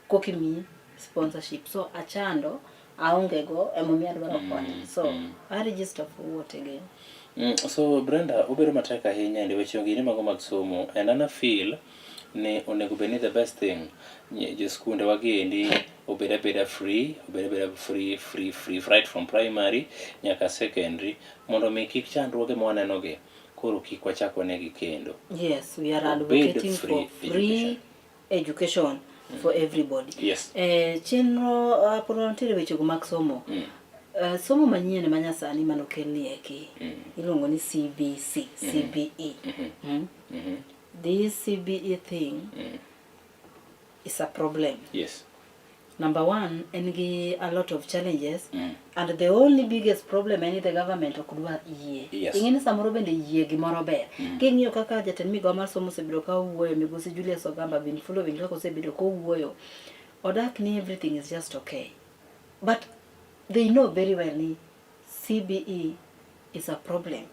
Speaker 3: koka imiyi sponsorship. So achando, aonge go, emomiyo adwaro kony. So I register for what again?
Speaker 2: So Brenda, obedo matek ahinya e weche gini mago mag somo and an feel ni onego bed ni the best thing jo skunde wa giendi obed abeda free, obed abeda free free free right from primary nyaka secondary mondo mi kik chandruoge ma waneno gi koro kik wachak wanegi kendo.
Speaker 3: Yes, we are
Speaker 2: Obed
Speaker 3: advocating
Speaker 2: free
Speaker 3: for free education for everybody. Chenro pod wantiere wechego mag somo. Somo manyien ma nyasani manokelni eki iluongo ni CBC, CBE. This CBE thing is a problem. Number one, en gi a lot of challenges and the only biggest problem en ni the government ok dwa yie.
Speaker 2: Yes.
Speaker 3: Ing'e ni samoro bende yie gimoro ber. King'iyo kaka jatend migao mar somo osebedo ka wuoyo, migosi Julius Ogamba been following kaka osebedo kowuoyo, odak ni everything is just okay. But they know very well ni CBE is a problem.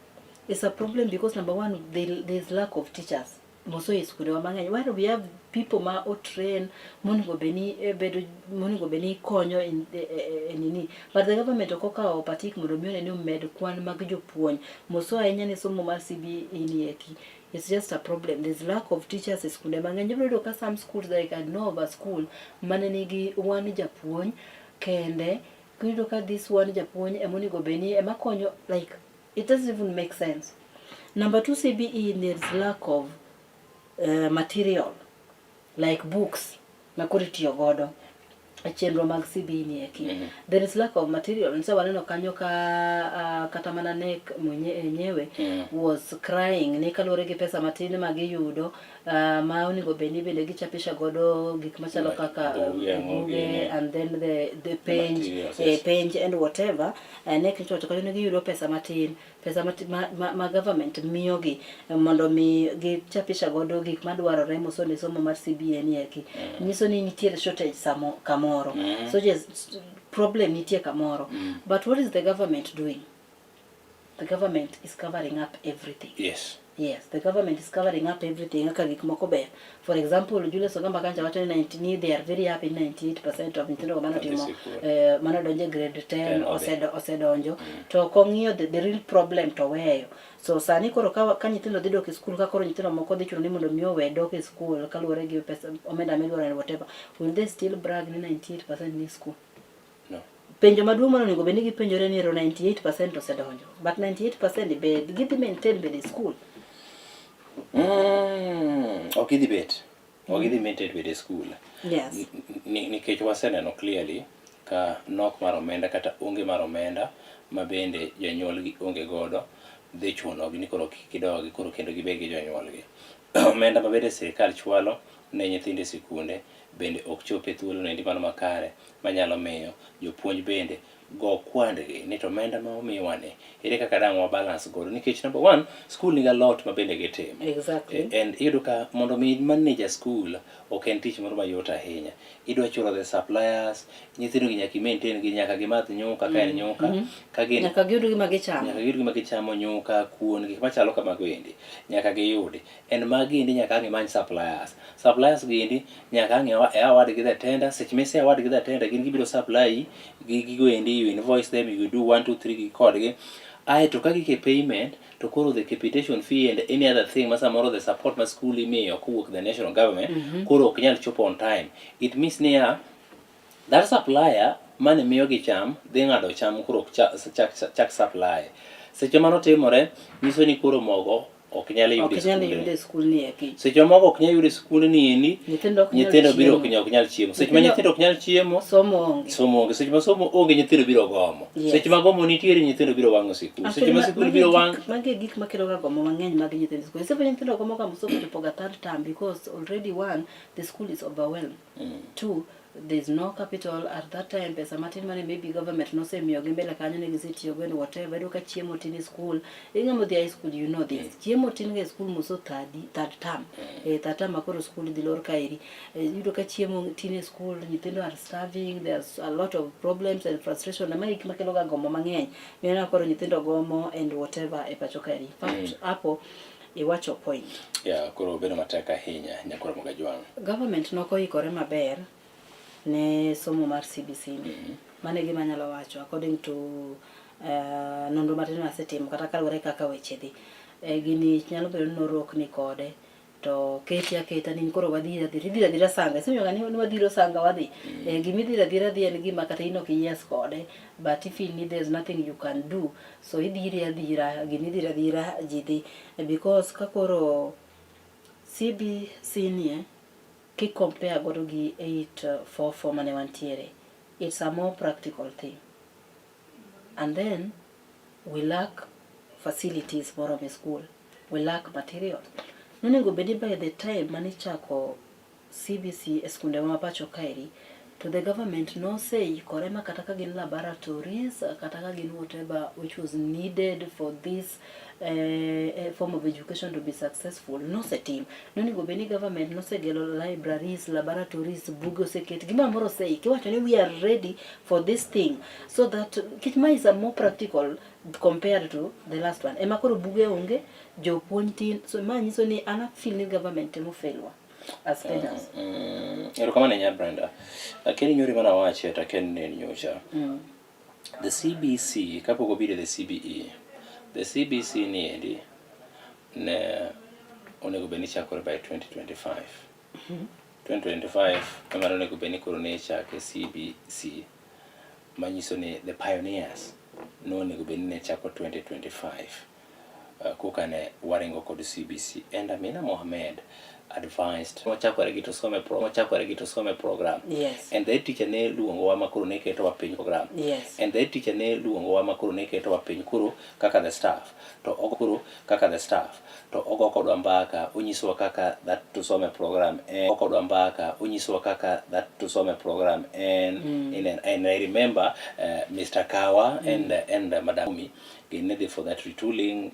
Speaker 3: It's a problem because number one, there's lack of teachers. Moso e skundewa mang'eny where we have people ma otrain monego bed ni eh, bedo monego bed ni konyo in, e, e, e, nini but the government ok okawo patik mondo mi one ni omed kwan mag jopuonj moso ahinya ni somo mar CBE ni eki it's just a problem there's lack of teachers e skunde mang'eny ibiro yudo ka some schools like I know of a school mane nigi one japuonj kende iyudo ka this one japuonj ema onego bed ni ema konyo like it doesn't even make sense number two CBE there's lack of material like books ma koro itiyo godo e chenro mag CBE ni eki. There is lack of material. Nse waneno kanyo ka kata mana NEC mwenyewe was crying ni kaluwore gi pesa matin ma giyudo ma onego bed ni bende gichapisha godo gik machalo
Speaker 2: Like
Speaker 3: kaka
Speaker 2: buge, ang'o
Speaker 3: buge
Speaker 2: gini.
Speaker 3: and then the penj,
Speaker 2: Materials, yes.
Speaker 3: penj and whatever. NEC nyocha owacho kanyo ni giyudo pesa matin pesa ma, ma, ma government miyogi mondo mi gichapisha godo gik madwarore mosomo e somo mar CBE ni eki nyiso ni nitiere shortage samo kamoro so yes, problem nitie kamoro but what is the government doing the government is covering up everything Yes, the government is covering up everything kaka gik moko ber. For example, Julius Ogamba kancha wacho ni 90 ni they are very happy 98% of nyithindo mane
Speaker 2: Odhi
Speaker 3: otimo
Speaker 2: sikul.
Speaker 3: mane odonjo e grade 10
Speaker 2: 10 odhi.
Speaker 3: osedonjo to kong'iyo the real problem to weyo. So sani koro ka nyithindo dhi dok e skul ka koro nyithindo moko dhi chuno ni mondo mi owe dok e skul kaluwore gi pesa omenda midwaro and whatever, will they still brag ni 98% ni school?
Speaker 2: No.
Speaker 3: Penjo maduong' mane onego bed ni gipenjore ni ero 98% osedonjo but 98% be gidhi maintain bede e school.
Speaker 2: Ok idhi bet. Ok idhi maintain bedo e school.
Speaker 3: Yes.
Speaker 2: Nikech waseneno clearly ka nok mar omenda kata onge mar omenda ma bende jonyuolgi onge godo dhi chunogi ni koro kik gidogi koro kendo gibed gi jonyuolgi. Omenda ma bende sirikal chwalo ne nyithindo e sikunde bende ok chop e thuolo noendi mano makare manyalo miyo jopuonj bende go kwandgi ni to omenda ma omiwa ni ere kaka dang' wa balance godo nikech number one school nigi a lot ma bende gitimo. And iyudo ka mondo mi manage a school ok en tich moro mayot ahinya. Idwa chulo the suppliers, nyithindo gi nyaka i maintain gi nyaka gimadh nyuka ka en nyuka, ka gin
Speaker 3: Nyaka giyud gima gichamo.
Speaker 2: nyaka giyud gima gichamo nyuka, kuon, gik machalo kamago endi nyaka giyudi. And magi endi nyaka ang' imany suppliers. Suppliers gi endi nyaka ang' i award gi the tender, seche ma ise award gi the tender gin gibiro supply gi gigo endi, you invoice them, you do 1 2 3 gi kodgi. Aeto ka gike payment to koro the capitation fee and any other thing ma samoro the support ma school imiyo kowuok the national government koro ok nyal chopo on time. It means niya, that supplier mane miyogi cham dhi ng'ado cham koro ok chak supply. Seche mano timore nyiso ni koro mogo ok nyal yudo
Speaker 3: Ok
Speaker 2: e
Speaker 3: nyal
Speaker 2: skunde.
Speaker 3: yudo e skul ni eki.
Speaker 2: Seche ma mogo ok nyal yudo e skund ni endi,
Speaker 3: Nyithindo ok nyal
Speaker 2: nyithindo biro
Speaker 3: chiemo.
Speaker 2: ok nyal chiemo. Seche ma nyithindo ok nyal chiemo,
Speaker 3: somo onge.
Speaker 2: Somo onge. Seche ma somo onge, nyithindo biro gomo.
Speaker 3: Yes.
Speaker 2: Seche ma gomo nitiere, nyithindo biro wang'o sikul. Seche
Speaker 3: Actually,
Speaker 2: ma sikul
Speaker 3: magi
Speaker 2: biro
Speaker 3: e
Speaker 2: wang'
Speaker 3: magi e gik makelo ga gomo mang'eny mag nyithindo e skul. Seche ma nyithindo gomo ga mosomo chopo ga third term because already one, the school is overwhelmed. Two, there's no capital at that time. Pesa matin mane maybe government nosemiyogi mbele kanyo ne gisetiyogo and whatever. Iyudo ka chiemo tin e school. Ing'ama odhi high school, you know this. Chiemo tin ga e school moso third term. Third term ma koro school dhi lor kaeri. Iyudo ka chiemo tin e school, nyithindo are starving, there's a lot of problems and frustration. Na mae gik makelo ga gomo mang'eny. Mineno koro nyithindo gomo and whatever e pacho kaeri. In fact, hapo iwacho point.
Speaker 2: Yeah, koro bedo matek ahinya nyakwar Mogajwang'.
Speaker 3: Government nokoikore maber ne somo mar CBC ni. Mano e gima anyalo wacho according to nonro matin masetimo kata kaluwore kaka weche dhi. Gini nyalo bedo ni norokni kode to keti aketa ni koro wadhir adhira, idhir adhira sanga. Isewinjo ga ni wadhiro sanga wadhi. Gima idhiro adhira dhi en gima kata in ok iyies kode but if feel ni there's nothing you can do so idhire adhira, gima idhiro adhira ji dhi. Because ka koro CBC nie ki compare godo gi 844 mane wantiere, it's a more practical thing. And then we lack facilities moromo e school, we lack material. Nonego bed ni by the time mane ichako CBC e skunde ma pacho kaeri, To the government noseikore ma kata ka gin laboratories, kata ka gin whatever which was needed for this form of education to be successful, nosetim. Nonego bed ni government nosegelo libraries, laboratories, buge oseket, gimoro amora oseik. Iwacho ni we are ready for this thing so that kich ma is a more practical compared to the last one. Ema koro buge onge, jopuonj tin, so ma nyiso ni an feel ni government temo fail wa as Kenyans.
Speaker 2: Erokamano ahinya Brenda. Akia ni nyoro mana wache to akia ni ne en nyocha. The CBC kapok obiro the CBE. The CBC ni endi ne onego bed ni chakore by 2025. 2025 ema ne onego bed ni koro ne ichake CBC manyiso ni the pioneers nonego bed ni ne chako 2025 koka ne waringo kod CBC and Amina Mohamed advised wachakore gi Tusome pro wachakore gi Tusome program. And the teacher ne luongowa ma koro ne ketowa piny program. And the teacher ne luongowa ma koro ne ketowa piny koro kaka the staff to ogo koro kaka the staff to ogo kodwa mbaka, onyisowa kaka that Tusome program en ogo kodwa mbaka, onyisowa kaka that Tusome program en. And I remember Mr. Kawa and Madam Umi gin ne dhi for that retooling,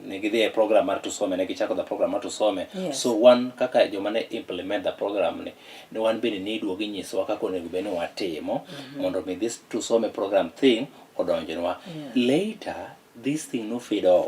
Speaker 2: ne gidhi e program mar Tusome, ne gichako the program mar Tusome. So wan kaka joma ne implement the program ni wan bende ne iduogo inyisowa kaka onego bed ni watimo mondo mi this Tusome program thing odonjnwa. Later this thing no fade off.